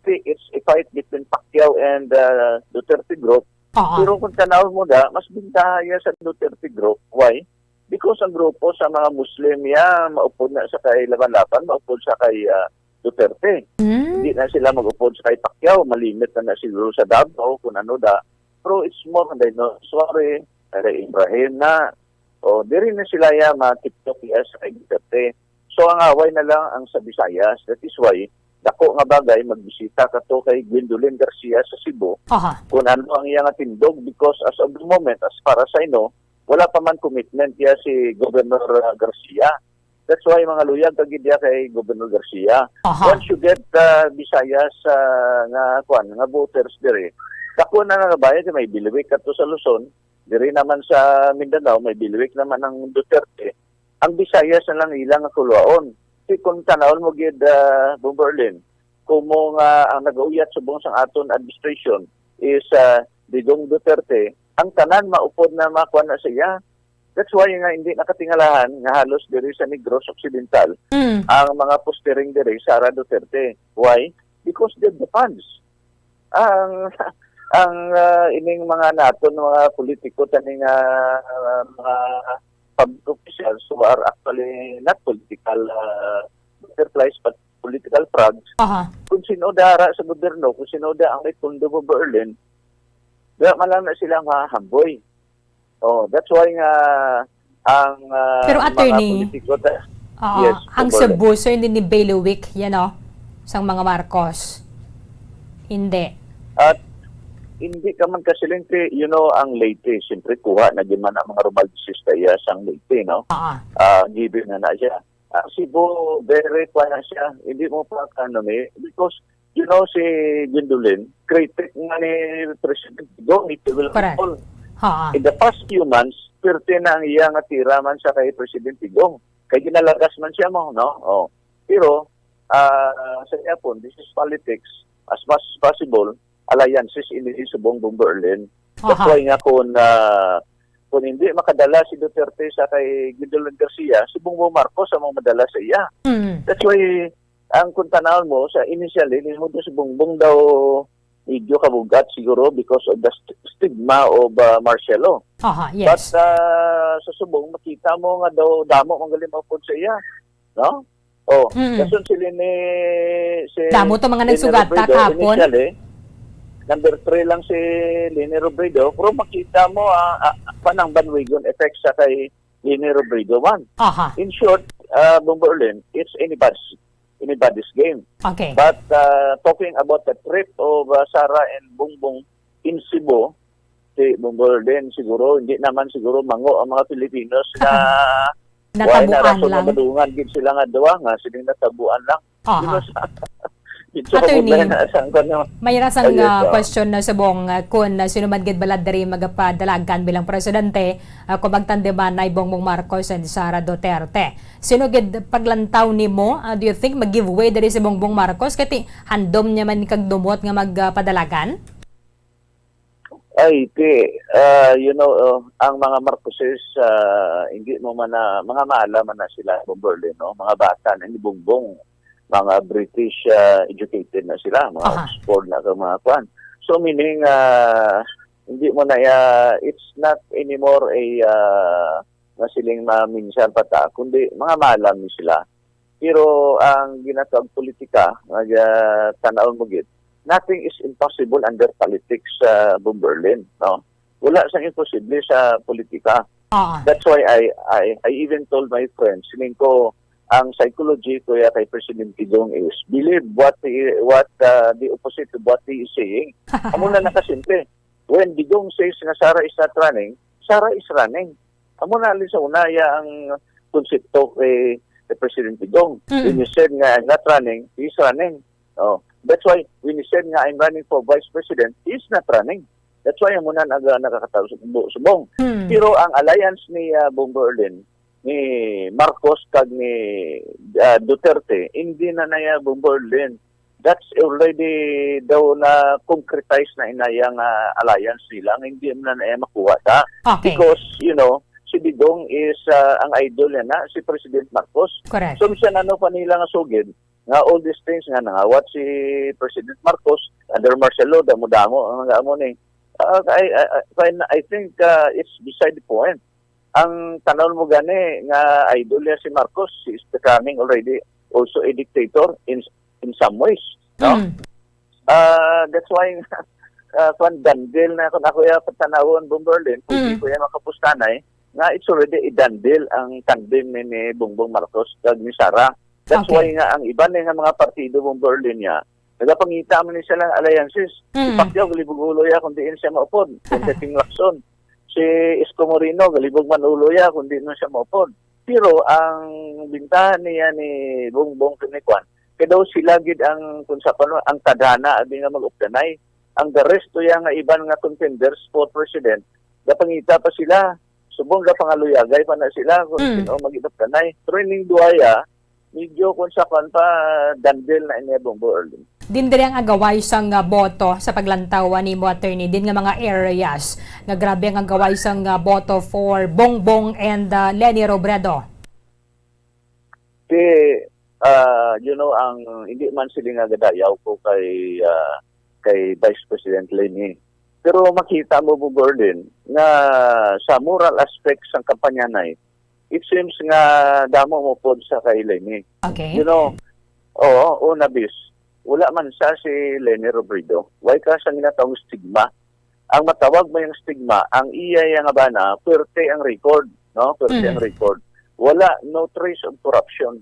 see, it's a fight between Pacquiao and, ah, Duterte group. Oo. Pero kung tanaw mo da, mas bintaha niya sa Duterte group. Why? Because ang grupo sa mga Muslim niya maupod na sa kay Laban-Laban, maupod sa kay, ah, Duterte. Hmm. Hindi na sila mag-upod sa kay Pacquiao, malimit na, na siguro sa Davao kung ano da. Pero it's more on the, no, sorry, kay Ibrahim na, o diri na sila ya matiptok iya sa kay Duterte. So ang away na lang ang sa Visayas. That is why dako nga bagay magbisita ka to kay Gwendolyn Garcia sa Cebu. Aha. Kung ano ang iya nga tindog, because as of the moment, as far as I know, wala pa man commitment ya si Governor, uh, Garcia. That's why mga luyag ka gid ya kay Governor Garcia. Aha. Once you get, uh, Visayas, uh, nga, kwan, nga voters diri, dako na nga bayad, may Bilwik ato sa Luzon, diri naman sa Mindanao, may Bilwik naman ang Duterte. Ang Visayas na lang ilang nga kuluhaon. Si kung tanawon mo gid, uh, Bomberlin, kumo nga ang nagauyat subong sang aton administration is, uh, Digong Duterte, ang tanan maupod na makuha na siya. That's why nga hindi nakatingalahan nga halos diri sa Negros Occidental Mm. ang mga posturing diri Sara Duterte. Why? Because they have the funds. Ang, ang, ah, ining mga naton mga politiko tani nga, ah, mga public officials who are actually not political, ah, butterflies but political frogs. Aha. Kung sino dara sa gobyerno, kung sino da ang may pundo mo Berlin, wala man lang na sila mahamboy. Oh, that's why nga ang, ah, Pero, mga attorney, politiko ta-, oo, yes, ang Cebu, sir, hindi ni bailiwick, yan, oh, sang mga Marcos. Hindi. At hindi ka man kasiling, kay, you know, ang Leyte, siyempre, kuha na gyud man ang mga Romaldisista iya sang Leyte, no? Oo. Ah, given na na siya. Ang Cebu, very pa na siya. Hindi mo pa, ano, ni, because, you know, si Gwendolyn, critic nga ni President Digong, ni Fidel Correct. Rangel. Ha. In the past few months, pirte na ang iya nga tira man sa kay President Digong. Kay ginalagas man siya mo, no? Oh. Pero, ah, sa iya po, this is politics. As much as possible, alliances ini subong Bombo Erlin. That's Aha. why nga kung, ah, kung hindi makadala si Duterte sa kay Gwendolyn Garcia, si Bongbong Marcos ang madala sa iya. Mm. That's why, ang kung tanawon mo, sa initially, ni mo si Bongbong daw medyo kabugat siguro because of the st-, stigma of, ah, martial law. Aha, yes. But, ah, sa subong, makita mo nga daw damo ang galing maupod sa iya. No? Oh, Mm. kasun si Leni, si Damo to mga Leni nagsugata Robredo, kahapon. Initially, number three lang si Leni Robredo, pero makita mo, ah, ah, pa ng bandwagon effect sa kay Leni Robredo man. Aha. In short, ah, Bombo Erlin, it's anybody's, anybody's game. Okay. But uh, talking about the trip of uh, Sara and Bongbong in Cebu, si Bongbong din siguro, hindi naman siguro mango ang mga Filipinos na why na Natabuan rason na lang. Madungan gid sila nga duwa nga siling natabuan lang. Aha. Di ba sa, medyo Attorney, kabugay na sa ang kanya. May rasang Oh, yes, ah, oh. Question na subong ah, kung ah, sino man gid bala diri magapadalagan bilang presidente ah, kung magtandeman ay Bongbong Marcos and Sara Duterte. Sino gid paglantaw nimo? Ah, do you think mag-give way diri si Bongbong Marcos? Kati handom niya man kag dumot nga magpadalagan? Ay, ti, ah, you know, uh, ang mga Marcoses, ah, hindi mo man na, mga maala man na sila, Bomberlin, no? Mga bata na ni Bongbong, mga British ah, educated na sila, mga Aha. Oxford na, mga kwan. So, meaning, ah, hindi mo na, ah, it's not anymore a, ah, nga siling maminsan pa ta, kundi mga maalam ni sila. Pero ang ginatawag politika, nga ah, tan-awon mo gid, nothing is impossible under politics sa Bomberlin, no? Wala sang imposible sa politika. Oo. That's why I I I even told my friends, siling ko, ang psychology kuya kay President Digong is believe what he, what uh, the opposite of what he is saying. Amo na nakasimple. When Digong says nga Sara is not running, Sara is running. Amo na ali sa una ya ang konsepto kay, kay President Digong. Mm. When you said nga I'm not running, he's running. Oh, that's why when you said nga I'm running for vice president, he's not running. That's why amo na nag nakakatawa subong. Hmm. Pero ang alliance ni uh, Bombo Erlin, ni Marcos kag ni uh, Duterte, hindi na naya Bombo Erlin. That's already daw na concretize na inayang uh, alliance nila nga hindi na naya makuha ta. Okay. Because, you know, si Digong is uh, ang idol niya na si President Marcos. Correct. So, siya ano pa nila nga sugid nga all these things nga nangawat si President Marcos under martial law, damo-damo ang nangamo ni. Uh, I, I, I, I think uh, it's beside the point. Ang tanawon mo gani nga idol niya si Marcos, he is becoming already also a dictator in in some ways, no? Mm. Uh, that's why uh, kung dandil na kung ako yung patanawon, Bomberlin, pwede Mm. ko yung makapustanay, nga it's already a done deal ang tandem ni, ni Bongbong Marcos kag ni Sara. That's Okay. Why nga ang iban nga mga partido, Bomberlin, niya, nagapangita man ni sila ng alliances. Si Mm. Pacquiao, galibog ulo ya kung diin siya maupod. Kung si Ping Lacson. Si Isko Moreno, galibog man ulo ya kung diin man siya maupod. Pero ang bintahan niya ni Bongbong kini kwan, kay daw sila gid ang, kung sa pano, ang tadhana abi nga mag-updanay. Ang the rest to ya nga iban nga contenders for president, gapangita pa sila. Subong gapangaluyagay pa na sila kung Mm. sino mag-inupdanay. Pero ining duwaya, medyo kung sa kwan pa, dandil na ini Bombo Erlin. Din diri ang agaway sang ah, boto sa paglantaw nimo, attorney, din nga mga areas nga grabe ang agaway sang ah, boto for Bongbong and ah, Leni Robredo. Kay, ah, you know, ang hindi man sila nga gadayaw ko kay ah, kay Vice President Leni. Pero makita mo, Bombo Erlin, nga sa moral aspects sang kampanyanay, it seems nga damo mo pod sa kay Leni. Okay. You know, oo, una bis, wala man sa si Leni Robredo. Why ka sa ginatawag stigma? Ang matawag mo yung stigma, ang iya yang bana, puwerte ang record, no? Puwerte Mm. Ang record. Wala, no trace of corruption,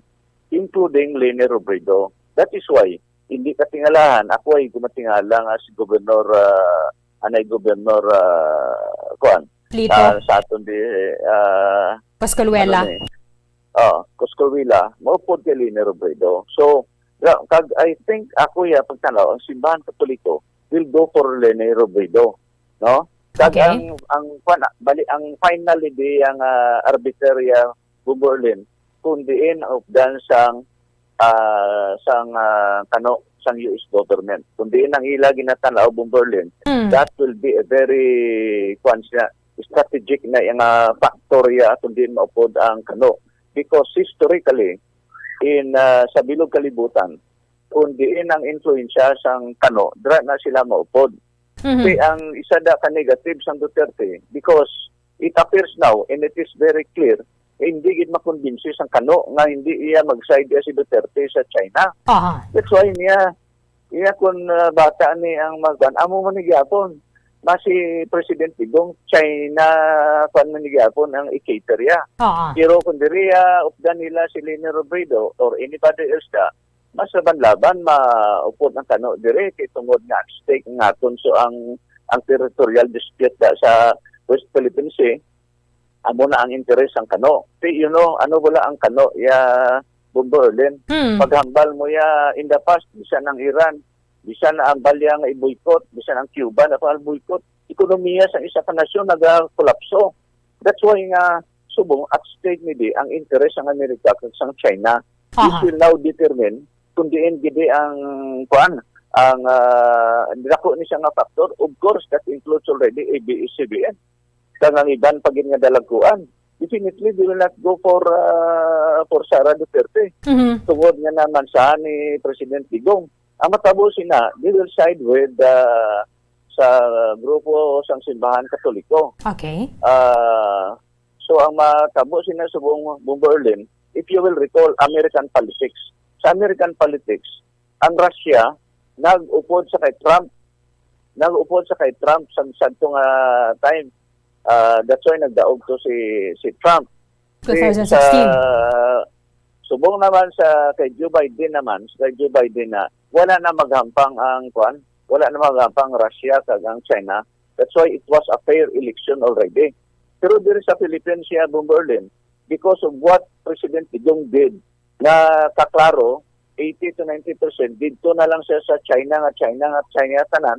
including Leni Robredo. That is why, hindi katingalahan, ako ay gumatingala nga si Gobernador, ah, anay Gobernador, ah, kuan, Lito. sa, sa aton di, ah, Pascualuela. ano ni? Oh, Coscoruela, maupod kay Leni Robredo. So, ra- kag I think ako ya pagtanaw ang simbahan Katoliko will go for Leni Robredo, no? Kag Okay. ang ang kwan, bali ang final di ang ah, arbiter ya Bombo Erlin kung diin ang updan sang ah, sang ah, kano sang U S government. Kung diin ang ila ginatanaw Bombo Erlin, Mm. that will be a very kwan siya, strategic na nga factor ya kung diin maupod ang kano. Because historically, in ah, sa bilog kalibutan, kung diin ang influensya sang kano, dira na sila maupod. Mhm. Kay ang isa da ka negative sang Duterte, because it appears now and it is very clear, hindi gid makumbinsi sang kano nga hindi iya mag-side iya si Duterte sa China. Aha. That's why niya, iya kun ah, bata ni ang magkuan, amo man ni gyapon. Mas si President Digong, China, kuan man ni gyapon ang i-cater iya. Aha. Pero kung diri ah, updan nila si Leni Robredo or anybody else da, mas laban-laban maupod ang Kano diri kay tungod nga at stake ang aton. So ang, ang territorial dispute da sa West Philippine Sea, amo na ang interes ang Kano. Kay, you know, ano wala ang Kano, ya, Bomber Erlin? Hmm. Paghambal mo ya in the past, bisan ang Iran, bisan ang Balya nga i-boycott, bisan ang Cuba na boycott, ekonomiya sa isa ka nasyon nagakolapso. That's why nga subong at stake ni di ang interes sang Amerika kag sang China. This Aha. will now determine kung diin gidi ang, kuan, ang, ah, dako ni siya nga factor. Of course, that includes already A B S C B N. Kag ang iban pa gid nga dalagkuan. Definitely, they will not go for, ah, for Sara Duterte. Mhm. Tungod nga naman sa ni President Digong. Ang matabo sina, they will side with, ah, sa grupo sang simbahan Katoliko. Okay. Ah, so ang matabo sina subong, Bomber Erlin, if you will recall, American politics. Sa American politics, ang Russia nag-upod sa kay Trump. Nag-upod sa kay Trump sa sadto nga time. Ah, that's why nagdaog to si, si Trump. Si, two thousand sixteen. Sa, subong naman sa kay Joe Biden naman, sa kay Joe Biden na, wala na maghampang ang, kuan, wala na maghampang Russia kag ang China. That's why it was a fair election already. Pero diri sa Philippines siya, Bomber Erlin, because of what President Digong did, nga kaklaro, eighty to ninety percent, didto na lang siya sa China, nga China, nga China tanan,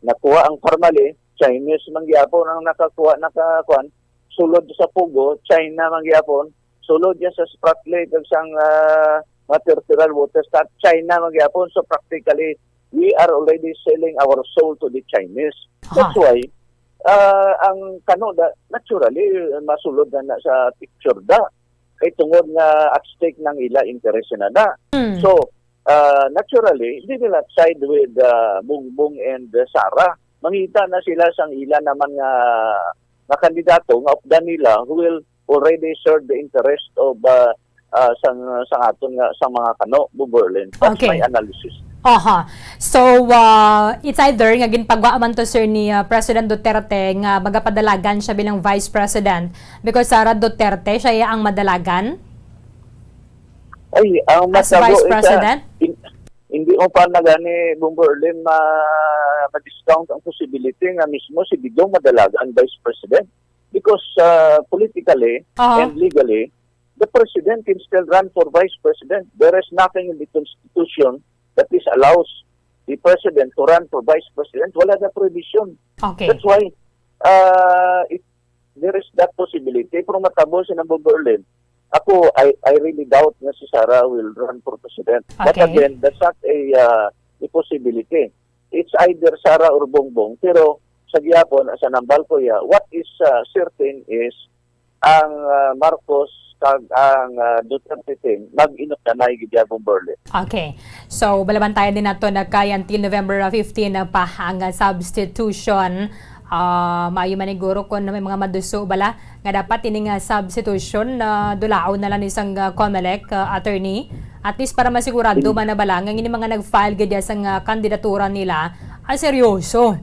nakuha ang Parmali, Chinese man gyapon ang nakakuha, nakakuan, sulod sa Pogo, China man gyapon, sulod ya sa Spratly, kag sang, ah, mga territorial waters, ta-, China man gyapon. So practically, we are already selling our soul to the Chinese. That's Aha. why, ah, ang Kano da, naturally, masulod na, na sa picture da. Kay tungod nga at stake nang ila interest na na. Hmm. So, ah, naturally, they will not side with, ah, Bongbong and, ah, Sara. Mangita na sila sang ila naman nga, nga kandidato nga updan nila who will already serve the interest of, ah, ah, sang, sang aton nga, sang mga Kano, Bomber Erlin. That's Okay. my analysis. Aha. So, ah, it's either nga ginpagwa man to, sir, ni, ah, President Duterte nga magapadalagan siya bilang Vice President because Sara Duterte, siya iya ang madalagan Ay, ang as matabo Vice isa, President? hin-, hindi mo pa na gani, Bomber Erlin, ma-, ma-discount ang possibility nga mismo si Digong madalagan Vice President. Because, ah, politically Aha. and legally, the president can still run for vice president. There is nothing in the constitution that disallows the president to run for vice president. Wala na prohibition. Okay. That's why, ah, it, there is that possibility. Pero matabo si Nang Bomber Erlin, ako, I, I really doubt nga si Sara will run for president. But Okay. again, that's not a, ah, a possibility. It's either Sara or Bongbong. Pero sa gihapon, sa nambal ko ya, what is, ah, certain is ang, ah, Marcos kag ang, ah, Duterte team mag-inukdanay gid ya, Bomber Erlin. Okay. So, balabantayan din nato na kay until November fifteen na pa ang, ah, substitution. Ah, maayo man siguro kung may mga maduso bala nga dapat ini nga substitution na dulaon na lang ni sang, ah, Comelec, ah, attorney. At least para masigurado Mm. man na bala nga ini mga nag-file gid ya sang, ah, kandidatura nila, ah, seryoso.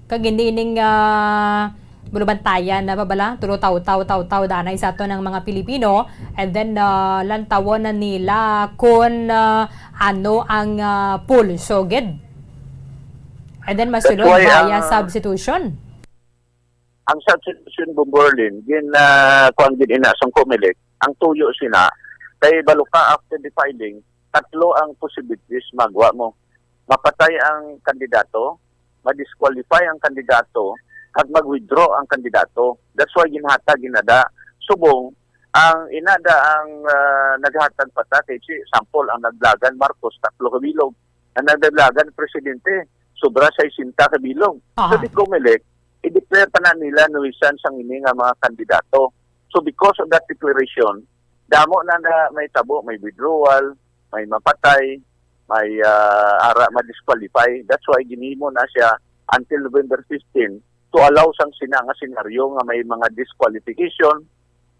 Kag hindi ining, ah, bulubantayan na pa bala, tulo taw-taw, taw-taw, danay sa aton ang mga Pilipino, and then, ah, lantawon na nila kung, ah, ano ang, ah, pulso gid. And then masulod why via ang substitution. Ang substitution, Bomber Erlin, gin, ah, kuwan gid ina sang Comelec, ang tuyo sina, kay balo ka after the filing, tatlo ang possibilities magwa mo. Mapatay ang kandidato, ma-disqualify ang kandidato, kag mag-withdraw ang kandidato. That's why ginhatag ginada. Subong, ang inada ang, ah, naghatag pa ta, kay si sample ang naglagan Marcos, tatlo ka bilog. Ang naglagan presidente, sobra sesenta ka bilog. Aha. So, di Comelec, i-declare pa na nila nuisance ang ini nga mga kandidato. So, because of that declaration, damo na, na may tabo, may withdrawal, may mapatay, may, ah, ara ma-disqualify. That's why ginhimo na siya until November fifteen to allow sang sina nga senaryo nga may mga disqualification.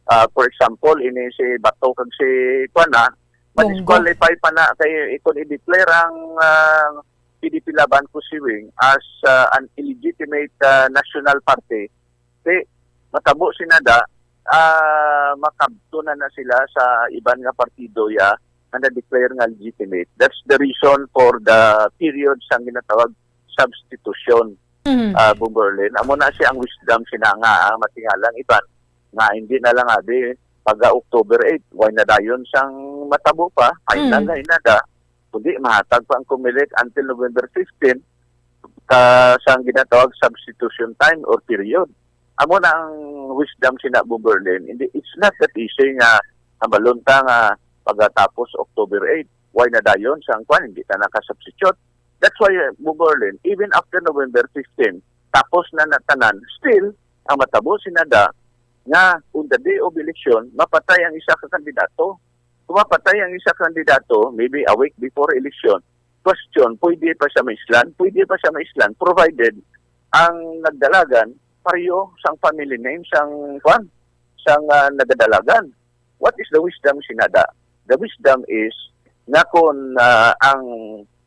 Ah, for example, ini si Bato kag si kuan na, Bongo. Ma-disqualify pa na kay kung i-declare ang, ah, P D P Laban Kusiwing as, ah, an illegitimate, ah, national party, di matabo sina da, ah, makabto na na sila sa iban nga partido ya, nga na-declare nga legitimate. That's the reason for the period sang ginatawag substitution, Mhm. ah, Bomberlin. Amo na siya ang wisdom sina nga, ah, matingala ang iban nga hindi na lang abi pagka October eight, why na dayon sang matabo pa, final Mm. na inada, kundi mahatag pa ang Comelec until November fifteen, ka, sang ginatawag substitution time or period. Amo na ang wisdom sina Bomberlin. Hindi, it's not that easy nga hambalon ta nga pagkatapos October eight, why na dayon sang kwan, hindi ta nakasubstitute. That's why, uh, Bomberlin, even after November fifteen, tapos na na tanan, still, ang matabo sinada nga on the day of election, mapatay ang isa ka kandidato. Kung mapatay ang isa ka kandidato, maybe a week before election, question, pwede pa siya maislan? Pwede pa siya maislan, provided ang nagdalagan pareho sang family name sang, kwan, sang, ah, nagadalagan. What is the wisdom sinada? The wisdom is nga kung, ah, ang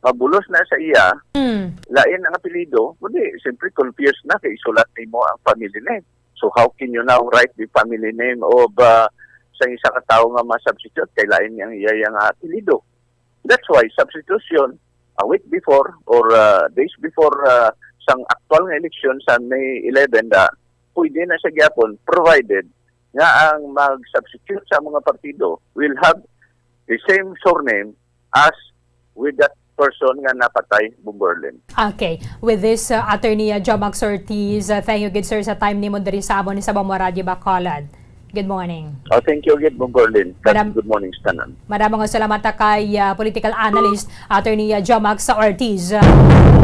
mabulos na sa iya, Mm. lain ang apelyido, kundi, siyempre, confused na kay isulat nimo ang family name. So, how can you now write the family name of, ah, sa isa ka tawo nga ma-substitute kay lain ang iya, iya nga apelyido? That's why substitution a week before or, ah, days before, ah, sang aktual nga eleksyon sa May eleven, da, pwede na sa gyapon, provided nga ang mag-substitute sa mga partido will have the same surname as with that person nga napatay, Bomberlin. Okay. With this, uh, Attorney, uh, Jomax Ortiz, uh, thank you, good sir, sa time nimo diri sa amon sa Bombo Radio Bacolod. Good morning. Oh, thank you again, Bomberlin. Madam- Good morning sa tanan. Madamo nga salamat ta kay, uh, political analyst, Attorney, uh, Jomax Ortiz. Uh,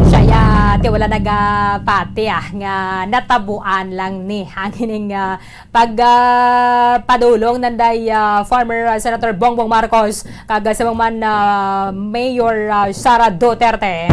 siya, ya, ti wala nagapati, ah, nga natabuan lang ni ang ining, uh, pag, ah, padulong nanday, ah, former, ah, Senator Bongbong Marcos kag, ah, sa man, ah, Mayor, ah, Sara Duterte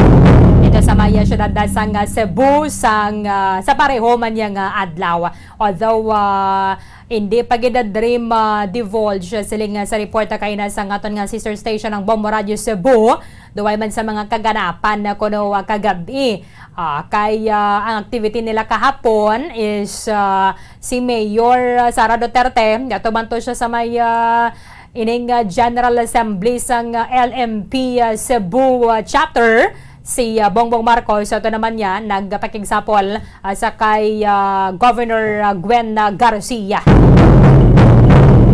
dito sa may, ah, siyudad, ah, sang, ah, Cebu sang, ah, sa pareho man niya nga adlaw. Although, ah, hindi pa gid diri ma-divulge, ah, siling, ah, sa report, ah, kaina sang aton nga sister station, ang Bombo Radio Cebu, duway man sa mga kaganapan na kuno, ah, kagab-i. Ah, kay, ah, ang activity nila kahapon is, ah, si Mayor, ah, Sara Duterte, ato man to siya sa may, ah, ining, ah, General Assembly sang, ah, L M P, ah, Cebu, ah, Chapter, si, ah, Bongbong Marcos. Ato naman niya, nagpakigsapol, ah, sa kay, ah, Governor, ah, Gwen, ah, Garcia.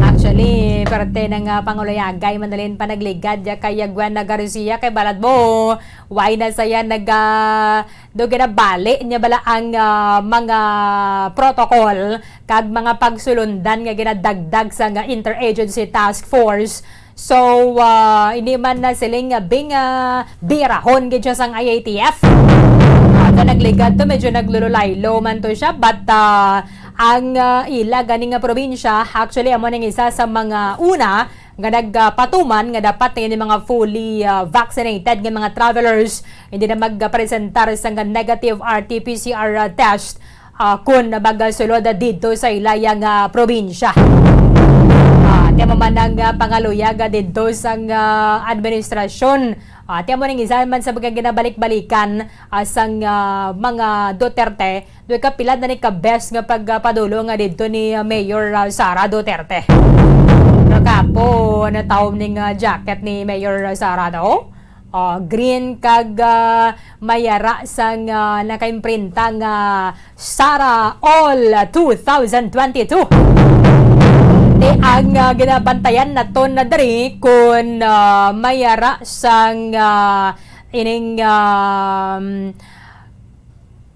Actually, parte na nga panguluyagay, manalin pa nagligad ya kay, ah, Gwen, ah, Garcia, kay balad mo, why na saya nag, ah, do ginabali niya bala ang, ah, mga protocol kag mga pagsulundan nga ginadagdag sa nga interagency task force. So, ah, hindi man na siling, ah, bing, ah, birahon gid siya sang I A T F. Ah, na nagligad to, medyo naglululaylo man to siya, but, ah, ang, ah, ila gani nga probinsya, actually, amo ning isa sa mga una nga nagpatuman nga dapat ini mga fully, ah, vaccinated nga mga travelers hindi na magpresentar sa nga negative R T P C R, ah, test, ah, kun magasulod didto sa ilaya nga probinsya. Ah, ti amo man ang, ah, pangaluyag, ah, didto sang, ah, administrasyon. Ah, ti amo ning isa man sa mga ginabalik-balikan, ah, sang, ah, mga Duterte. Duha ka pila na ni ka best nga pagpadulong nga didto ni, ah, Mayor, ah, Sara Duterte. Pero kapo, natawom ning, ah, jacket ni Mayor, ah, Sara, no? Oh, green kag, ah, mayara sang, ah, nakaimprinta nga Sara All two thousand twenty-two. Ti ang, ah, ginabantayan naton na diri kun, ah, mayara sang, ah, ining, um,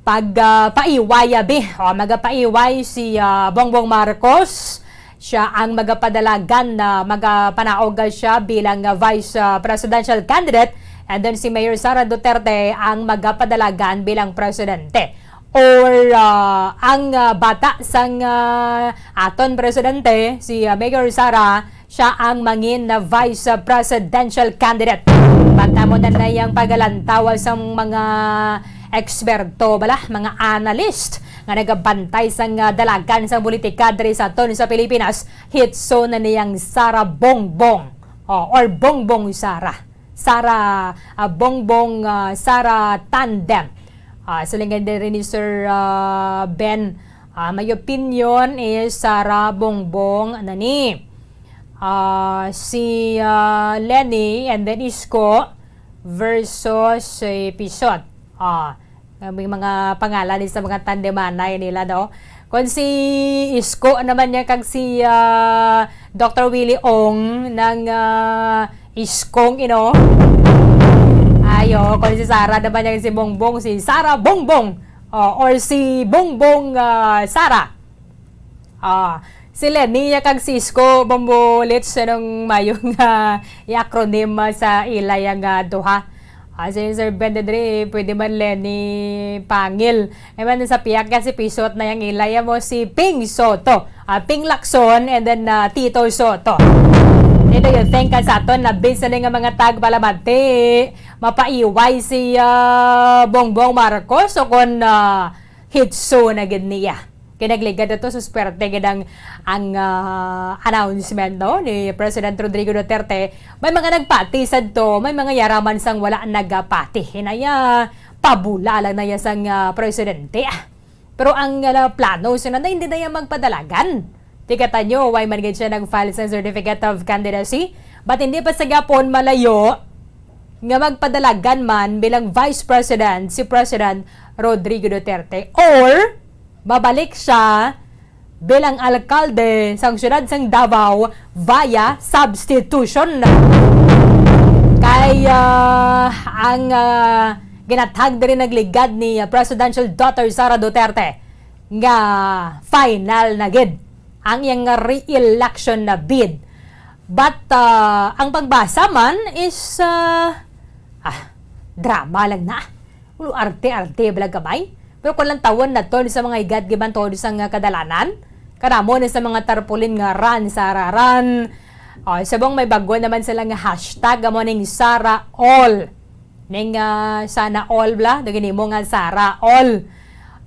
pag, ah, paiway, abi. O, magapaiway si, ah, Bongbong Marcos. Siya ang magapadalagan na magapanaog siya bilang, ah, vice, ah, presidential candidate. And then si Mayor Sara Duterte ang magapadalagan bilang presidente. Or, ah, ang, ah, bata sang, ah, aton presidente, si, ah, Mayor Sara, siya ang mangin na vice presidential candidate. Banta mo na na yang pagalantaw sang mga eksperto, bala, mga analyst nga nagabantay sang, ah, dalagan sang politika diri sa aton sa Pilipinas, hitso na niyang Sara Bongbong, oh, or Bongbong Sara. Sara, ah, Bongbong, ah, Sara tandem. Ah, siling gani diri ni Sir, ah, Ben, ah, my opinion is Sara Bongbong na ni. Ah, si, ah, Leni and then Isko versus si Pisot. Ah, may mga pangalan sa mga tandemanay nila, no? Kung si Isko naman niya kag si, ah, Doctor Willie Ong ng, ah, Iskong, you know? Ayo, kung si Sara naman niya si Bongbong, si Sara Bongbong. Oh, or si Bongbong, ah, Sara. Ah, si Leni ya kag si Isko Bombolets, anong mayo nga i-acronym, ah, sa ila ya nga duha? Ah, si Sir Ben Dedre, pwede man Leni Pangil. Ay man sa piyak ka si Pisot na yang ila ya mo si Ping Soto, ah, Ping Lacson, and then, ah, Tito Soto. Dito yung thank ka sa aton na busy na nga mga tagpalamati. Mapaiway si, ah, Bongbong Marcos o kon, ah, hitso na gid niya. Kay nagligad ato sa swerte gid ang, ang, ah, announcement, no, ni President Rodrigo Duterte. May mga nagpati sadto, may mga yaraman sang wala nagapati. Hinaya, pabula lang na ya sang, ah, presidente. Ah, pero ang, ah, plano sina na hindi na ya magpadalagan. Tika tanyo, why man gid siya nag-file sa certificate of candidacy? But hindi pa sa gapon malayo nga magpadalagan man bilang Vice President si President Rodrigo Duterte or mabalik siya bilang alkalde sang siyudad sang Davao via substitution. Kay, ah, ang, ah, ginatag diri nagligad ni, ah, Presidential Daughter Sara Duterte nga final na gid ang iyang re-election na bid. But, ah, ang pagbasa man is, ah, ah, drama lang na. Ulo arte-arte bala gamay. Pero kung lang tawon naton sa mga higad giban tod sa nga kadalanan, kanamo ni sa mga tarpaulin nga ran sa araran. Oh, subong may bago naman sila nga hashtag, amo ning Sara All. Ning, ah, Sana All bala, daw ginimo nga Sara All.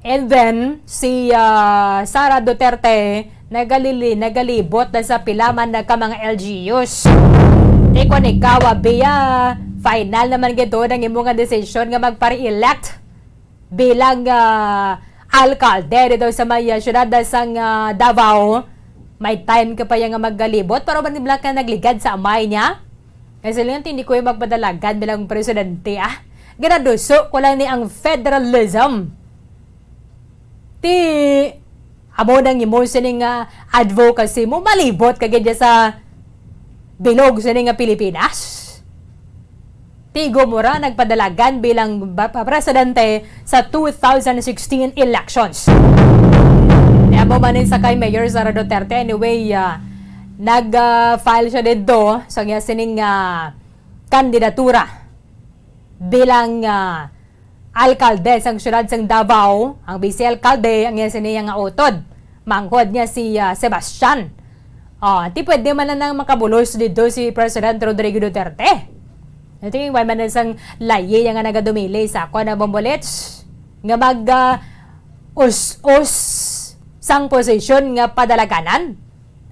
And then, si, ah, Sara Duterte nagalili-, nagalibot na sa pila man na ka mga L G Us. Di kon ikaw, Abia, final naman gid ang imo nga desisyon nga magpa-re-elect bilang, ah, alkalde dito sa may, ah, syudad sang, ah, Davao. May time ka pa yan nga maggalibot, pero ba nibla ka nagligad sa amay niya? Kasi lang, hindi ko yung magpadalagan bilang presidente, ah. Ganaduso ko lang ni ang federalism. Ti, amo nang imo sini nga advocacy mo, malibot ka gid sa bilog sini nga Pilipinas. Ti, ikaw mo ra nagpadalagan bilang ba-, pa-, presidente sa two thousand sixteen elections. Kaya mo man sa kay Mayor Sara Duterte, anyway, ah, nag, ah, file siya dito sa niya sining, ah, kandidatura bilang, ah, alkalde sang siyudad sang Davao, ang vice alkalde, ang iya sini nga utod. Manghod niya si, ah, Sebastian. Oh, ti pwede man na nang makabulos dito si President Rodrigo Duterte. Ito yung why man na sang layi nga nagadumili sa ako na Bombolets nga mag, ah, us-us sang posisyon nga padalaganan.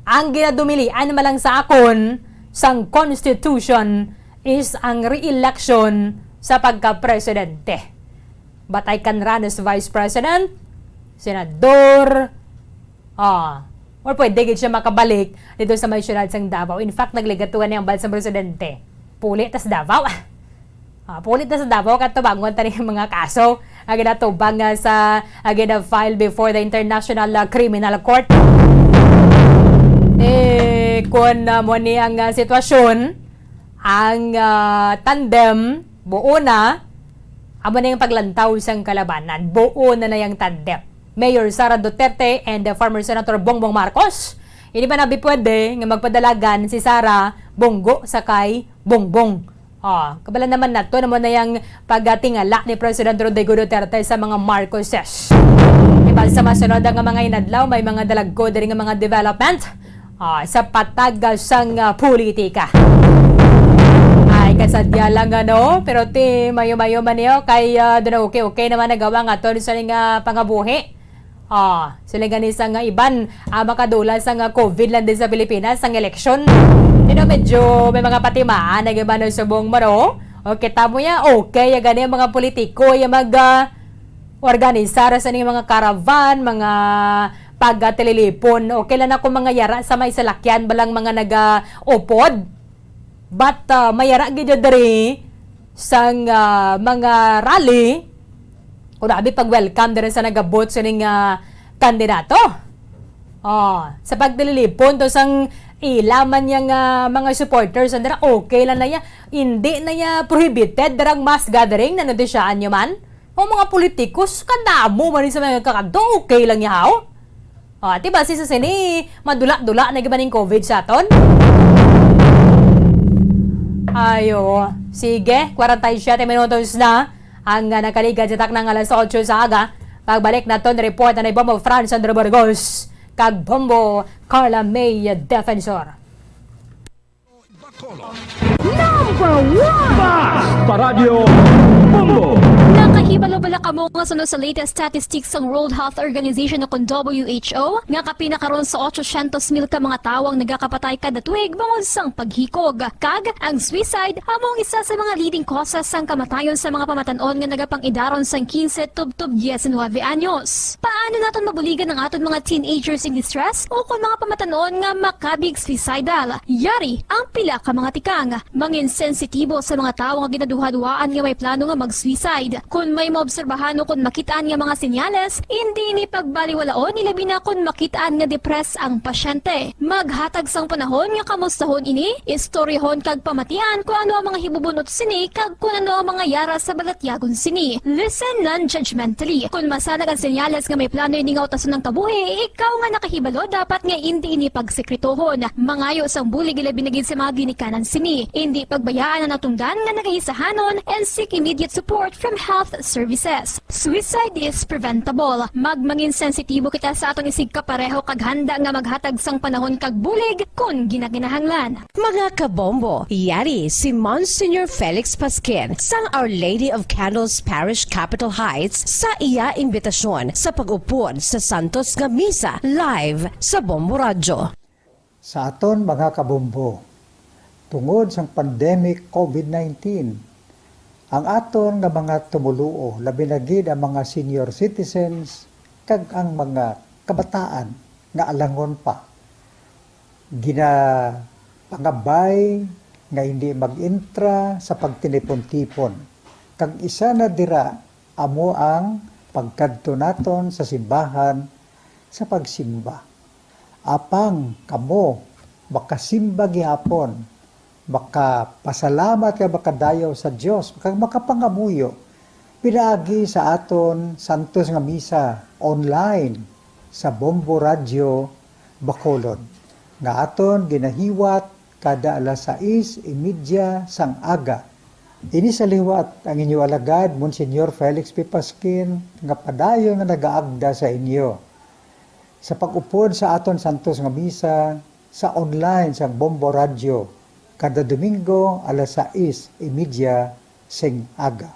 Ang ginadumilian man lang sa akon sang constitution is ang re-election sa pagka-presidente. But I can run as vice president, senador, ah, or pwede gid siya makabalik dito sa may siyudad sang Davao. In fact, nagligatuan niya ang vice presidente. Puli tas Davao. Ah, pulit na sa Davao, katubangon tani ang mga kaso nga ginatubang nga sa, nga gina-file before the International, ah, Criminal Court. Eh, kung, ah, mo ni ang, ah, sitwasyon, ang, ah, tandem, buo na, amo na yung paglantaw sang kalabanan. Buo na na yung tandem. Mayor Sara Duterte and, ah, former Senator Bongbong Marcos. Hindi pa na bi pwede nga magpadalagan si Sara Bonggo sa kay Bongbong. Oh, kabala naman nato naman na yung pagtingala ni President Rodrigo Duterte sa mga Marcoses. Iban sa masunod nga mga inadlaw, may mga dalagko diri nga mga development, ah, sa patag sang, ah, politika. Ay, kasadya lang, ano, pero ti mayo-mayo man niyo kay, ah, doon okay-okay naman nagawa nga to sa nga pangabuhi. Ah, sila gani sa nga iban, ah, makadula sa nga COVID lang din sa Pilipinas, ang eleksyon. Pero medyo may mga patimaan na iban ng subong maro. O, kita mo ya, okay, ya gani ang mga politiko, ya mag, ah, organisar sa ning mga caravan, mga pag, ah, tililipon. Okay lang na kung mga yara sa may salakyan, balang mga nagaupod. But, ah, may yara gid diri sang, ah, mga rally. Grabe pag-welcome diri sa nagabot sining, ah, kandidato. Oh, sa pagtililipon to sang ila man niya nga mga supporters, andra, okay lang na ya. Hindi na ya prohibited darang mass gathering na notisiaan nyo man. O mga politikus, kadamo man sa mga kakanto, okay lang ya, haw? O, ati ba, si sa sini, madula-dula na giba ning covid sa aton? Ayo, sige, kwarenta y siyete minutos na ang, ah, nakaligad sa taknang alas otso sa aga. Pagbalik naton, report na ni Bombo Franz Andrew Burgos kag Bombo Carla May Defensor. Number one! Bas! Paradyo Bombo! Nakahibalo bala kamo nga suno sa latest statistics sang World Health Organization o kon W H O nga kapin na karon sa otso syentos mil ka mga tawo ang nagakapatay kada tuig bangod sang paghikog? Kag ang suicide amo ang isa sa mga leading causes sang kamatayon sa mga pamatan-on nga nagapang-idaron sang quince tubtob diecinuebe anyos. Paano naton mabuligan ang aton mga teenagers in distress o kon mga pamatan-on nga makabig suicidal? Yari ang pila ka mga tikang. Mangin sensitibo sa mga tawo nga ginaduhaduhaan nga may plano nga mag-suicide. Kon may maobserbahan o kon makit-an nga mga senyales, indi ini pagbaliwalaon, ilabi na kon makit-an nga depressed ang pasyente. Maghatag sang panahon nga kamustahon ini, istoryahon kag pamatian kon ano ang mga hibubun-ot sini kag kon ano ang mga yara sa balatyagon sini. Listen non-judgmentally. Kon masanag ang senyales nga may plano ini nga utason ang kabuhi, ikaw nga nakahibalo dapat nga indi ini pagsekretohon. Mangayo sang bulig ilabi na gid sa mga ginikanan sini. Indi pagbayaan ang natungdan nga nagahisahanon and seek immediate support from health services. Suicide is preventable. Magmangin sensitibo kita sa aton isigkapareho kag handa nga maghatag sang panahon kag bulig kon ginakinahanglan. Mga kabombo, yari si Monsignor Felix Pasquin sang Our Lady of Candles Parish, Capitol Heights, sa iya imbitasyon sa pag-upod sa santos nga misa live sa Bombo Radyo. Sa aton mga kabombo, tungod sang pandemic covid nineteen, ang aton nga mga tumoluo, labi na gid ang mga senior citizens kag ang mga kabataan nga alangon pa, ginapangabay nga hindi mag-intra sa pagtinipon-tipon, kag isa na dira amo ang pagkadto naton sa simbahan sa pagsimba. Apang kamo makasimba gihapon, makapasalamat kag makadayaw sa Dios, kag makapangamuyo pinaagi sa aton santos nga misa online sa Bombo Radyo Bacolod, nga aton ginahiwat kada alas sais y media sang aga. Ini sa liwat ang inyo alagad, Monsignor Felix P. Pasquin, nga padayon nga nagaagda sa inyo sa pag-upod sa aton santos nga misa sa online sang Bombo Radyo kada Domingo alas sais y media sing aga.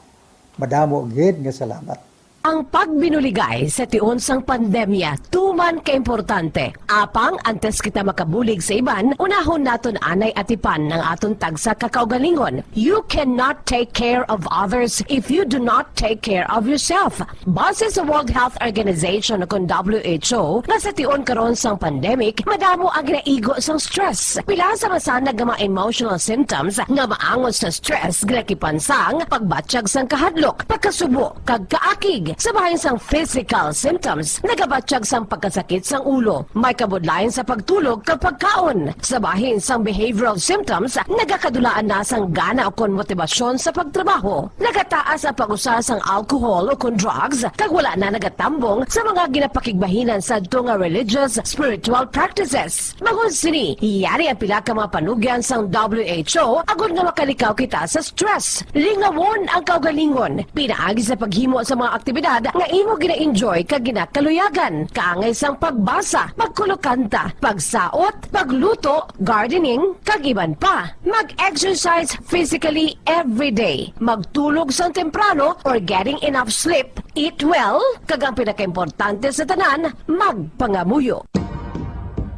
Madamo gid nga salamat. Ang pagbinuligay sa tion sang pandemya tuman kaimportante. Apang antes kita makabulig sa iban, unahon naton anay atipan ang aton tagsa ka kaugalingon. You cannot take care of others if you do not take care of yourself. Base sa World Health Organization o kon W H O, nga sa tion karon sang pandemic, madamo ang ginaigo sang stress. Pila sa masanag nga mga emotional symptoms nga maangot sa stress ginakipan sang pagbatyag sang kahadlok, pagkasubo, kag kaakig. Sa bahin sang physical symptoms, nagabatyag sang pagkasakit sang ulo, may kabudlayan sa pagtulog kag pagkaon. Sa bahin sang behavioral symptoms, nagakadulaan na sang gana ukon motibasyon sa pagtrabaho. Nagataas ang pag-usa sang alcohol ukon drugs, kag wala na nagatambong sa mga ginapakigbahinan sadto nga religious, spiritual practices. Bangod sini, yari ang pila ka mga panugyan sang W H O agod nga makalikaw kita sa stress. Lingawon ang kaugalingon pinaagi sa paghimo sa mga aktibidad nga imo gina-enjoy kag ginakaluyagan, kaangay sang pagbasa, pagkulokanta, pagsaot, pagluto, gardening, kag iban pa. Mag-exercise physically every day. Magtulog sang temprano or getting enough sleep. Eat well, kag ang pinakaimportante sa tanan, magpangamuyo.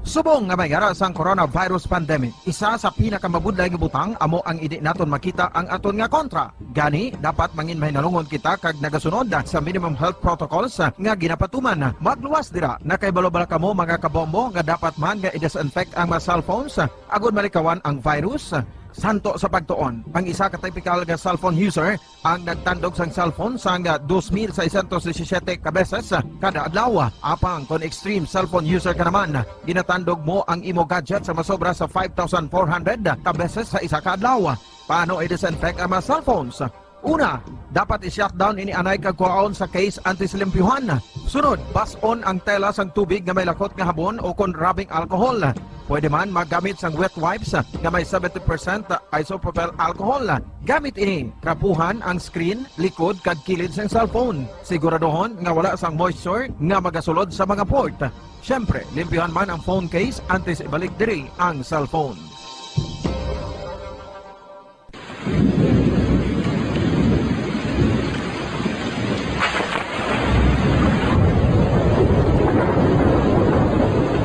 Subong nga may ara sang coronavirus pandemic, isa sa pinakamabudlay nga butang amo ang hindi naton makita ang aton nga kontra. Gani, dapat mangin mahinalungon kita kag nagasunod sa minimum health protocols nga ginapatuman. Magluwas dira, nakahibalo bala kamo, mga kabombo, nga dapat man nga i-disinfect ang mga cellphones agod malikawan ang virus? Santo sa pagtuon, ang isa ka typical nga cellphone user ang nagtandog sang cellphone sang dos mil seiscientos disisiete ka beses kada adlaw. Apang kon extreme cellphone user ka naman, ginatandog mo ang imo gadget sa masobra sa five thousand four hundred ka beses sa isa ka adlaw. Paano i-disinfect ang mga cellphones? Una, dapat i-shutdown ini anay kag kuhaon sa case antes limpyuhan. Sunod, bas-on ang tela sang tubig nga may lakot nga habon o kon rubbing alcohol. Pwede man maggamit sang wet wipes nga may seventy percent isopropyl alcohol. Gamit ini, trapuhan ang screen, likod, kag kilid sang cellphone. Siguraduhon nga wala sang moisture nga magasulod sa mga port. Siyempre, limpyuhan man ang phone case antes ibalik diri ang cellphone.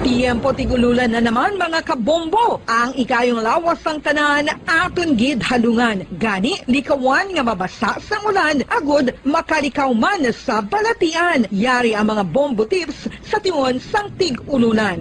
Tiyempo tig-ululan na naman, mga kabombo. Ang ikayong lawas sang tanan aton gid halungan. Gani, likawan nga mabasa sang ulan agud makalikaw man sa balatian. Yari ang mga bombo tips sa tion sang tig-ululan.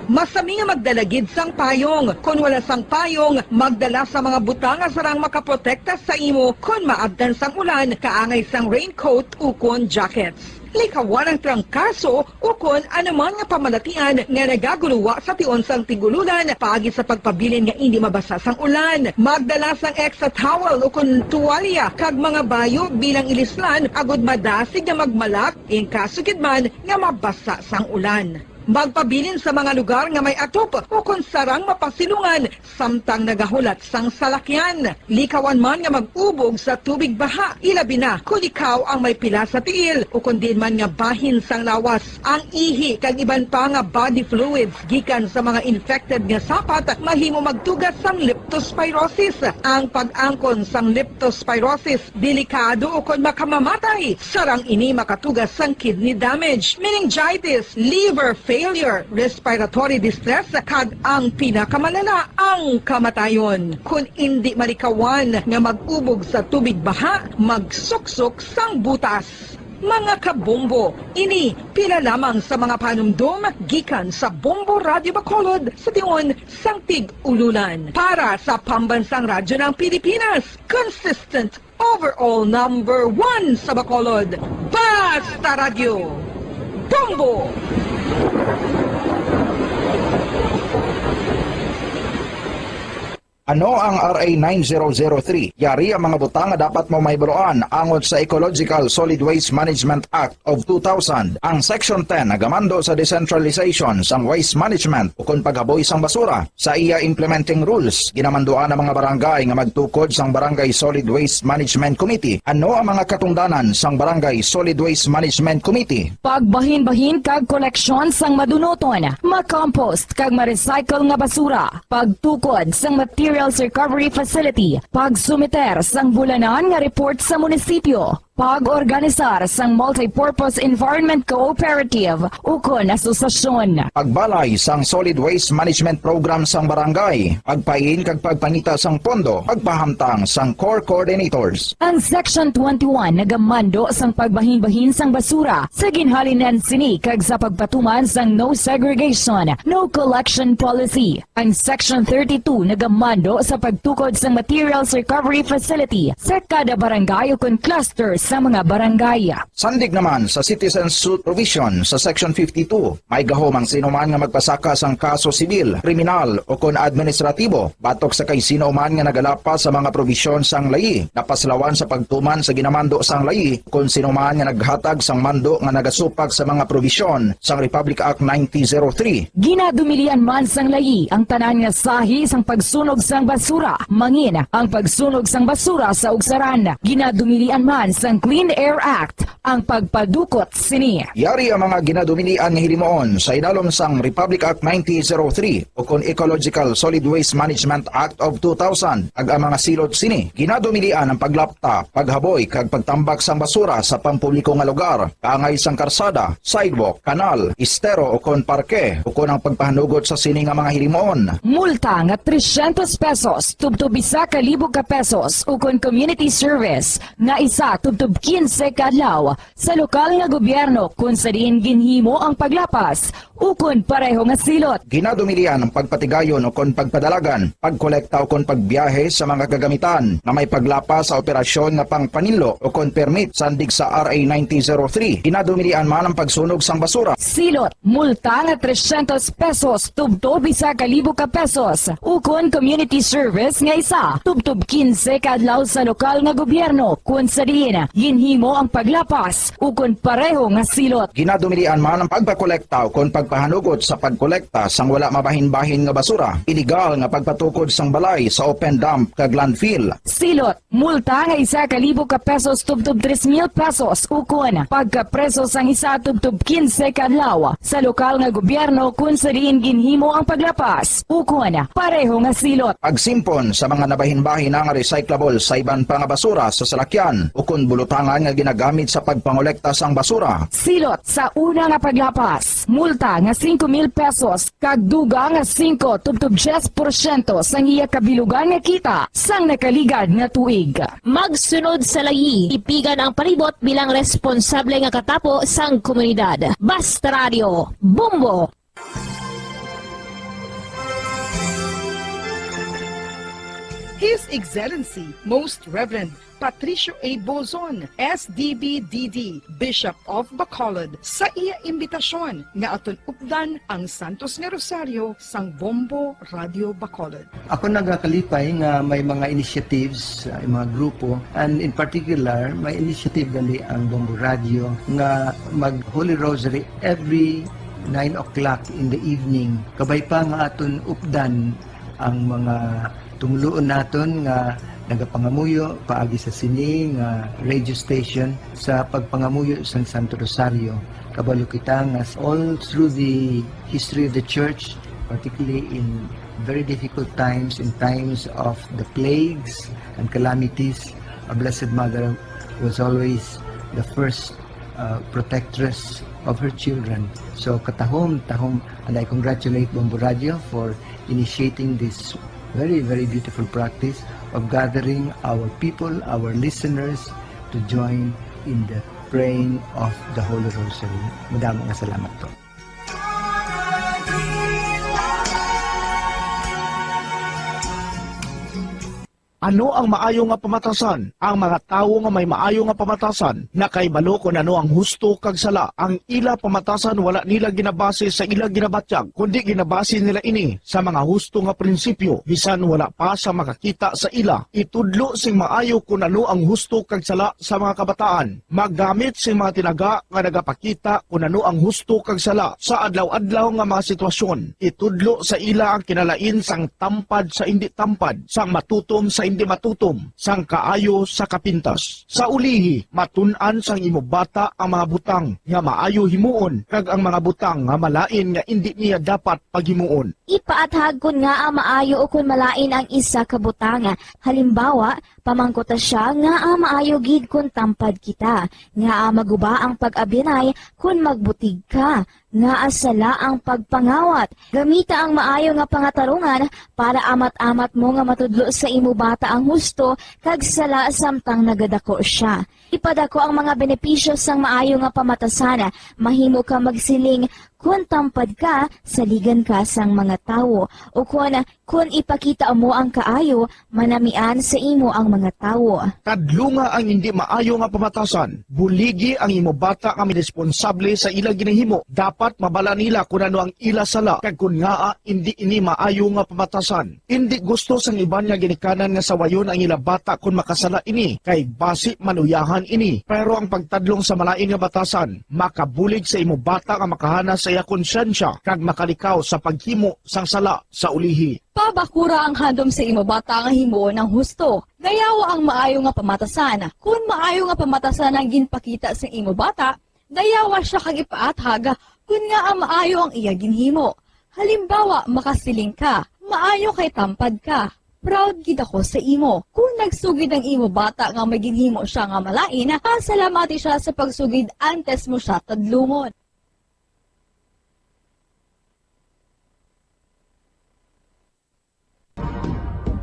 Masami nga magdala gid sang payong. Kon wala sang payong, magdala sa mga butang nga sarang makaprotekta sa imo kon maabtan sang ulan, kaangay sang raincoat ukon jackets. Likawan ang trangkaso ukon anuman nga pamalatian nga nagaguluwa sa tion sang tig-ululan paagi sa pagpabilin nga indi mabasa sang ulan. Magdala sang extra towel ukon tuwalya kag mga bayo bilang ilislan agud madasig nga magmalak in kaso gid man nga mabasa sang ulan. Magpabilin sa mga lugar nga may atop ukon sarang mapasilungan samtang nagahulat sang salakyan. Likawan man nga mag-ubog sa tubig baha, ilabi na kon ikaw ang may pila sa tiil ukon diin man nga bahin sang lawas. Ang ihi kag iban pa nga body fluids gikan sa mga infected nga sapat mahimo magtuga sang leptospirosis. Ang pag-angkon sang leptospirosis delikado ukon makamamatay. Sarang ini makatuga sang kidney damage, meningitis, liver failure, respiratory distress, kag ang pinakamalala, ang kamatayon. Kon indi malikawan nga mag-ubog sa tubig baha, magsuksok sang butas. Mga kabombo, ini pila lamang sa mga panumdom gikan sa Bombo Radio Bacolod sa tion sang tig-ululan. Para sa Pambansang Radyo ng Pilipinas, consistent overall number one sa Bacolod, Basta Radyo, Bombo! Ano ang R A nine zero zero three? Yari ang mga butang nga dapat mo mahibaluan angot sa Ecological Solid Waste Management Act of two thousand. Ang Section ten nagamando sa decentralization sang waste management ukon paghaboy sang basura. Sa iya implementing rules, ginamanduan ang mga barangay nga magtukod sang Barangay Solid Waste Management Committee. Ano ang mga katungdanan sang Barangay Solid Waste Management Committee? Pagbahinbahin kag koleksyon sang madunuton, makompost kag ma-recycle nga basura, pagtukod sang materials recovery facility, pagsumiter sang bulanan nga report sa munisipyo, pag-organisar sang multipurpose environment cooperative ukon asosasyon. Pagbalay sang solid waste management program sang barangay, pagpain kag pagpangita sang pondo, pagpahamtang sang core coordinators. Ang Section twenty-one nagamando sang pagbahinbahin sang basura sa ginhalinan sini kag sa pagpatuman sang no segregation, no collection policy. Ang Section thirty-two nagamando sa pagtukod sang materials recovery facility sa kada barangay ukon cluster sa mga barangay. Sandig naman sa citizen suit provision sa Section fifty-two, may gahom ang sinuman nga magpasaka sang kaso sibil, kriminal, ukon administratibo batok sa kay sino man nga nagalapas sa mga probisyon sang layi, napaslawan sa pagtuman sa ginamando sang layi, kon sino man nga naghatag sang mando nga nagasupak sa mga probisyon sang Republic Act nineteen zero three. Ginadumilian man sang layi ang tanan nga sahi sang pagsunog sang basura, mangin ang pagsunog sang basura sa ugsaran. Ginadumilian man sang Clean Air Act ang pagpadukot sini. Yari ang mga ginadumilian nga hilimuon sa idalom sang Republic Act nineteen oh three ukon Ecological Solid Waste Management Act of two thousand, kag ang mga silot sini ginadumilian ang paglapta, paghaboy, kag pagtambak sang basura sa pampubliko nga lugar, kaangay sang karsada, sidewalk, kanal, estero, ukon parke, ukon ang pagpahanugot sa sini nga mga hilimuon. Multa nga trescientos pesos tubtob isa ka libo ka pesos, ukon community service nga isa tubtob quince ka adlaw sa lokal nga gobyerno kon sa diin ginhimo ang paglapas ukon pareho nga silot. Ginadumilian ang pagpatigayon ukon pagpadalagan, pagkolekta ukon pagbiyahe sa mga kagamitan nga may paglapas sa operasyon nga pangpaninlo ukon permit sandig sa R A nineteen oh three. Ginadumilian man ang pagsunog sang basura. Silot, multa nga trescientos pesos tubtob isa ka libo ka pesos, ukon community service nga isa tubtob quince ka adlaw sa lokal nga gobyerno kon sa diin ginhimo ang paglapas ukon pareho nga silot. Ginadumilian man ang pagpakolekta ukon pagpahanugot sa pagkolekta sang wala mabahin-bahin nga basura, iligal nga pagpatukod sang balay sa open dump kag landfill. Silot, multa nga isa ka libo ka pesos tubtob tres mil pesos, ukon pagkapreso sang isa tubtob quince ka adlaw sa lokal nga gobyerno kon sa diin ginhimo ang paglapas ukon pareho nga silot. Pagsimpon sa mga nabahin-bahin nga recyclable sa iban pa nga basura sa salakyan ukon bulutangan nga ginagamit sa pagpangolekta sang basura. Silot sa una nga paglapas, multa nga singko mil pesos kag dugang nga singko tubtob diyes porsyento sang iya kabilugan nga kita sang nakaligad nga tuig. Magsunod sa layi, tipigan ang palibot bilang responsable nga katapo sang komunidad. Basta Radio, Bombo! His Excellency, Most Reverend Patricio A. Bozon, S D B D D, Bishop of Bacolod, sa iya imbitasyon nga aton updan ang Santos nga Rosario sang Bombo Radio Bacolod. Ako nagakalipay nga may mga initiatives, uh, mga grupo, and in particular, may initiative gali ang Bombo Radio nga mag Holy Rosary every nine o'clock in the evening. Kabay pa nga aton updan ang mga tumuluon naton nga nagapangamuyo paagi sa sini nga radio station sa pagpangamuyo sang Santo Rosario. Kabalo kita nga all through the history of the church, particularly in very difficult times, in times of the plagues and calamities, our Blessed Mother was always the first, uh, protectress of her children. So, katahom, tahom, and I congratulate Bombo Radio for initiating this very, very beautiful practice of gathering our people, our listeners, to join in the praying of the Holy Rosary. Madamo nga salamat po. Ano ang maayo nga pamatasan? Ang mga tawo nga may maayo nga pamatasan nakahibalo kon ano ang husto kag sala. Ang ila pamatasan wala nila ginabase sa ila ginabatyag, kundi ginabase nila ini sa mga husto nga prinsipyo, bisan wala pa sa makakita sa ila. Itudlo sing maayo kon ano ang husto kag sala sa mga kabataan. Maggamit sing mga tinaga nga nagapakita kon ano ang husto kag sala sa adlaw-adlaw nga mga sitwasyon. Itudlo sa ila ang kinalain sang tampad sa indi tampad, sang matutom sa indi matutom, sang kaayo sa kapintas. Sa ulihi, matun-an sang imo bata ang mga butang nga maayo himuon kag ang mga butang nga malain nga indi niya dapat paghimuon. Ipaathag kon ngaa maayo ukon malain ang isa ka butang. Halimbawa, pamangkuta sia ngaa maayo gid kon tampad kita, ngaa maguba ang pag-abyanay kon magbutig ka, ngaa sala ang pagpangawat. Gamita ang maayo nga pangatarungan para amat-amat mo nga matudlo sa imo bata ang husto kag sala samtang nagadako sia. Ipadako ang mga benepisyo sang maayo nga pamatasan. Mahimo ka magsiling, "Kon tampad ka, saligan ka sang mga tawo," ukon, "Kon ipakita mo ang kaayo, manamian sa imo ang mga tawo." Kadlunga ang indi maayo nga pamatasan. Buligi ang imo bata nga responsable sa ila ginahimo. Dapat mabala nila kon ano ang ila sala kag kon ngaa indi ini maayo nga pamatasan. Indi gusto sang iban nga ginikanan nga sawayon ang ila bata kon makasala ini, kay basi maluyahan ini. Pero ang pagtadlong sa malain nga batasan makabulig sa imo bata nga makahanas iya konsyensya kag makalikaw sa paghimo sang sala sa ulihi. Pabakura ang handom sa imo bata nga himuon ang husto. Dayawa ang maayo nga pamatasan. Kon maayo nga pamatasan ang ginpakita sa imo bata, dayawa sia kag ipaathag kon ngaa maayo ang iya ginhimo. Halimbawa, makasiling ka, "Maayo kay tampad ka. Proud gid ako sa imo." Kon nagsugid ang imo bata nga may ginhimo sia nga malain, pasalamati sia sa pagsugid antes mo sia tadlungon.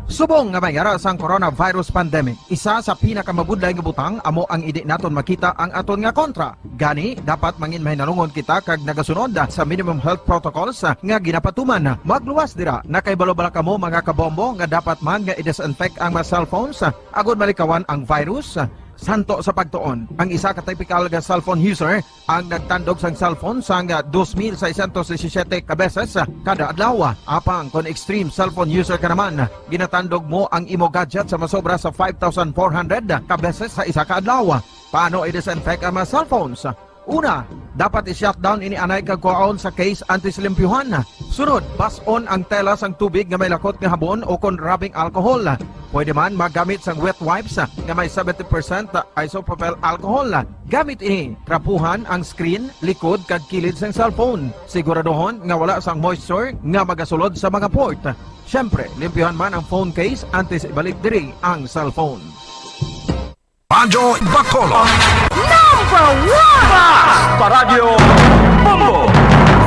Subong nga may ara sang coronavirus pandemic, isa sa pinakamabudlay nga butang amo ang indi naton makita ang aton nga kontra. Gani, dapat mangin mahinalungon kita kag nagasunod sa minimum health protocols nga ginapatuman. Magluwas dira, nakahibalo bala kamo, mga kabombo, nga dapat man nga i-disinfect ang mga cellphones agud malikawan ang virus? Santo sa pagtuon, ang isa ka typical nga cellphone user ang nagtandog sang cellphone sang dos mil seiscientos disisiyete ka beses kada adlaw. Apang kon extreme cellphone user ka naman, ginatandog mo ang imo gadget sa masobra sa five thousand four hundred ka beses sa isa ka adlaw. Paano i-disinfect ang mga cellphones? Una, dapat i-shutdown ini anay kag kuhaon sa case antes limpyuhan. Sunod, bas-on ang tela sang tubig nga may lakot nga habon o kon rubbing alcohol. Pwede man magamit sang wet wipes nga may seventy percent isopropyl alcohol. Gamit ini, trapuhan ang screen, likod, kag kilid sang cellphone. Siguraduhon nga wala sang moisture nga magasulod sa mga port. Siyempre, limpyuhan man ang phone case antes ibalik diri ang cellphone. Radyo Bacolod. Number one! Basta Radyo Bombo!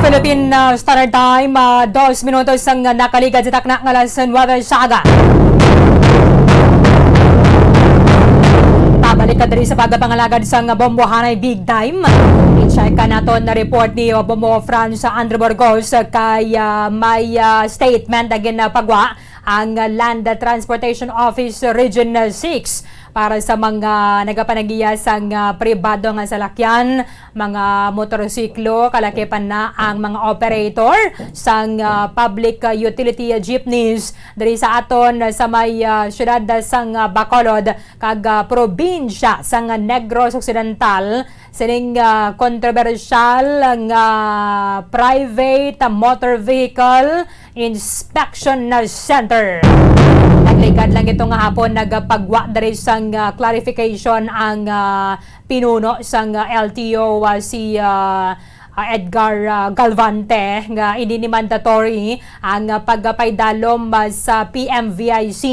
Philippine, uh, Standard Time, uh, dos minutos ang nakaligad sa takna nga alas nuwebe sa aga. Pabalik ka diri sa pagpangalagad sang Bombo Hanay Big Time. I-check ka naton na report ni Bombo Franz Andrew Burgos kay, uh, may, uh, statement na ginapagwa ang Land Transportation Office Region six para sa mga nagapanagiya sang, ah, pribado nga salakyan, mga motorsiklo, kalakipan na ang mga operator sang, ah, public, ah, utility jeepneys diri sa aton, ah, sa may, ah, siyudad sang, ah, Bacolod kag, ah, probinsya sang Negros Occidental. Sining, ah, kontrobersyal nga private motor vehicle inspection center. Nagligad lang ito nga hapon, nagapagwa diri sang, ah, clarification ang, ah, pinuno sang, ah, L T O, ah, si, ah, ah, Edgar, ah, Galvante, nga hindi ni mandatory ang, ah, pagpaydalom, ah, sa P M V I C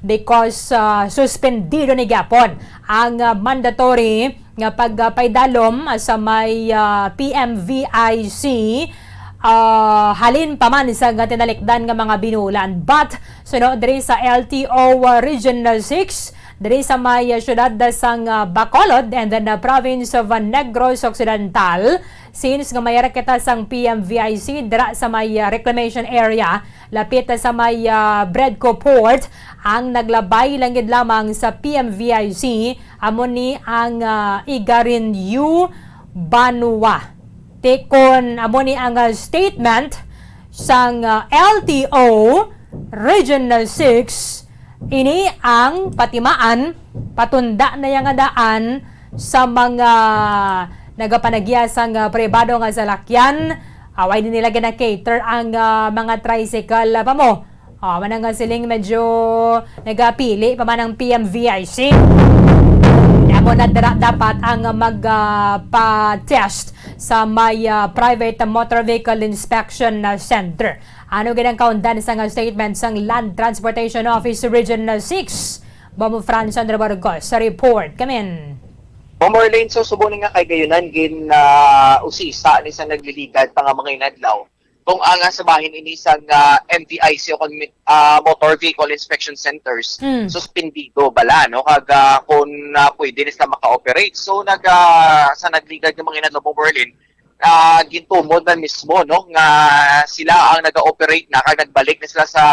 because, ah, suspendido ni gyapon ang, ah, mandatory nga pagpaydalom sa may, ah, P M V I C, ah, halin pa man sa nga tinalikdan nga mga binulan. But suno diri sa L T O, ah, Region six, diri sa may, ah, siyudad sang, ah, Bacolod and then the province of, ah, Negros Occidental, since nga may kita sang P M V I C dira sa may, ah, reclamation area, lapit sa may, ah, Bredco Port, ang naglabay lang gid lamang sa P M V I C, amo ni ang, ah, Igarin U Banwa. Tikon, amo ni ang, ah, statement sang, ah, L T O Region six, ini ang patimaan, patunda na yang daan sa mga nagapanagiya sang, ah, pribado nga salakyan. Away din nila gina-cater ang, ah, mga tricycle, ah, pa mo. Ah, man nga siling medyo nagapili pa man ang P M V I C. Amo na dira dapat ang mag, ah, pa-test sa may, ah, private motor vehicle inspection, ah, center. Ano gid ang kaundan sa nga statement sang Land Transportation Office Region six? Bombo Franz Andrew Burgos sa report. Kamin. Bombo Arlene, so subong ni nga kay gayunan gin, ah, usisa ni sa nagliligad pa nga mga inadlaw kung ang, ah, sa bahin ini sang, ah, M V I C o kon, ah, Motor Vehicle Inspection Centers, Mm. suspendido bala, no? Kag, ah, kung, ah, pwede na sila maka-operate. So, nag, ah, sa nagligad nga mga inadlaw, Bombo Arlene, ah, gintumod man mismo, no, nga sila ang naga-operate na kag nagbalik na sila sa,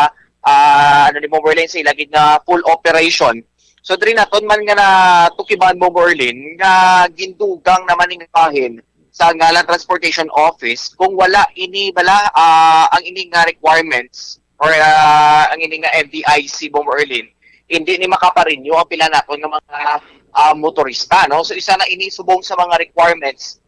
ah, ano ni Bombo Arlene, sa ila gid nga full operation. So, diri naton man nga natukiban, Bombo Arlene, nga gindugang naman ning bahin sa ngalan Transportation Office kung wala ini bala, ah, ang ini nga requirements or, ah, ang ini nga M V I C, Bombo Arlene, hindi ni makaparenew ang pila naton nga mga, ah, motorista, no? So, isa na ini subong sa mga requirements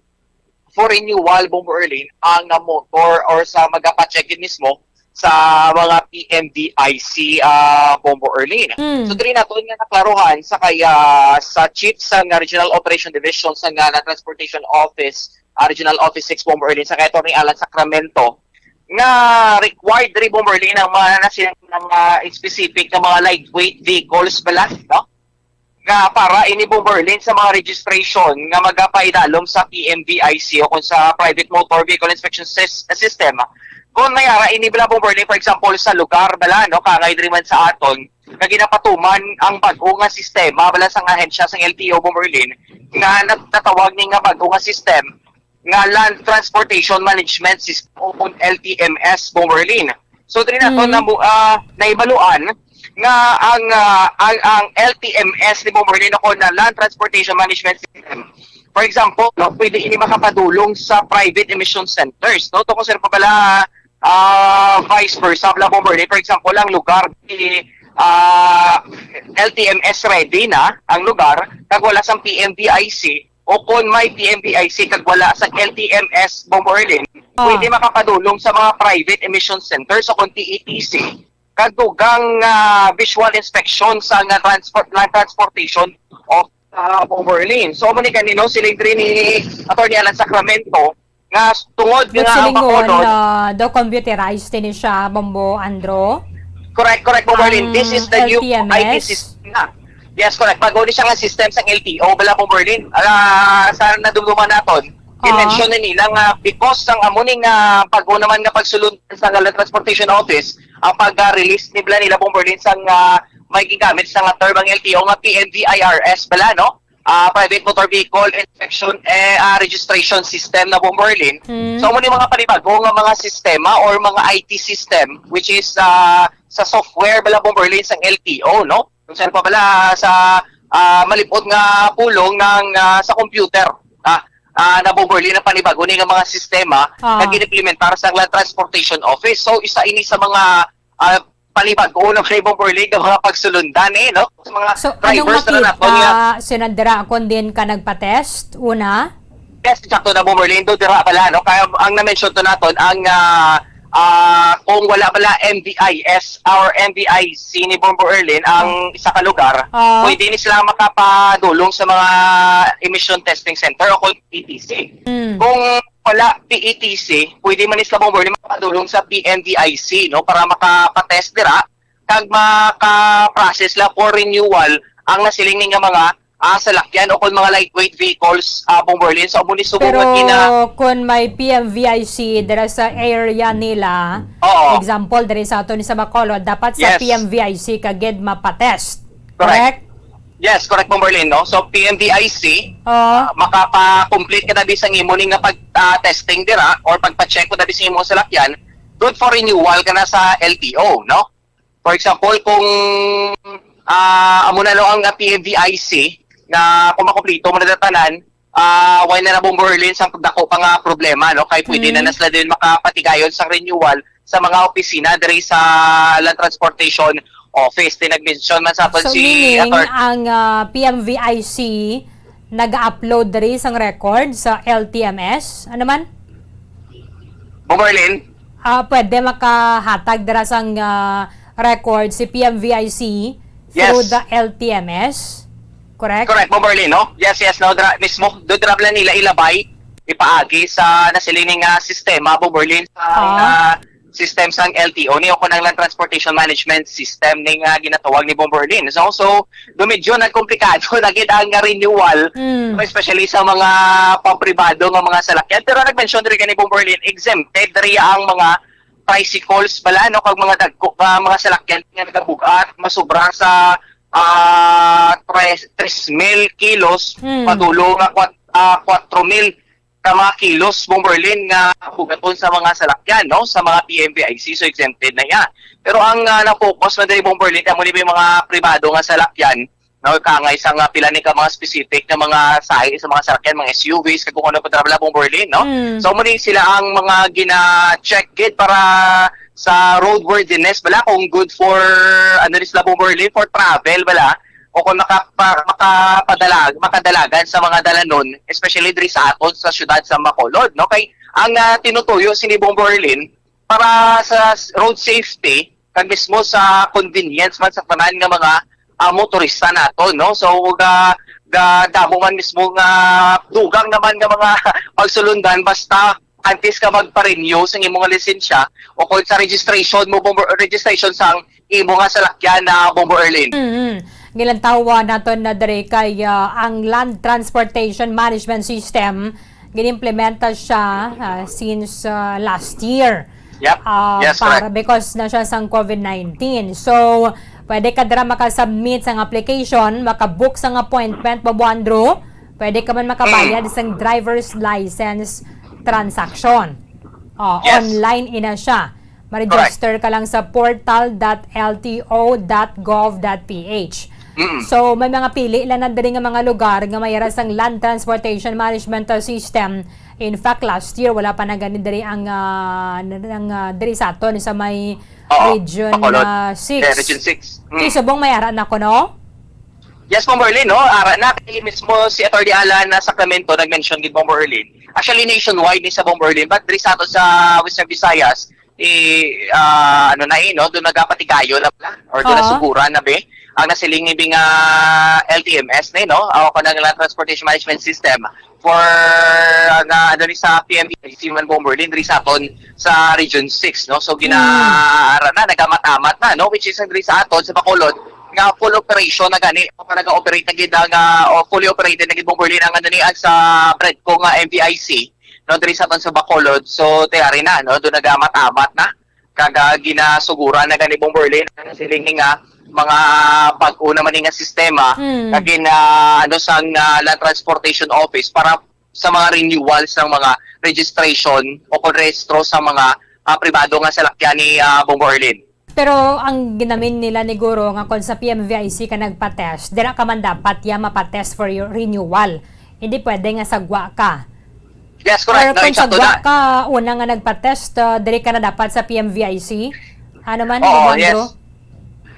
for renewal, Bombo Erlin, ang, ah, motor or sa magapacheck gid mismo sa mga P M V I C, ah, Bombo Erlin. Mm. So, diri naton nga naklaruhan sa kay, ah, sa chief sa nga Regional Operation Division sa nga Land Transportation Office, ah, Regional Office six, Bombo Erlin, sa kay Attorney Alan Sacramento, nga required diri, Bombo Erlin, ang mga na siya, mga specific nga mga lightweight vehicles bala, no? Nga para ini, Bombo Erlin, sa mga registration nga magapaidalom sa P M V I C o kung sa Private Motor Vehicle Inspection Sys-, System. Kung may ara ini bala, Bombo Erlin, for example, sa lugar bala, no, kangay diri man sa aton, nga ginapatuman ang bag-o nga sistema bala sa nga ahensya sang L T O, Bombo Erlin, nga nat-, natawag ni nga bag-o nga system nga Land Transportation Management System o kung L T M S, Bombo Erlin. So, diri nato Mm. na, ah, nahibaluan nga ang, ah, ang, ang L T M S ni, Bombo Erlin, o kung na Land Transportation Management System, for example, no, pwede ini makapadulong sa private emission centers, no? Tungod sa pa bala, ah, vice versa, bala, Bombo Erlin, for example, ang lugar ni, ah, L T M S ready na ang lugar, kag wala sang P M V I C, o kon may P M V I C kag wala sa L T M S, Bombo Erlin, Ah. pwede makapadulong sa mga private emission centers o kon P E T C, kag dugang, ah, visual inspection sa nga transport, land transportation of, ah, Bombo Erlin. So, amo ni kanino, siling diri ni Attorney Alan Sacramento, nga tungod But nga ang silingon, Bacolod, ah, do computerized ini siya, Bombo Andro? Correct, correct, Bombo Erlin. Ang This is the new L T M S? I T system na. Yes, correct. Bago ni siya nga system sang L T O, bala, Bombo Erlin. Ah, sa nadumduman naton, Ah. i-mention na nila nga because sang amo ni nga bago naman nga pagsulod sa Land Transportation Office, ang pag-release ni bala nila, Bombo Erlin, sang, ah, may gigamit sa nga term ang L T O nga P M V I R S bala, no? Ah, Private Motor Vehicle Inspection, eh, ah, Registration System na, Bombo Erlin. Hmm. So, amo ni mga panibago nga mga sistema or mga I T system, which is, ah, sa software bala, Bombo Erlin, sang L T O, no? Kung saan pa bala sa, ah, malipot nga pulong ng, ah, sa computer, ah, ah, na, Bombo Erlin, ang panibago ni nga mga sistema Ah. na ginimplementar sa Land Transportation Office. So, isa ini sa mga, ah, panibago na may, Bombo Erlin, nga mga pagsulundan, eh, no? Sa mga So, anong drivers na makita, naton nga sinandira kung din ka nagpa-test, una? Yes, eksakto na, Bombo Erlin. Do dira pala, no? Kaya ang na-mention to naton, ang, ah, ah, kung wala pala M V I S or M V I C ni, Bombo Erlin, ang Oh. isa ka lugar, Oh. pwede ni sila makapadulong sa mga emission testing center o kung P E T C. Mm. Kung wala P E T C, pwede man ni sila, Bombo Erlin, makapadulong sa P M V I C, no? Para makapa-test dira, kag maka-process la for renewal ang nasiling ni nga mga, ah, salakyan o kung mga lightweight vehicles, ah, Bombo Erlin. So, amo ni subong Pero nga gina- kung may P M V I C dira sa area nila, Oo. example, diri sa ato ni sa Bacolod, dapat sa Yes. P M V I C ka gid mapa-test. Correct. Correct? Yes, correct, Bombo Erlin, no? So, P M V I C, Oo. ah, makapa-complete ka na bisang imo ni nga pag, ah, testing dira or pagpa-check mo na bisang imo salakyan, good for renewal ka na sa L T O, no? For example, kung, ah, amo na no ang, ah, P M V I C, na kung makumpleto mo na tanan, ah, wala na, Bombo Erlin, sang dako pa nga problema, no? Kay pwede na Mm. na sila din makapatigayon sang renewal sa mga opisina diri sa Land Transportation Office. Di nag-mention man sa aton So, si meaning, Attorney. ang, ah, P M V I C nag-upload diri sang record sa L T M S? Ano man? Bombo Erlin? Ah, pwede makahatag dira sang, ah, record si P M V I C through Yes. the L T M S? Correct? Correct, Bombo Erlin, no? Yes, yes, no, dra-, mismo, do dira lang nila ilabay, ipaagi sa nasiling ni nga sistema, Bombo Erlin, sa, Ah. ah, system sang L T O, ni o kung ang Land Transportation Management System ni nga ginatawag ni Bombo Erlin. So, so, do medyo nagkomplikado na gid ang renewal, Mm. especially sa mga pampribado nga mga salakyan. Pero nag-mention diri kani, Bombo Erlin, exempted diri ang mga tricycles bala, no, kag mga dagko nga mga salakyan nga nagabug-at, masubra sa, ah, tres, tres mil kilos, Hmm. padulong nga kwat-, ah, kwatro mil ka mga kilos, Bombo Erlin, nga bugaton sa mga salakyan, no, sa mga P M V I C, so exempted na iya. Pero ang, ah, na-focus man diri, Bombo Erlin, kamo ni may mga pribado nga salakyan, no, kangay sa nga pila ni ka mga specific nga mga sahi sa mga salakyan, mga S U Vs, kag kung ano pa trabla, Bombo Erlin, no? Mm. So, muli sila ang mga gina-check gid para sa roadworthiness bala, kung good for, ano ni sila, Bombo Erlin, for travel bala, o kung makapa-, makapadalag-, makadalagan sa mga dalanon, especially diri sa aton sa siyudad sa Bacolod, no? Kay ang, ah, tinutuyo sini, Bombo Erlin, para sa s-, road safety, kag mismo sa convenience man sa tanan nga mga, ah, motorista nato, no? So, ga-, ga-, damo man mismo nga dugang naman nga mga pagsulundan basta antes ka magpa-renew sa imong lisensya o kung sa registration mo, Bombo, registration sang imo nga salakyan na, Bombo Erlin. Mm. Gilantawa naton na diri kay, ah, ang Land Transportation Management System, ginimplementa siya, ah, since, ah, last year. Yep. Ah, Yes, para, correct. Because na siya sang COVID nineteen. So, pwede ka dira makasubmit sang application, makabook sang appointment, Bobo Andrew. Pwede ka man makabayad Mm. sang driver's license transaction. Oh, Yes. Online ina siya. Ma-register Correct. ka lang sa portal dot L T O dot gov dot P H. Mm. So, may mga pili lang na diri nga mga lugar nga may ara sang Land Transportation Management, uh, System. In fact, last year, wala pa na gani diri ang, ah, n-, ang, ah, diri sa aton sa may Oo, Region, Bacolod. Ah, six. Yeah, Region six. Mm. Kay subong may ara na ko, no? Yes, Bombo Erlin, no? Ara na, kay mismo si Attorney Alan na Sacramento nag-mention gid, Bombo Erlin. Actually, nationwide ni sa, Bombo Erlin, but diri sa ato sa Western Visayas, eh, ah, ano na eh, no? Doon nagapatigayon na pala, or doon Oo. nasuguran na be, ang nasiling ni Bing, ah, L T M S na eh, no? O kanang Land Transportation Management System for, ah, nga, ano ni sa P M V I C man, Bombo Erlin, diri sa aton sa Region six, no? So, gina-, Mm. ara na, nagamat-amat na, no? Which is, diri sa aton sa Bacolod, nga full operation na gani, o naga-operate na gid ang, ah, o fully operated na gid, Bombo Erlin, ang, ano ni, ang sa Bredco nga M V I C, no? Diri sa aton sa Bacolod. So, tiyari na, no? Doon nagamat-amat na. Kag, ah, ginasuguran na gani, Bombo Erlin, ang siling nga mga bag-o naman nga sistema, Mm. kag gina-, ano, sang, ah, Land Transportation Office para sa mga renewal sang mga registration o kung rehistro sa mga, ah, pribado nga salakyan ni, ah, Bombo Erlin. Pero ang ginamin nila ni Guro nga kung sa P M V I C ka nagpa-test, dira ka man dapat ya mapa-test for your renewal. Hindi pwede nga sa gwa ka. Yes, correct. Or No, kung sa eksakto gwa na. ka, una nga nagpa-test, uh, diri ka na dapat sa P M V I C? Ano man, Oo, Bombo Andrew? yes.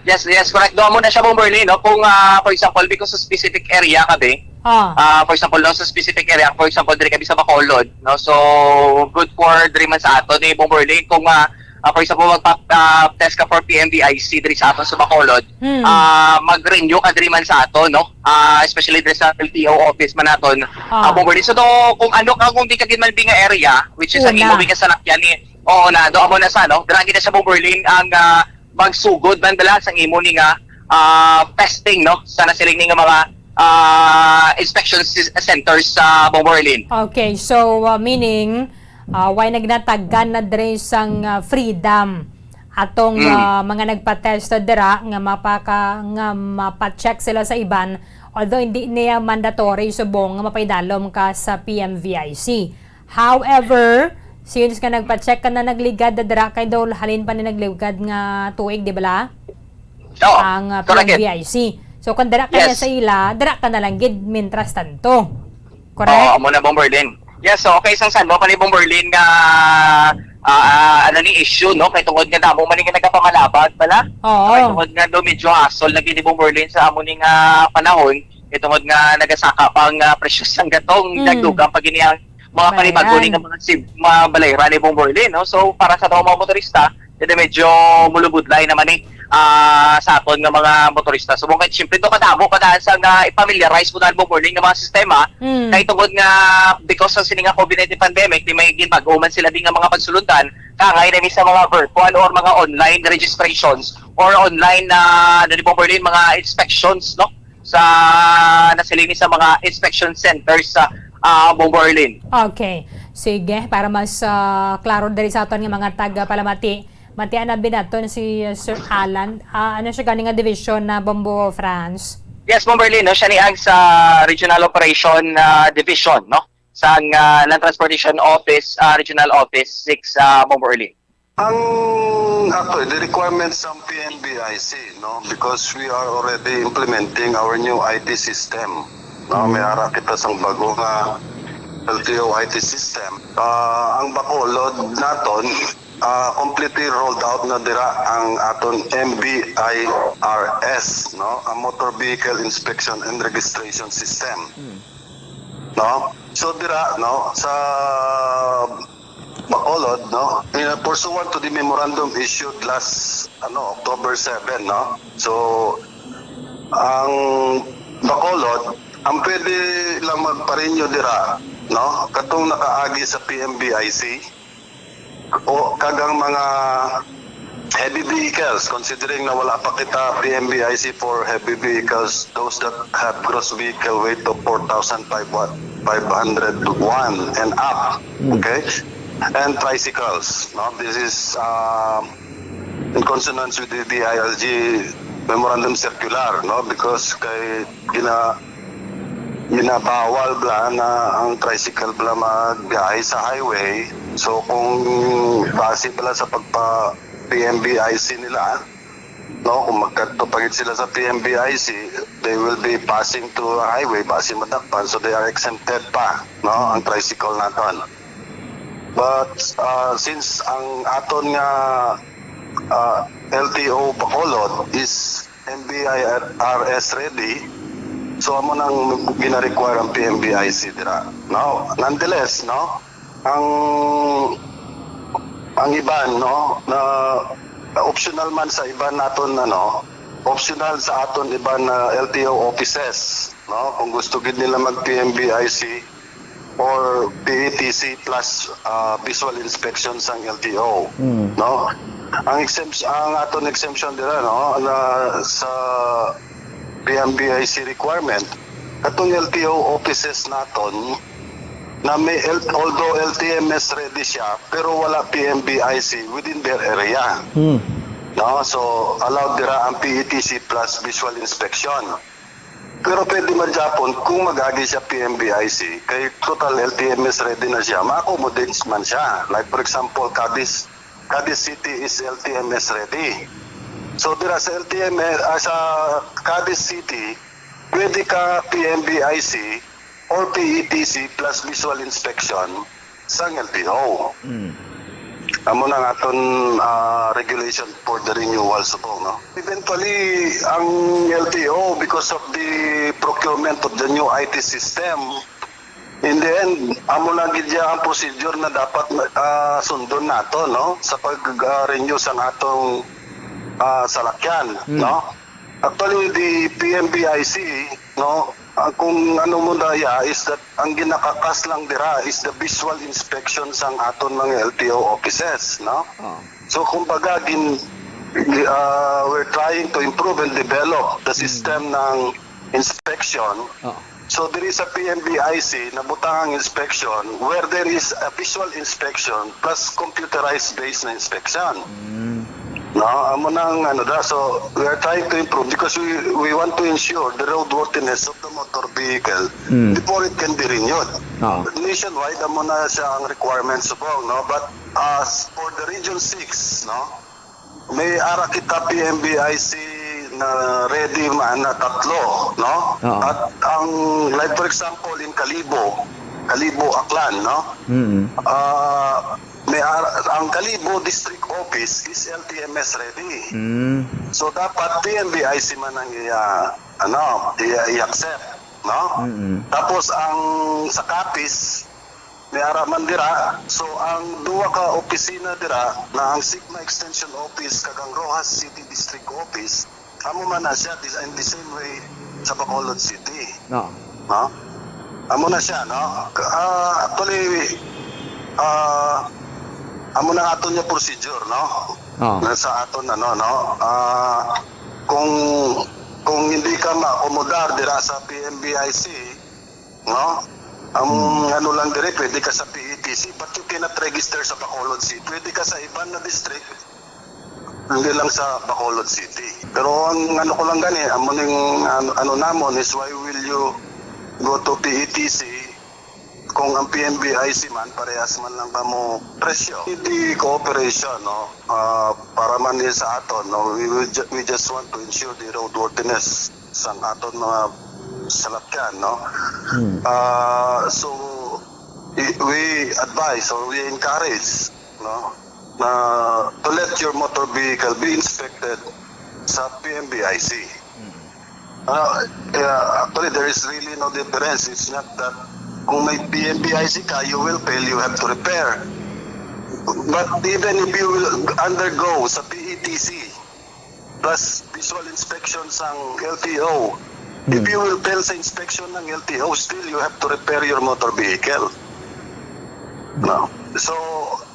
Yes, yes, correct. Doon mo na siya, Bombo Erlin, no? Kung, ah, for example, because sa specific area ka, be, Ah. ah, for example, no, sa specific area, for example, diri kami sa Bacolod, no? So, good for diri man sa ato ni Bombo Erlin. Kung, ah, ah, for example, magpa-, ah, test ka for P M V I C diri sa ato sa Bacolod, Hmm. ah, mag-renew ka diri man sa ato, no? Ah, especially diri sa L T O office man naton, Ah. ah, Bombo Erlin. So, do, kung ano ka, kung di ka gid man bi nga area, which is ang Una. imo bi nga salakyan ni, oo na, do amo na sa, no? Dira gid na sa Bombo Erlin ang, ah, magsugod man dala sang imo ni nga, ah, testing, no? Sa nasiling ni nga mga, ah, inspection s-, centers sa Bombo Erlin. Okay, so, uh, meaning, uh, way nagnatagan na dre sang, uh, freedom atong, Mm. uh, mga nagpa-test dira nga mapaka-, nga mapa-check sila sa iban, although hindi niya mandatory subong nga mapaidalom ka sa P M V I C. However, since nga nagpa-check ka na nagligad na dira kay daw halin pa ni nagligad nga tuig, di bala? Oo, Ang, uh, correct. P M V I C. So, kung dira ka na Yes. sa ila, dira ka na lang gid mintras tanto. Correct? Oo, amo na, Bombo Erlin. Yes, so, okay, sang sando pa ni Bombo Erlin nga, ah, ah, ano ni issue, no? Kay tungod nga damo man ni nga nagapamalabag pala. Oo. Kay tungod nga do medyo hassle lagi ni Bombo Erlin sa amo ni nga panahon, kay tungod nga nagasaka pa ang, ah, presyo sang gatong, Mm. nagdugang pa gini ang mga Balay. panibago ni nga mga sim-, mga balay ra ni Bombo Erlin, no? So, para sa mga motorista, Dili, medyo mulubudlay naman ni, ah, sa aton nga mga motorista. So, kay siyempre, do kadamo ka daan sa nga i-familiarize mo daan mo morning nga mga sistema. Mm. Kay tungod nga, because sa sini nga COVID nineteen pandemic, di may ginbag-o man sila di nga mga pagsulundan, kangay na ni sa mga virtual or mga online registrations or online na, ano ni Bomberlin, mga inspections, no? Sa nasiling ni sa mga inspection centers sa, ah, Bomberlin. Okay. Sige, para mas, ah, klaro diri sa aton nga mga taga-palamati, matian na binaton si, uh, Sir Alan. Ah, ano siya gani nga division na Bombo France? Yes, Bomberlin, no? Siya ni ang sa Regional Operation, ah, Division, no? Sa, ah, Land Transportation Office, ah, Regional Office six, ah, Bomberlin. Ang actually, the requirements sa P N B I C, no? Because we are already implementing our new I T system. No? Mm. May ara kita sang bago nga L T O I T system. Ah, ang Bacolod naton, ah, completely rolled out na dira ang aton M V I R S, no? Ang Motor Vehicle Inspection and Registration System. No? So dira, no, sa Bacolod, no, in, pursuant to the memorandum issued last, ano, October seven, no? So ang Bacolod, ang pwede lang magpa-renew dira, no, katong nakaagi sa P M V I C o kag ang mga heavy vehicles, considering na wala pa kita P M V I C for heavy vehicles, those that have gross vehicle weight of four thousand five hundred one and up, okay? And tricycles, no? This is, um, in consonance with the D I L G memorandum circular, no? Because kay gina ginabawal bala na ang tricycle bala magbiyahe sa highway. So kung base bala sa pagpa P M V I C nila, no, kung magkadto pa gid sila sa P M V I C, they will be passing to a highway, base madakpan, so they are exempted pa, no, ang tricycle naton. But, ah, since ang aton nga, ah, L T O Bacolod is M V I R S ready, so amo nang gina-require ang P M V I C dira. Now, nonetheless, no, ang, ang iban, no, na optional man sa iban naton, ano, optional sa aton iban na L T O offices, no, kung gusto gid nila mag P M V I C or P E T C plus, ah, visual inspection sang L T O, no. Ang exemption, ang aton exemption dira, no, na sa P M V I C requirement, katong L T O offices naton na may L-, although L T M S ready siya, pero wala P M V I C within their area. No, so allowed dira ang P E T C plus visual inspection. Pero pwede man gyapon kung mag-agi siya P M V I C, kay total L T M S ready na siya, ma-accommodate man siya. Like for example, Cadiz, Cadiz City is L T M S ready. So dira sa L T M S, ah, sa Cadiz City, pwede ka P M V I C or P E T C plus visual inspection sang L T O. Amo na ang aton, ah, regulation for the renewal subong, no? Eventually, ang L T O, because of the procurement of the new I T system, in the end, amo na gid ya ang procedure na dapat, ah, sundon nato, no? Sa pag, ah, renew sang atong, ah, salakyan, no? Actually, the P M V I C, no, ang kung ano mo na iya is that ang ginakakas lang dira is the visual inspection sang aton mga L T O offices, no? So, kumbaga, gin-, ah, we're trying to improve and develop the system ng inspection. So, diri sa P M V I C, nabutang ang inspection where there is a visual inspection plus computerized based na inspection. No, amo nang ano da. So, we are trying to improve because we we want to ensure the roadworthiness of the motor vehicle before it can be renewed. Nationwide, amo na siya ang requirements subong, no? But as for the Region six, no, may ara kita P M V I C na ready man na tatlo, no? At ang, like, for example, in Kalibo, Kalibo, Aklan, no? Ah, may ara-, ang Kalibo District Office is L T M S ready. So, dapat P M V I C man ang iya, ano, iya, i-accept, no? Tapos, ang sa Capiz, may ara man dira. So, ang duha ka opisina dira na ang Sigma Extension Office kag ang Roxas City District Office, amo man na siya dis-, in the same way sa Bacolod City. No? Amo na siya, no? K-, ah, actually, ah, amo na aton nga procedure, no? Na sa aton, ano, no? Ah, kung, kung hindi ka ma-accommodar dira sa P M V I C, no? Ang ano lang dire, pwede ka sa P E T C, but you cannot register sa Bacolod City. Pwede ka sa iban na district, hindi lang sa Bacolod City. Pero ang ano ko lang gani, amo ning ano, ano namon is, why will you go to P E T C kung ang P M V I C man, parehas man lang kamo presyo? The cooperation, no? Ah, para man ni sa aton, no? We will ju-, we just want to ensure the roadworthiness sang aton mga salakyan, no? Ah, so, i-, we advise or we encourage, no? na to let your motor vehicle be inspected sa P M V I C. Uh, yeah, actually, there is really no difference. It's not that kung may P M V I C ka, you will fail, you have to repair. But even if you will undergo sa P E T C, plus visual inspection sang L T O, if you will fail sa inspection ng L T O, still you have to repair your motor vehicle. No? So,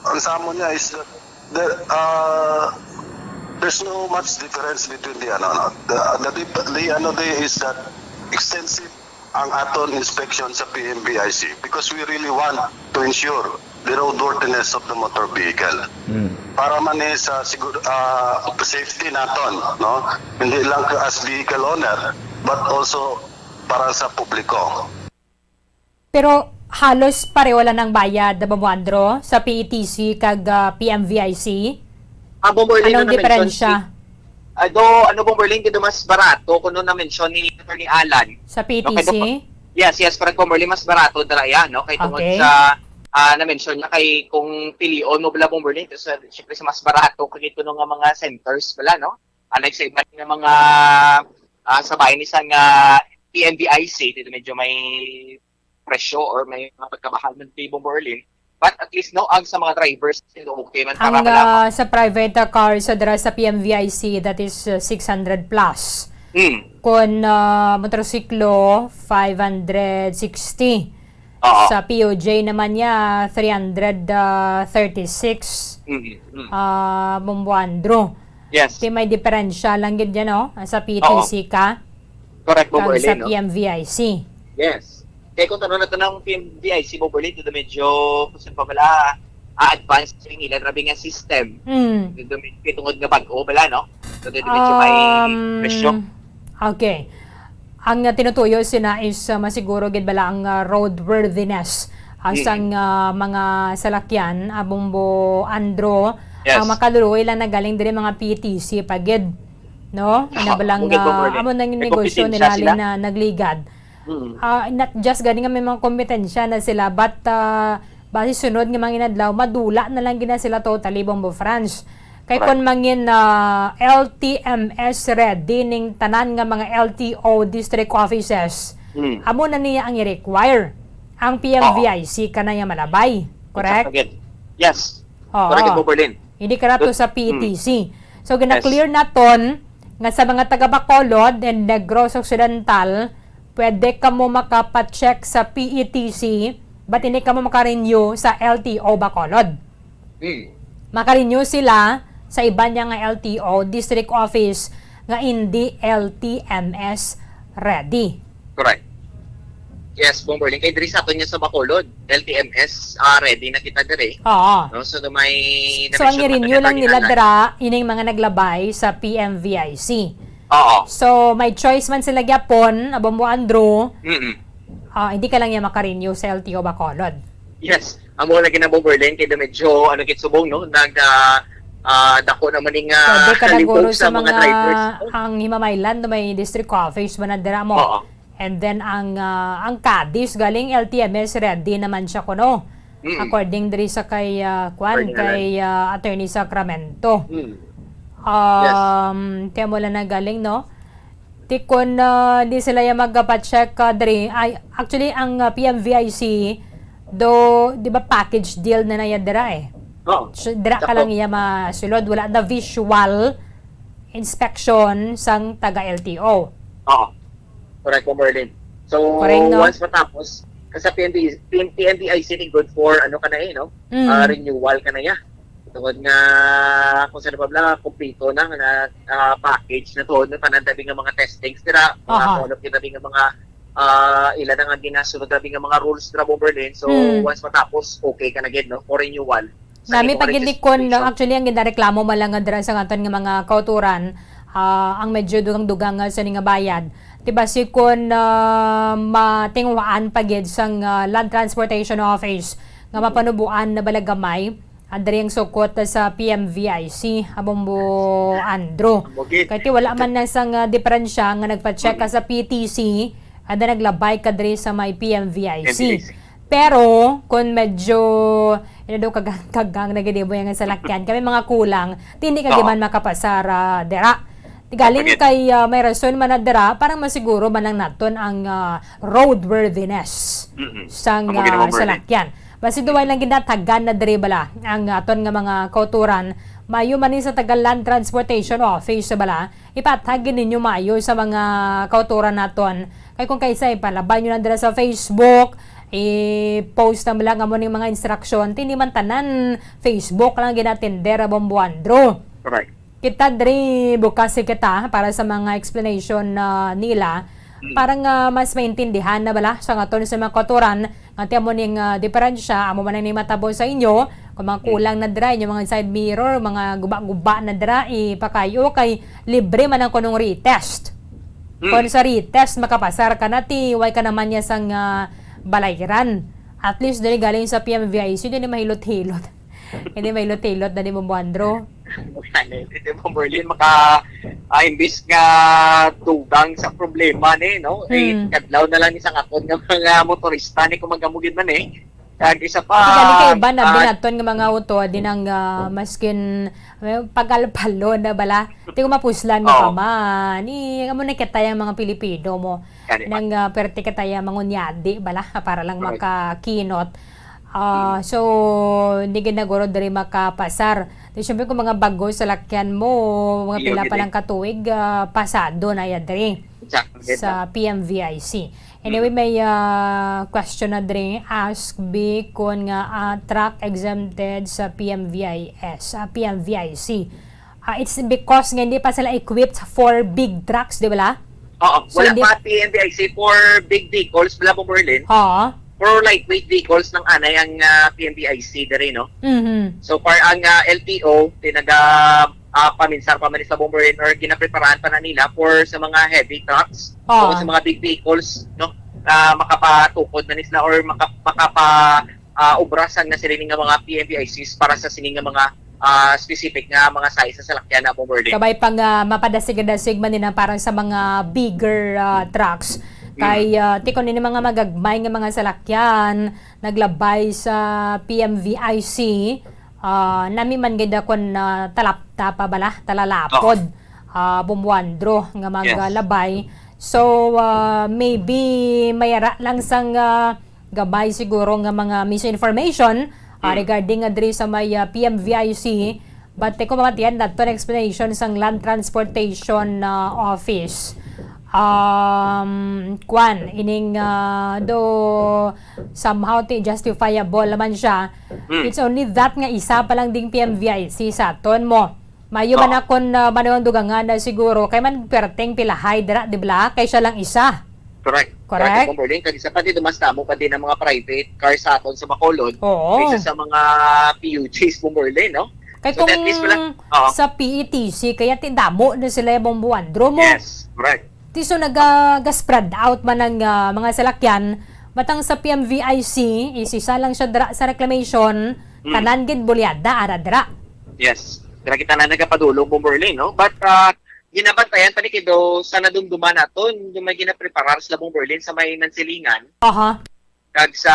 ang sa amo niya is that there, uh, there's no much difference between the, ano, no? The, the, dif- the, ano, the is that extensive ang aton inspection sa P M V I C because we really want to ensure the roadworthiness of the motor vehicle. Mm. Para man ni sa sigur, ah, safety naton, no? Hindi lang ka as vehicle owner, but also para sa publiko. Pero halos pareho lang ang bayad, Bombo Andro, sa P E T C kag ah, P M V I C? Ah, Bombo Erlin, Anong ano na-mention diferensya? Si, ah, do, ano, Bombo Erlin, kay do mas barato kuno na-mention ni Attorney Alan. Sa P E T C? No, kay do, yes, yes, correct, Bombo Erlin, mas barato dira iya, no? Kay tungod Okay. sa ah, na-mention niya kay kung pilion mo bala, Bombo Erlin, sa, syempre sa mas barato kay kuno nga mga centers bala, no? Unlike sa iban nga mga ah, sa bayan ni sa nga P M V I C, dito medyo may presyo or may mga pagkamahal man kay Bombo Erlin. But at least, no, ang sa mga drivers, okay man para Ang bala. ah, sa private ah, cars sa dira sa P M V I C, that is uh, six hundred plus. Hmm. Kung ah, motorsiklo, five hundred sixty. Oo. Sa P O J naman niya, three hundred thirty-six. Mm, mm. Ah, Bombo Andro. Yes. Di may diferensya lang gid yan, no? Sa P T C ka, Correct, Bombo kag sa Erlin, no? P M V I C. Yes. Kaya kung tanong natin ng P M V I C, Bombo Erlin, dito medyo, kung saan pa bala, ah, advanced yung ilan rabi nga system. Mm. Dito medyo, kaya tungod nga bag-o bala, no? So, dito medyo may Um, presyo. Okay. Ang uh, tinutuyo sina is uh, masiguro gid bala ang uh, roadworthiness uh, Mm. sang uh, mga salakyan, uh, Bombo Andro, Yes. ang makaluluoy lang nagaling diri mga P T C pa gid, no? Ah, Ina balang okay, Bombo uh, Erlin. Amo nang May negosyo kompetensya nila sila. Na nagligad. Mm. Ah, not just gani nga may mga kompetensya na sila, but uh, base sunod nga mga inadlaw, madula na lang gina sila totally, Bombo Franz. Kay Correct. Kung mangin uh, L T M S ready ning tanan nga mga L T O district offices, Mm. amo na niya ang i-require ang P M V I C ka na niya malabay. Correct? Exact again. Yes. Oo. Correct, Bombo Erlin. Hindi ka nato Good. Sa P T C. So, gina-clear naton nga sa mga taga Bacolod and Negros Occidental, pwede kamo makapacheck sa P E T C, but hindi kamo makarenew sa L T O Bacolod. Mm. Makarenew sila sa iban niya nga L T O district office nga hindi L T M S ready. Correct. Yes, Bombo Erlin. Kay diri sa aton niya sa Bacolod, L T M S, ah, ready na kita diri. Oo. No? So, may So, ang na-mention i-renew natin lang ni nila Alan. Dira, ining mga naglabay sa P M V I C. Oo. So, may choice man sila gyapon, Bombo Andrew, Mm-mm. ah, hindi ka lang niya makarenew sa L T O Bacolod. Yes. Amo lagi na, Bombo Erlin, kay medyo, ano, kit subong, no? Nag, ah, ah, dako naman ning, ah, Pwede ka na kalibog guro sa sa mga mga drivers, no? ang himamaylan na may district office man na dira mo. Oo. And then ang ah, ang Cadiz galing L T M S ready naman siya kuno. Mm. According diri sa kay ah, kwan, Attorney kay ah, Attorney Sacramento. Mm. Um, kaya mo lang na galing, no? Ti kun ah, di sila yung magpa-check ah, diri. Ay, actually, ang ah, P M V I C, do, di ba package deal na na yan dira eh. Oo. So, dira ka Sakto. lang iya masulod. Wala na visual inspection sang taga L T O. Oo. Correct po, Merlin. So, Correct, no? Once matapos, kasi P M V, P M V I C ni good for, ano ka na eh, no? Mm. Ah, renewal ka na ya. Tungod nga, kung saan pa bala, kompleto na, na ah, package na to, no? Tanan tabi nga mga testings, dira, mga Aha. kung ano kita nga mga ah, ila na nga ginasunod tabi nga mga rules dira, Bomberlin. So, Hmm. Once matapos, okay ka na gid, no? For renewal. Sa Nami imong pag registration. Actually, ang ginareklamo man lang nga dira sa aton nga mga kauturan, ah, ang medyo dugang-dugang nga sa nga bayad. Diba, si kun ah, matinguhaan pa gid sang ah, Land Transportation Office nga mapanubuan na bala gamay, ah, diri ang sukot sa P M V I C, Bombo Andrew. Amo gid. Kay ti wala man na sang ah, diferensya nga nagpa-check ka sa P T C, and then naglabay ka diri sa may P M V I C. P M V I C. Pero kung medyo, ano daw, kagang-kagang na gid mo yung salakyan, kami mga kulang, hindi ka Oo. giman makapasar, ah, dira. Galing Sige. kay, ah, may rason man na dira, parang masiguro man lang naton ang, ah, roadworthiness Mm-mm. sang, Amo gid, ah, Ma'am Merlin. salakyan. Basi duway lang ginatagan na diri bala ang aton nga mga kauturan. Maayo man ni sa taga Land Transportation Office bala, ipatag gid ninyo maayo sa mga kauturan naton. Kay kung kaisa, ipalabay nyo lang dira sa Facebook, i-post na lang amo ning mga instruction. Hindi man tanan Facebook lang ginatender, Bombo Andrew. Correct. Kita diri, bukas kita para sa mga explanation na nila. Mm. Para nga mas maintindihan na bala sa aton sa mga kauturan, nga ti amo ning, ah, diferensya, amo man ang matabo sa inyo, kung mga Mm. kulang na dira, inyong mga side mirror, mga guba-guba na dira, ipakayo kay libre man ang kunong retest. Mm. Kung sa retest, makapasar ka na, ti, way ka naman niya sang, ah, balayran. At least, diri galing sa P M V I C, diri mahilot-hilot. Hindi mahilot-hilot na ni Bombo Andrew. Hindi mo, Merlin, maka, ah, imbis nga dugang sa problema ni, no? Eh, Hmm. kadlaw na lang ni sa aton nga mga motorista ni kung magamugid man eh. Kag isa pa, Kasi galing kay iban na ah, binaton nga mga auto, di nang, ah, maskin, eh, pagalpalo na bala. Di ko mapuslan mo Oo. pa man. Ni, amo na kita yung mga Pilipino mo. Kani pa. Nang, ah, perte kita yung mangunyadi bala, para lang Correct. makakinot. Ah, Mm. so, hindi gid na guro diri makapasar. Di, syempre, kung mga bago salakyan mo, mga Iyo pila gid pa eh. lang katuig, ah, pasado na ya diri Exactly. sa P M V I C. Anyway, Mm. may, ah, question na diri. Ask bi kon nga, ah, truck exempted sa P M V I S, ah, P M V I C. Ah, it's because nga hindi pa sila equipped for big trucks, di ba? Oo, So, wala hindi pa P M V I C for big vehicles, wala po, Merlin. Oo. For lightweight vehicles lang anay ang, ah, P M V I C diri, no? Mhm. So far, ang, ah, L T O, tinaga, ah, paminsar pa man sa Bombo Rain or ginapreparahan pa na nila for sa mga heavy trucks Oo. o sa mga big vehicles, no? Ah, makapatukod na ni sila or maka-, makapa-, ah, obra sang na sila nga mga P M V I Cs para sa sini nga mga, ah, specific nga mga size sa salakyan na, Bombo Rain. Kabay pang, ah, mapadasig-dasig man nila para sa mga bigger, ah, trucks. Kay, Mm. ah, tikon ini mga magagmay nga mga salakyan, naglabay sa P M V I C, ah, nami man gid akon, ah, talapta pa bala, talalapod, Oh. ah, bumuandro nga Yes. maglabay. So, ah, maybe mayara lang sang, ah, gabay siguro nga mga misinformation, ah, Mm. regarding nga diri sa may, ah, P M V I C. But, eh, kung mamatian nato ang explanation sang Land Transportation, ah, Office, um, kwan, ining, ah, do somehow ti justifiable naman siya. Hmm. It's only that nga isa pa lang ding P M V I C sa aton mo. Mayo man Oo. akon, ah, manuang dugangan na siguro, kay man perting pilahay dira, di ba? Kay siya lang isa. Correct. Correct? Correct, Bombo Rain. Kag isa pa, di, mas damo pa din ang mga private cars sa aton sa Bacolod Oo. kaysa sa mga P U Gs, Bombo Rain, no? Kay So, kung at least wala. Oo. sa P E T C, kaya ti damo na sila yung Bombo Andro mo. Yes, correct. Ti so naga-, ga-spread out man ang, ah, mga salakyan, matang sa P M V I C, isisa lang siya dira sa reclamation, Mm. tanan gid bulyada, ara dira. Yes. Dira kita na nagapadulong, Bombo Rain, no? But, ah, ginabantayan pa ni kay do sa nadumduman naton, yung may ginapreparar sila, Bombo Rain, sa may Nansilingan. Aha. Kag sa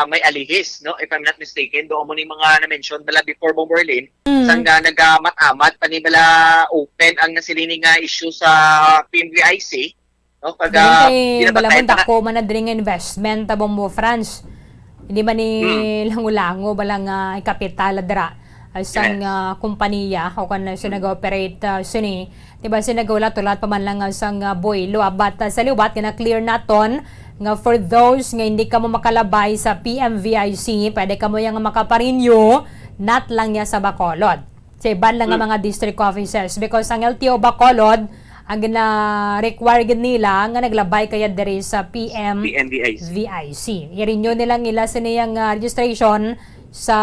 may Alihis, no? If I'm not mistaken, doon mo ni mga na-mention bala before, Bombo Rain, Mm. sang, ah, nagamat-amat pa ni bala open ang nasilini nga issue sa P M V I C, no? Kag, Galing ah, kay ginapatay bala mo pa na dako man na diri nga investment ta, Bombo France. Hindi man ni Hmm. lango-lango bala nga kapital dira, ah, sang, Yes. ah, kompanya o kung ano siya Hmm. nag-operate, ah, sini. Di ba, sinagulat-ulat pa man lang nga sang, ah, buwelo, ah, but, ah, sa liwat, gina-clear naton nga for those nga hindi kamo makalabay sa P M V I C, pwede kamo yang makaparenew, not lang niya sa Bacolod. Sa iban lang nga Hmm. mga district offices, because ang L T O Bacolod, ang gina-require gid nila nga naglabay kaya diri sa P M V I C. P M V I C. I-renew nila nila sa niyang, ah, registration sa,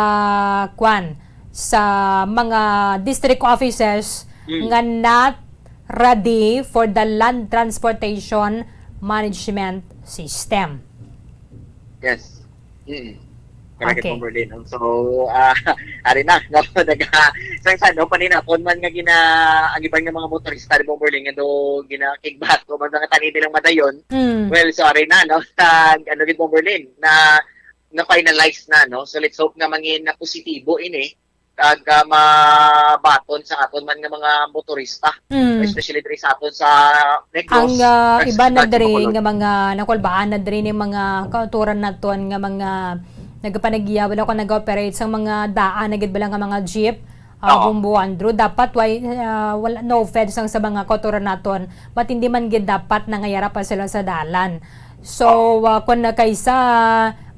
kwan, sa mga district offices Hmm. nga not ready for the land transportation management system. Yes. Mm. Correct, okay. Bomberlin, no? So, ah, ari na, no? Naga, sang sa, no, paninapon man nga gina-, ang iban nga mga motorista ni Bomberlin nga do ginakigbato man nga tani nilang madayon. Mm. Well, so, ari na, no? Sa, ano, gid, Bomberlin, na, na-finalize na, no? So, let's hope nga mangin na positibo ini, kag, ah, mabaton sa aton man nga mga motorista, mm, especially diri sa aton sa Negros, ang, ah, kag sa iban na Sitio diri Bacolod nga mga nakulbaan na diri ni mga kautoran naton nga mga nagapanagyaw, wala ko nag-operate sa mga daan na gid bala nga mga jeep, ah, oo, Bombo Andrew, dapat way, ah, wala, no offense ang sa mga kautoran naton, but hindi man gid dapat nangayara pa sila sa dalan. So, ah, kung na kaysa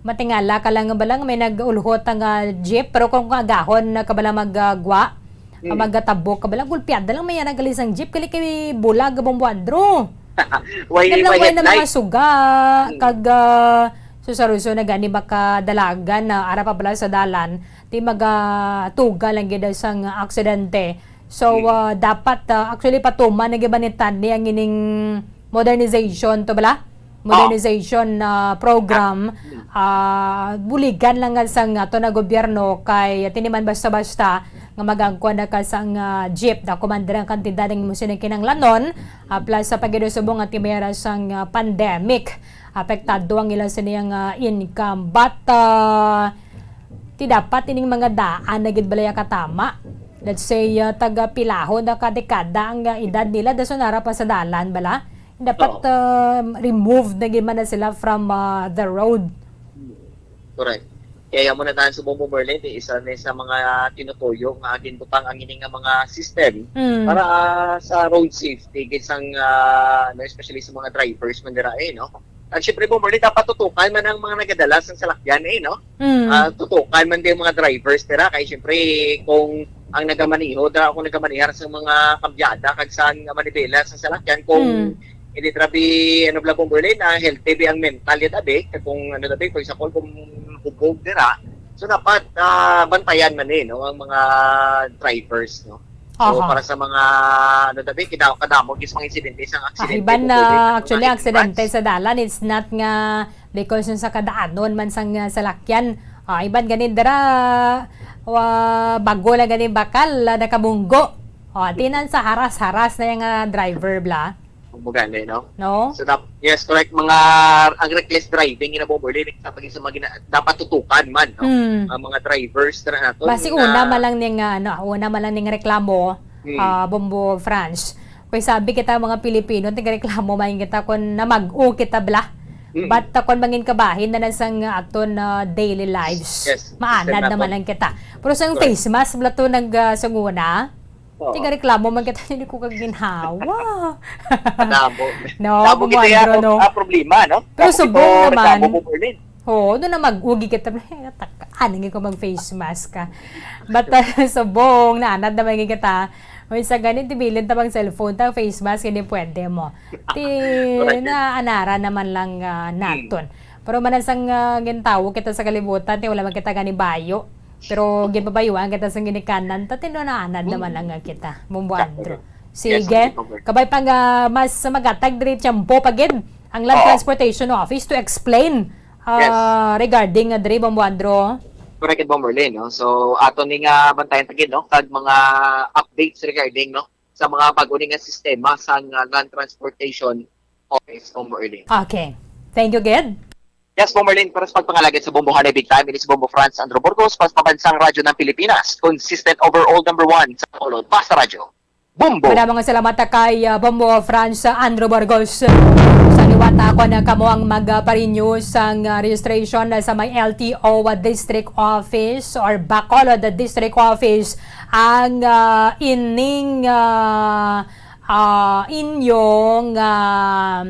matingala ka lang ba lang may nag-ulhot ang, ah, jeep, pero kung agahon na ka bala mag, ah, gwa, mm, magatabok ka bala, gulpiada lang may nagalis ang jeep, kali kay bulag, Bombo Andrew. Way, nagaway na mga headlight. Suga, mm, kag, ah, susaruso na gani makadalagan na ara pa bala sa dalan, di magatuga lang gid sang aksidente. So, mm, ah, dapat, ah, actually, patuman na gid ba ni Tanny ang ining modernization to bala? Modernization, ah, program, ah, buligan lang nga sang ato na gobyerno kay tiniman basta-basta nga mag-angkon na ka sang, ah, jeep. Dako man dira ang kantidad ng imo sini kinahanglanon, ah, plus sa pagidusubong nga timera sang, ah, pandemic, apektado ang ila sini nga income. But, ah, ti dapat ining mga daan na gid balaya katama. Let's say, ah, taga pilahon na ka dekada ang, ah, edad nila, dason ara pa sa dalan bala. Dapat, oo, ah, removed na gid man na sila from, ah, the road. Correct. Kaya mo na tayo sa Bombo Berlin, eh, isa na sa mga tinutuyo nga ginbutang ang ini nga mga system, mm, para, ah, sa road safety, gid sang, ah, ano, especially sa mga drivers man dira, eh, no? At syempre, Bombo Berlin, dapat tutukan man ang mga nagadala sang salakyan, eh, no? Mm. Ah, tutukan man din mga drivers dira, kay syempre, kung ang nagamaniho dira, kung nagamaneha sa mga kambyada kag sa manibela sa salakyan, kung, mm, hindi, grabe, ano, bala, Bombo Berlin, ah, healthy ba ang mental yun, abi? Kag kung, ano, abi, for example, kung hubog dira, so dapat, ah, bantayan man, eh, no, ang mga drivers, no? So, aha, para sa mga, ano, tabi, kida-, kadamo gid sa mga insidente, isang, ah, aksidente, iban na, actually, aksidente sa dalan, it's not nga because sa kadaanon man sang, ah, salakyan. Ah, iban ganin dira, wa, bago lang ganin bakal, ah, nakabunggo. Ah, tinan sa haras-haras na yung, ah, driver, bala. Kung magani, no? No? So, dap-, yes, correct. Mga, ang reckless driving, ina, Bombo Berlin, dapat sa mga gina-, dapat tutukan man, no? Mm. Ang mga drivers na nato. Basi na una man lang ning, ah, ano, una man lang ning reklamo, mm, ah, Bombo Franz. Kay sabi kita mga Pilipino, nagreklamo man kita kung namag-o kita bala. Mm. But, ah, kung mangin kabahin na lang sang aton, ah, daily lives. Yes, maanad naman lang kita. Pero sa face mask, bala to nag, ah, sanguna, oo. Tigareklamo man kita, hindi ko kaginhawa. Kadamo. No, damo kita, Bombo Andrew, no? Ah, problema, no? Pero damo subong kita naman. Reklamo, Bombo Berlin. Oo, doon na mag-ugi kita. Ano nga ko mag-face mask ka? But, uh, subong, naanad naman nga kita. May sa ganit, tibilin ta bang cellphone ta, face mask, hindi pwede mo. Ti, correct, naanara naman lang, uh, naton. Hmm. Pero manasang, uh, gintawo kita sa kalibutan, ti wala man kita gani bayo. Pero gipabayuan kita sa ginikanan, ta tinunaanad naman lang nga kita, Bombo Andrew. Sige, kabay pang, ah, mas magatag diri tiyempo pa gid ang Land Transportation Office to explain, ah, regarding, ah, diri, Bombo Andrew. Correct, Bombo Berlin, no? So, ato ni nga bantayan ta gid, no? Kag mga updates regarding, no, sa mga bago ni nga sistema sa, ah, Land Transportation Office, Bombo Berlin. Okay. Thank you, gid. Yes, Bombo Berlin, para sa pagpangalagad sa Bombohanay Big Time, ini si Bombo Franz Andrew Burgos, para sa Pambansang Radyo ng Pilipinas, consistent overall number one sa Bacolod. Basta Radyo, Bombo! Maraming salamat kay, ah, Bombo Franz Andrew Burgos. Sa liwat ako na kamo ang mag, ah, pa-renew sang, ah, registration sa may L T O District Office or Bacolod District Office ang, ah, ining, ah, ah, inyong, ah,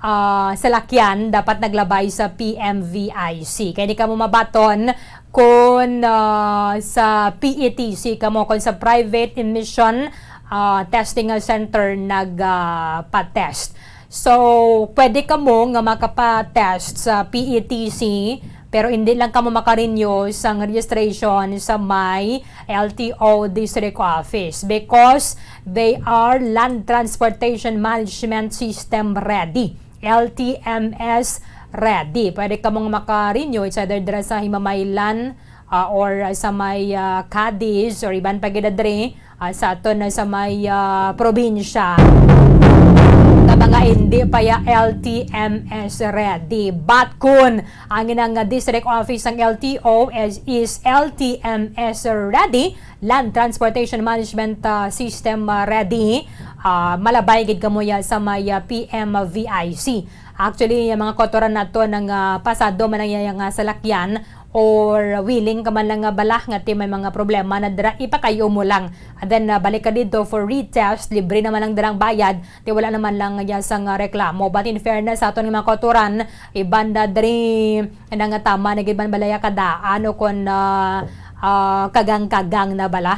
ah, salakyan dapat naglabay sa P M V I C. Kay di kamo mabaton kung, ah, sa P E T C kamo, kung sa private emission, ah, testing center nag, ah, pa-test. So, pwede kamo nga makapa-test sa P E T C, pero hindi lang kamo maka-renew sang registration sa may L T O District Office because they are Land Transportation Management System ready, L T M S ready. Pwede ka mong maka-renew, it's either dira sa Himamaylan, ah, or sa may, ah, Cadiz, or iban pa gid diri, ah, sa aton, ah, sa may, ah, probinsya. Nga mga hindi pa ya L T M S ready. But kun ang inang, ah, district office sang L T O is, is L T M S ready, Land Transportation Management, ah, System, ah, ready, ah, malabay gid kamo ya sa may, ah, P M V I C. Actually, yung mga kautoran nato nang, ah, pasado man ang iyang, ah, salakyan or willing ka man lang nga bala nga ti may mga problema na dira, ipakayo mo lang. And then, ah, balik ka dito for retest, libre naman lang dirang bayad, ti wala naman lang nga sang, ah, reklamo. But in fairness sa aton nga mga kautoran, iban na diri, nang tama na gid man balaya kadaan o kon, ah, ah, kagang-kagang na bala.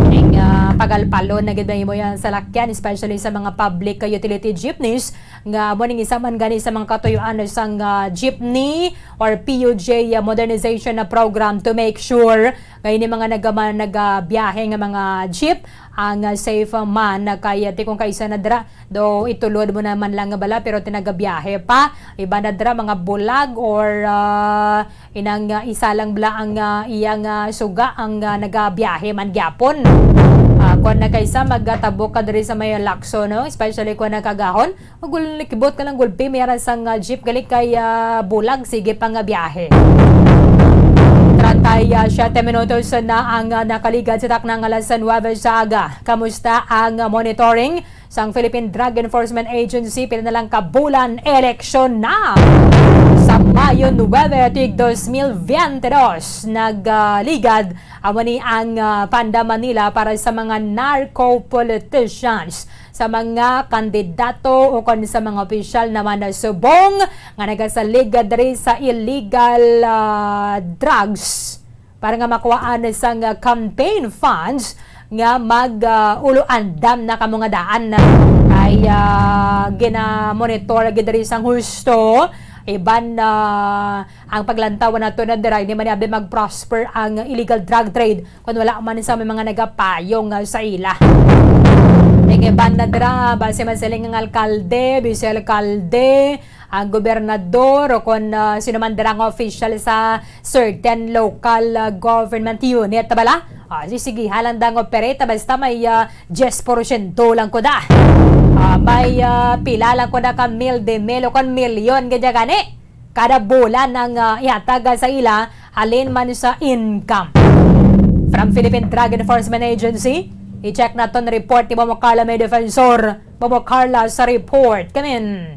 Ning, ah, pagalpalon na gid ba imo yan salakyan, especially sa mga public utility jeepneys, nga mo ning isa man gani sa mga katuyuan sang, ah, jeepney or P U J, ah, modernization na program to make sure nga ini mga nagama-, nagabiyahe nga mga jeep ang, ah, safe, ah, man, ah, kay, ah, ti kung kaisa na dira, do itulod mo naman lang nga bala, pero tinagabiyahe pa. Iba na dira, mga bulag or, ah, inang, ah, isa lang bala ang, ah, iyang, ah, suga ang, ah, nagabiyahe man gyapon. Ah, kung nagkaisa, magtabok ka diri sa may Lacson, no? Especially kung nagkagahon, magul-, kibot ka lang gulpi, may ara sang, ah, jeep gali kay, ah, bulag, sige pa nga biyahe. Treinta y siete minutos na ang, ah, nakaligad sa taknang alas nuwebe sa aga. Kamusta ang, ah, monitoring sang Philippine Drug Enforcement Agency? Pila na lang ka bulan, eleksyon na. Sa Mayo nuwebe, tig dos mil biyente dos, nagligad amo ni ang, ah, Panda Manila para sa mga narco politicians, sa mga kandidato o kon sa mga opisyal naman na subong nga nagasalig diri sa illegal, ah, drugs para nga makuhaan sang, ah, campaign funds nga mag, ah, ulo andam na kamo nga daan na ay, ah, ginamonitor gid diri sang husto. Iban, ah, ang paglantaw nato na dira, hindi man abi mag-prosper ang illegal drug trade kung wala man sa may mga nagapayong, ah, sa ila. Ning iban na dira, base man sila nga alkalde, vice alkalde, ang gobernador, o kon, ah, sino man dira nga official sa certain local, ah, government unit, bala? Ah, si sige, halang dang operate, basta may, ah, diyes porsyento lang ko da. Ah, may, ah, pila lang ko da ka mil de mil o kon milyon, gadya gani. Kada bulan ang, ah, ihatag sa ila, halin man sa income. From Philippine Drug Enforcement Agency, i-check naton report ni Mama Carla May Defensor. Mama Carla sa report. Kamin.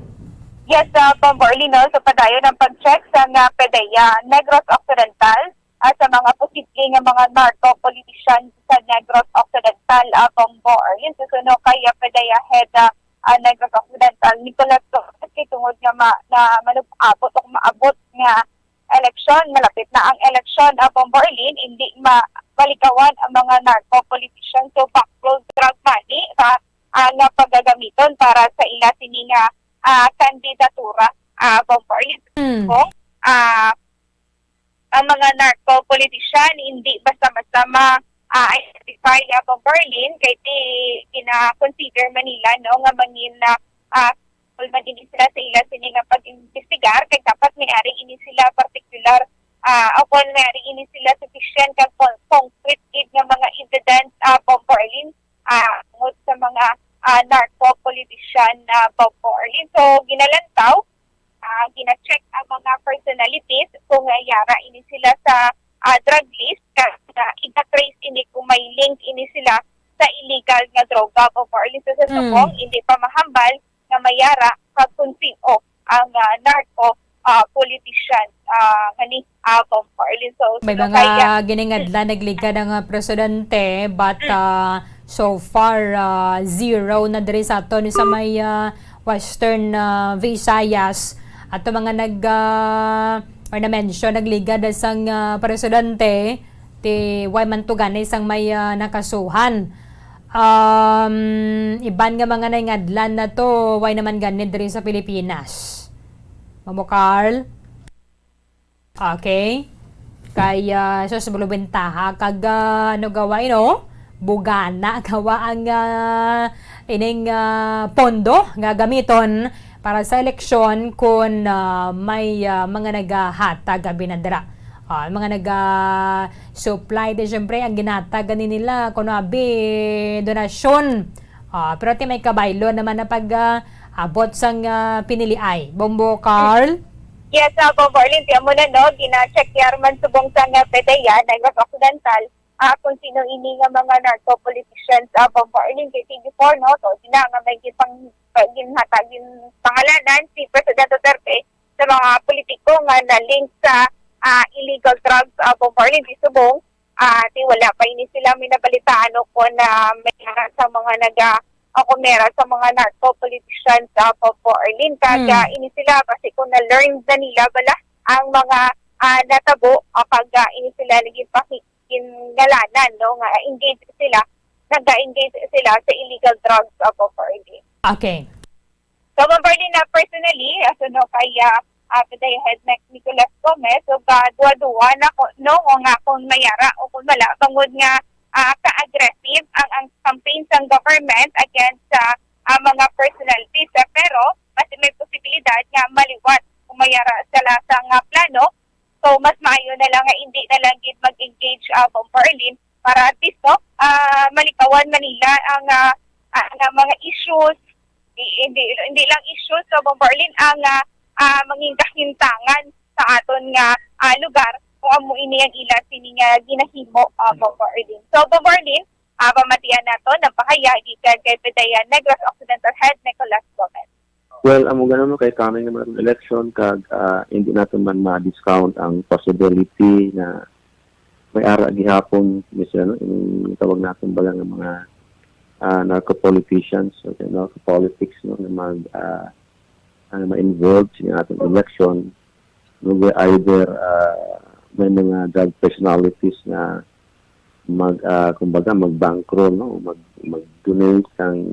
Yes, uh, Bombo Arlino, so padayon ang pag-check sa nga PDEA Negros Occidental, ah, sa mga posible nga mga narco politician sa Negros Occidental, ah, Bombo Arlene. Susuno kay, ah, PDEA Head, ah, ah, Negros Occidental, Nicolas Torres, kay tungod nga ma-, na manub-abot o maabot nga eleksyon, malapit na ang eleksyon, ah, Bombo Arlene, hindi mabalikawan ang mga narco politician. So, backroll drug money sa, ah, nga pagagamiton para sa ila sini nga, ah, kandidatura, ah, Bombo Arlene. Mm. Kung, ah, ang mga narco politician hindi basta-basta ma, ah, identify, ah, Bombo Arlene, kay ti gina-consider man nila, no, nga mangin, ah, ah, man ini sila sa ila sini nga pag-imbestigar, kay dapat may ari ini sila particular, ah, o kon may ari ini sila sufficient kag con-, concrete gid nga mga evidence, ah, Bombo Arlene, ah, tungod sa mga, ah, narco politician na Bombo Arlene. So, ginalantaw, ah, gina-check ang mga personalities kung yara ini sila sa, ah, drug list, kag, ah, iga-trace ini kung may link ini sila sa illegal nga droga, Bombo Arlene. So, sa Mm. subong, hindi pa mahambal nga may yara kag kung sin-o ang, ah, narco, ah, politician, ah, nga ni, ah, Bombo Arlene. So, May suno mga kay, ah, giningadlan nagligad ang, ah, presidente, but, Mm. ah, so far, ah, zero na diri sa aton sa may, ah, Western, ah, Visayas. Ato mga nag, ah, or na-mention, nagligad sang, ah, presidente, ti way man to gani sang may, ah, nakasuhan. Um, iban nga mga naingadlan na to, way naman gani diri sa Pilipinas. Mamo Carl? Okay. Kay, ah, sus, bulubintaha kag, ah, ano gawa, you know? Bugana gawa ang, ah, ining, ah, pondo nga gamiton Para sa eleksyon, kung, ah, may, ah, mga nagahatag abi na dira. Ah, mga naga-supply, di, syempre, ang ginhatag gani nila, kuno abi, donasyon. Ah, pero ti may kabaylo naman na pag, ah, abot sang, ah, piniliay. Bombo Carl? Yes, ah, Bombo Arlene, ti amo na, no, gina-check yar man subong sang, ah, PDEA, Negros Occidental, ah, kung sino ini nga mga narco politicians, ah, Bombo Arlene, kay ti before, no, so, di na nga may gipang-, ginhatag, ginpangalanan si President Duterte sa mga politiko nga na-link sa, ah, illegal drugs, ah, Bombo Arlene, ti subong, ah, ti wala pa ini sila may nabalitaan o kung, ah, may ara sa mga naga-, o kung may ara sa mga narco politicians, ah, Bombo Arlene. Kag, Mm. ah, ini sila, basi kung na-learn na nila bala ang mga, ah, natabo, ah, kag, ah, ini sila naging paki-, gingalanan, no, nga engage sila, naga-engage sila sa illegal drugs, ah, Bombo Arlene. Okay. So, Bombo Arlene, na personally, as you know, kay, ah, ah, PDEA Head Nic-, Nicolas Gomez, so, ga-, duwa-duwa na ko, no, o nga kung may ara o kung wala, bangod nga, ah, ka-aggressive ang, ang campaign sang government against sa, ah, mga personalities, eh. Pero, mas may posibilidad nga maliwat kung may ara sila sa nga plano. So, mas maayo na lang nga hindi na lang gid mag-engage, ah, Bombo Arlene, para at least, no, ah, malikawan man nila ang, ah, ang, ah, mga issues. Di, hindi, hindi lang issues sa Bombo Arlene ang, ah, ah, mangin kahintangan sa aton nga, ah, lugar kung amo ini ang ila sini nga ginahimo, ah, Bombo Arlene. So, Bombo Arlene, ah, pamatian nato ang pahayag gikan kay PDEA Negros Occidental Head Nicolas Gomez. Well, amo gani, no, kay coming naman ang election, kag, ah, hindi nato man ma-discount ang possibility na may ara gihapon, Mister, no, yung tawag natin bala nga mga, ah, narco politicians o narco politics, no, nga mag, ah, ah, ma-involve sa atong election. No, either, ah, may mga drug personalities nga mag, ah, kumbaga, mag-bankroll, no, mag, mag-donate sang,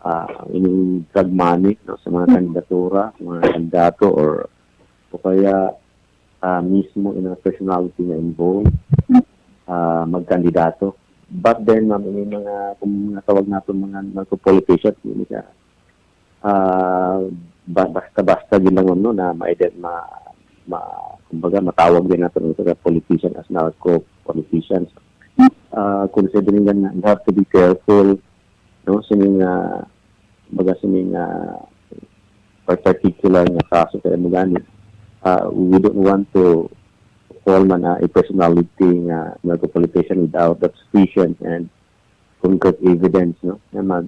ah, ining drug money, no, sa mga kandidatura, sa mga kandidato, or, o kaya, ah, mismo yung mga personality nga involved, ah, magkandidato. But then, ma'am, may mga, kung mga tawag natin, mga narco politicians, yun siya, ah, ba-, basta-basta gid lang, no, na ma-, ma-, kumbaga, matawag din natin ito nga politician as narco politicians. Ah, considering nga, you have to be careful, no, sa mga, kumbaga, sa mga particular nga kaso kaya mo gani. Ah, we don't want to call man, ah, a personality nga narco politician without that sufficient and concrete evidence, no, na mag,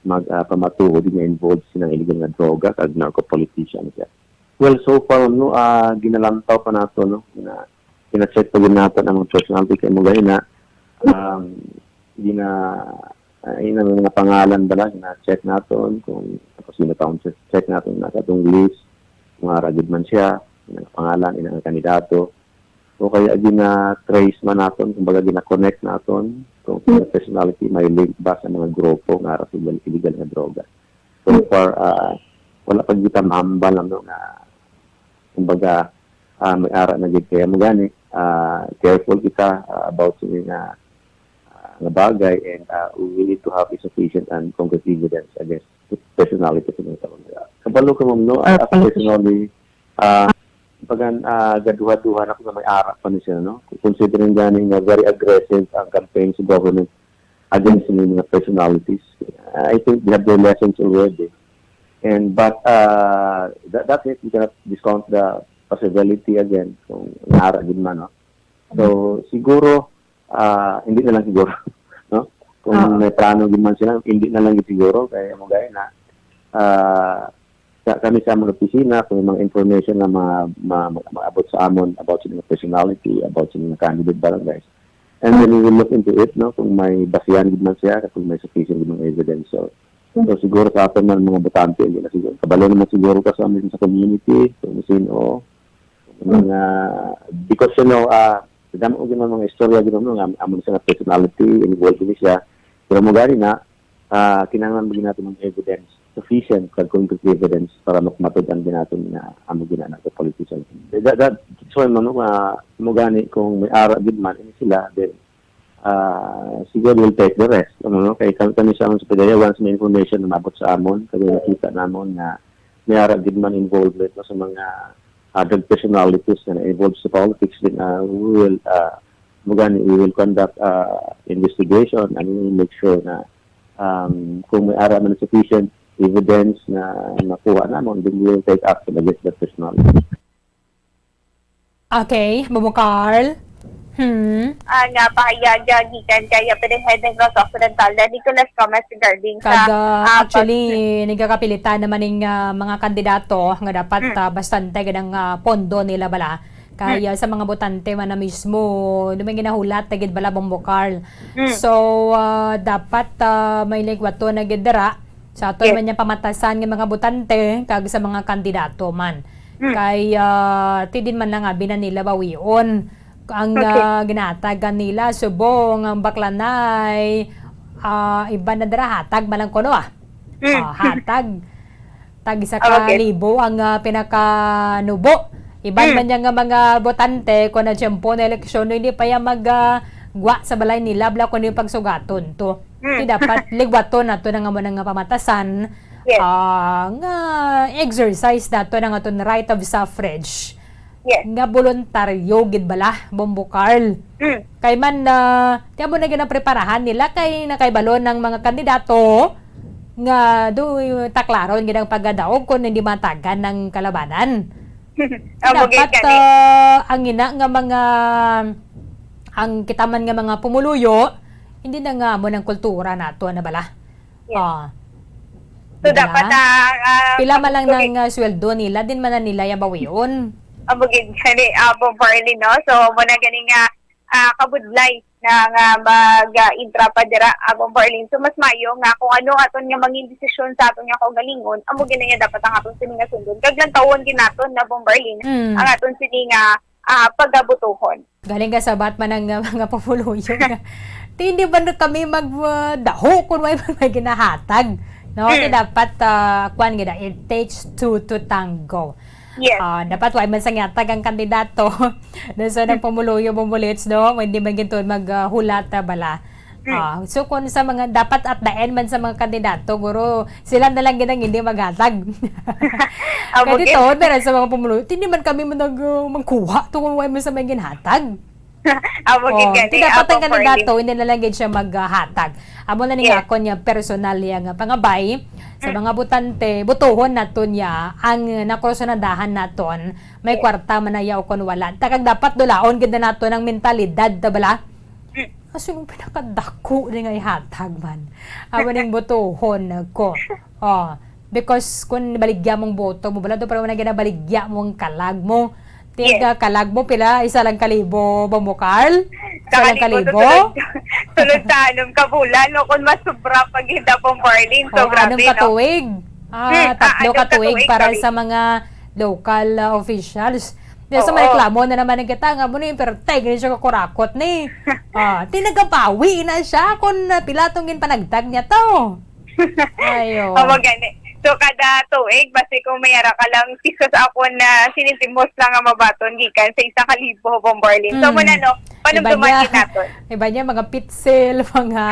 mag, ah, pamatuod nga involved silang illegal nga droga kag narco politician siya. Well, so far, no, ah, ginalantaw pa nato, no, na gina-check pa gid nato ang mga personality kay mo gani na, um, gina, ah, ina mga pangalan bala, gina-check naton kung, kung sino pa ang check, check naton na katong list, kung ara gid man siya, ina nga pangalan, ina nga kandidato. O kaya gina-trace man naton, kumbaga gina-connect naton kung sino personality may link ba sa mga grupo nga ara sa illegal, illegal nga droga. So far, ah, wala pa kita mahambal, ano, nga, kumbaga, ah, may ara na gid kaya mo gani. Ah, careful kita, ah, about sa mga, ah, nga bagay, and, ah, we need to have a sufficient and concrete evidence against personality sa mga tao. Kabalo ka, ma'am, no? Ah, as personally, ah, bagan, ah, gaduha-duha na ko nga may ara pa ni siya, no? Considering gani nga very aggressive ang campaign sa government against sa mga personalities. I think they have their lessons already. And, but, uh, that, that's it. We cannot discount the possibility again kung naara gid man, no? So, siguro, ah, hindi na lang siguro, no? Kung may plano gid man sila, hindi na lang gid siguro. Kaya mo gaya na, ah, sa, kami sa among opisina, kung may mga information na ma-, ma-, ma-, maabot sa amon about sa mga personality, about sa mga candidate barangays. And then we will look into it, no, kung may basihan gid man siya, kung may sufficient gid man evidence. So, so siguro sa aton man mga botante, hindi na siguro. Kabalo naman siguro ka sa amin sa community, kung sino, mga, because, you know, ah, damo gid man mga istorya gid, no, nga amo na siya nga personality, involved ni siya. Pero mo gani na, ah, kinahanglan mo gid natin ng evidence, sufficient kag concrete evidence para mak-, matudan gid natin nga amo gid na nato politician. That, that, so, ano, ah, mo gani kung may ara gid man ini sila, then, ah, siguro we'll take the rest. Ano, no? Kay kami, kami sa amon sa PDEA, once may information na umabot sa amon, kami nakita namon nga may ara gid man involvement, no, sa mga, ah, drug personalities na involved sa politics din, ah, we will, ah, mo gani, we will conduct, ah, investigation and we will make sure na, um, kung may ara man sufficient evidence na nakuha namon, then we will take action against that personality. Okay, Bobo Carl. Hmm. Ah, nga pahayag, ah, gikan kay, ah, President Rosa Occidental, ah, Nicolas Gomez regarding sa, Kag ah, ah, actually, nagakapilitan naman ning ah, mga kandidato nga dapat ah, bastante gid ang ah, pondo nila bala. Kay ah, sa mga botante man na mismo, naman ginahulat na gid bala, Bombo Carl. So, ah, dapat ah, may ligwaton na gid dira sa aton Yes. man niyang pamatasan nga mga botante kag sa mga kandidato man. Mm. Kay ah, ti din man lang abi na nila bawion ang Okay. ah, ginahatagan nila subong ang baklanay, ah, iban na dira hatag man lang kuno ah. Mm. Ah, hatag. Tag isa Ah, ka okay. libo ang ah, pinakanubo. Iban Mm. man niya nga mga botante kung na tiyempo na eleksyon, hindi pa yan mag ah, gwa sa balay nila bla kundi yung pagsugaton to. Mm. Di dapat ligwaton nato na nga mo nga pamatasan Yes. ah, nga exercise nato na nga aton right of suffrage Yes. nga boluntaryo gid bala, Bombo Carl. Mm. Kay man ah, tiyan mo na ginapreparahan nila kay nakaibalo ng mga kandidato nga do taklaron gid ang pagadaog kung hindi matagan ng kalabanan. Amo gid Dapat gani. ah, ang ina nga mga ang kita man nga mga pumuluyo, hindi na nga mo ng kultura nato na bala. Yes. Ah. So, Diba? dapat, ah, ah, Pila man lang so, nang ah, sweldo nila, din man na nila yung bawion. Amo gid gani, ah, Bombo Arlene, no? So, mo na gani nga, ah, kabudlay na nga mag, ah, intra pa dira, ah, Bombo Arlene. So, mas mayo nga kung ano aton nga mangin desisyon sa aton nga kaugalingon, amo gid nga dapat ang aton sini nga sundon. Kag lantawon gid naton na, Bombo Arlene, Mm. ang aton sini nga, ah, pagabutuhon. Galing ka sa Batman ang uh, mga pumuluyo nga. Ti, hindi ba na kami mag uh, daho kung may may ginahatag? No? Ti Mm. dapat uh, kwan gid, it takes two to tango. Yes. Ah, dapat wa man sang yatag ang kandidato. Na sa nang pumuluyo mo mulits, no? Hindi man ginto mag uh, hulat na bala. Mm. Ah, so kung sa mga dapat at the end man sa mga kandidato, guro sila na lang gid ang hindi maghatag. Amo Kaya gid. Dito, meron sa mga pumuluyo, hindi man kami man nag uh, magkuha to kung wa man sa may ginhatag. Amo gid Oh, gani, ti dapat amo ang kandidato, for hindi na lang gid siya maghatag. Amo na ning Yes. akon niya personal niya nga pangabay sa Mm. mga butante, butuhon naton niya ang nakursunadahan naton, may Yes. kwarta man na iya o kon wala. Takag dapat dulaon gid na naton ang mentalidad, ta bala? Mm. Aso yung pinakadako ni nga ihatag man. Amo ning butuhon ko. Oh, because kung baligya mong boto mo, bala do, pero wala ginabaligya mo ang kalag mo. Ti, Yes. Ang kalag mo, pila? Isa lang kalibo ba mo, Carl? Isa lang Kakalibo, kalibo? Sulod, sulod sa anom ka bulan, no? Kung masubra pag hindi pong Berlin, so Oh, grabe, anong katuig? Ah, Hmm, ah, tatlo anong katuig katuig, para sorry. sa mga local uh, officials. Di sa Oo. may reklamo na naman ang kita, nga mo na yung perteng, hindi siya kakurakot ni. Ah, tinagapawi na siya kung uh, pila tong ginpanagtag niya to. Ayo. Amo gani. So, kada tuig, basi kung may ara ka lang piso sa akon na sinintimos lang nga mabaton gikan sa isa ka libo, Bombo Arlene. So, Mm. muna, no, Iba niya, panumduman naton. iba niya, mga pitsil, mga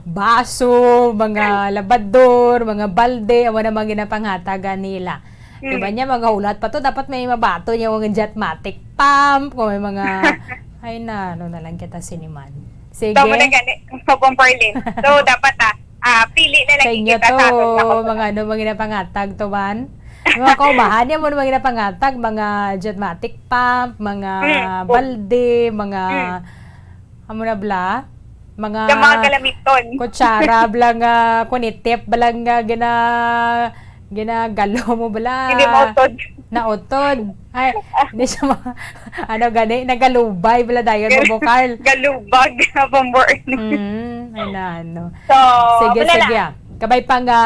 baso, mga labador, mga balde, amo na mga ginapanghatagan nila. Mm. Iba niya, mga hulat pa to, dapat may mabato niya mga jetmatic pump, kung may mga, ay na, ano na lang kita siniman. Sige. So, muna gani, Bombo Arlene. So, dapat, ah, ah, pili na Sa lagi inyo kita to, sa aton nga mga mga ano, mga ginapangatag to man? Mga kaumahan niya mo, mga ginapangatag, mga jetmatic pump, mga Mm, balde, mga, Mm. amo na bla? Mga Sa mga kalamiton. kutsara, bla nga, kunitip, bla nga, gina, ginagalo mo, bla? Hindi mautod. Nautod. Ay, hindi siya ma-, ano gani, nagalubay, bla, dayon mo, Carl. Galubag, Bombo Arlene. Mm, ay na, ano. So, Sige, wala sige. na. Ah. Kabay pa nga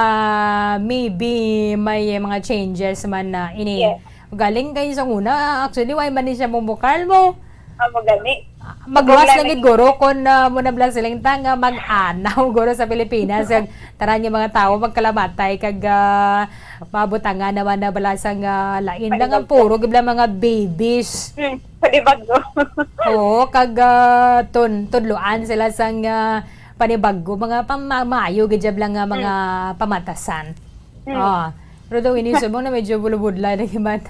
maybe may mga changes man na ini. Yes. Galing kayo sa una, actually, why man ni siya mumukal mo? Amo gani. Magluwas Wala lang na gid guro kung uh, muna bla siling ta nga mag-anaw guro sa Pilipinas. Ang tanan nga mga tao magkalamatay kag uh, mabutangan naman na bala sa nga lain lang ang puro gibla mga babies. Hmm. Panibago. Oo, kag, ah, tun-, tudloan sila sang, ah, panibago, mga pam-, maayo gid jab lang nga mga pamatasan. Mm. Ah, pero daw ini subong na medyo bulubudlay na giman.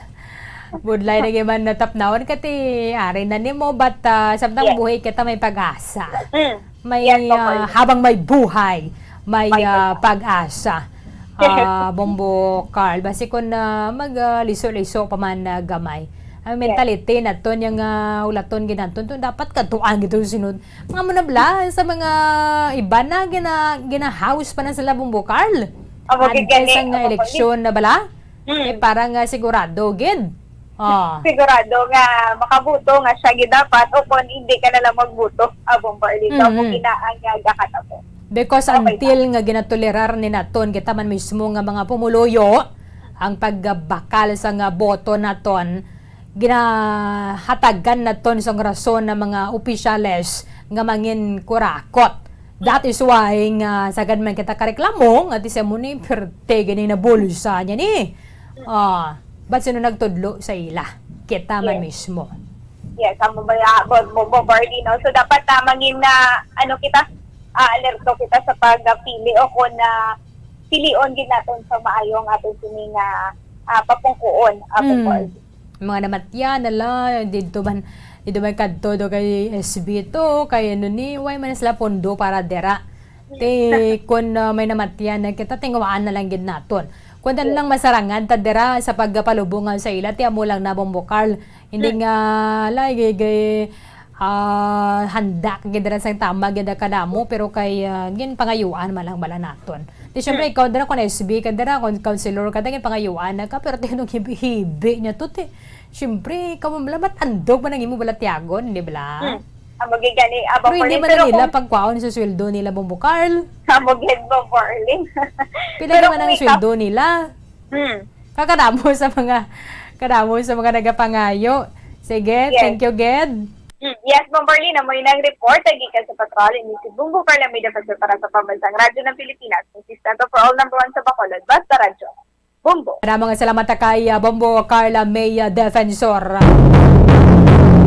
Budlay na giman natapnawan kati ari na nimo, but, ah, samtang Yes. buhi kita may pag-asa. Mm. May, Yes, of ah, course. habang may buhay, may, May ah, pag-asa. pag-asa. Ah, Bombo Carl, basi kun, ah, mag, ah, liso-liso pa man, ah, gamay. Ang Yes. mentality naton, yang, ah, ulaton gid naton, to dapat katuan gid to sunod. Mga mo na bala, sa mga iba na gina-, gina-house pa na sila, Bombo Carl. Amo gid Antes gani, ang, ah, amo gid. eleksyon na bala, Mm. eh, parang, ah, sigurado gid. Ah. Sigurado nga makaboto nga siya gid dapat, o kung hindi ka na lang magboto, ah, Bombo Arlene, amo Mm. gid na ang, ah, gakatabo. Because Okay until nga ginatolerar ni naton kita man mismo nga mga pumuluyo, ang pagbakal sa nga boto naton, ginahatagan naton sang rason na mga opisyales nga mangin kurakot. That is why nga sagad man kita kareklamo nga ti sa mo ni perte gani na bulsa niya ni. Ah, but sino nagtudlo sa ila? Kita man Yes. mismo. Yes, amo ba ya, Bo-, Bo-, Bombo Arlene, no? So, dapat, ah, mangin na, ano kita, ah, alerto kita sa pagpili o kung na pilion gid naton sa maayo ang aton sini nga, ah, papungkuon, ah, Mm. Bombo Arlene. Mga namatyan na la, didto man, didto man kadto do kay S B to, kay ano ni, way man sila pondo para dira. Ti, kun, ah, may namatyan na kita, tinguhaan na lang gid naton. Kun ano Yes. lang masarangan ta dira sa pagpalubong sa ila, ti amo lang na, Bombo Carl. Hindi Mm. nga, lagi, gay, ah, handa ka gid dira sang tama gid ka namo, pero kay, ah, ginpangayuan man lang bala naton. Ti, syempre, Mm. ikaw dira, kun S B ka dira, kun councilor ka dira, ginpangayuan na ka, pero tinong hibi-hibi niya to, ti. Syempre, ikaw man bala, matandog man ang imo bala tiyagon, di bala? Mm. Amo gid gani, ah, Pero hindi Bombo Arlene, man pero nila kung pagkwaon sa sweldo nila, Bombo Carl. Amo gid, Bombo Arlene. Pila Pero naman kung ang ikaw sweldo nila? Hmm. Kakadamo sa mga, kadamo sa mga nagapangayo. Sige, Yes. thank you, Ged. Hmm. Yes, Bombo Arlene, amo yun ang report, ah, gikan sa Patrol, ini si Bombo Carla May Defensor para sa Pambansang Radyo ng Pilipinas, consistent for all, number one sa Bacolod, Basta Radyo. Bombo. Maraming salamat kay, ah, Bombo Carla May, ah, Defensor.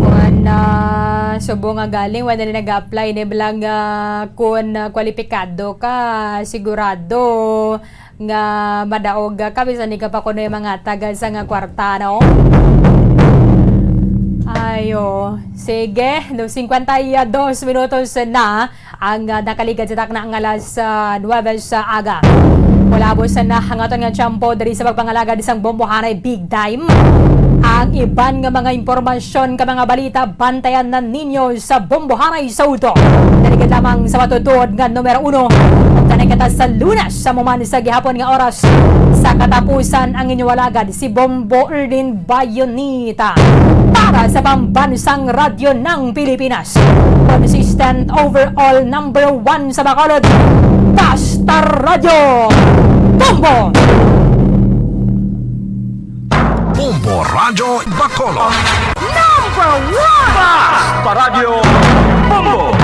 Kuan, ah, subong nga galing, wala na nag-apply ni bala nga kun, ah, kwalipikado ka, sigurado nga madaog ka, bisan di ka pa kuno yung mga taga sa nga kwarta, no? Ayo. Sige, no, cincuenta y dos minutos na ang, ah, nakaligad sa takna nga alas, ah, nuwebe sa aga. Wala po sa nahangaton nga tiyempo diri sa pagpangalagad sang Bombohanay Big Time. Ang iban nga mga impormasyon ka mga balita, bantayan na ninyo sa Bombohanay sa udto. Naligid lamang sa matutuod nga numero uno. Tanay kita sa Lunes sa muman sa gihapon nga oras sa katapusan ang inyong alagad si Bombo Erlin Bayonita para sa Pambansang Radyo ng Pilipinas. Consistent overall number one sa Bacolod, Basta Radyo Bombo! Bombo Radyo Bacolod. Number one! Basta Radyo Bombo!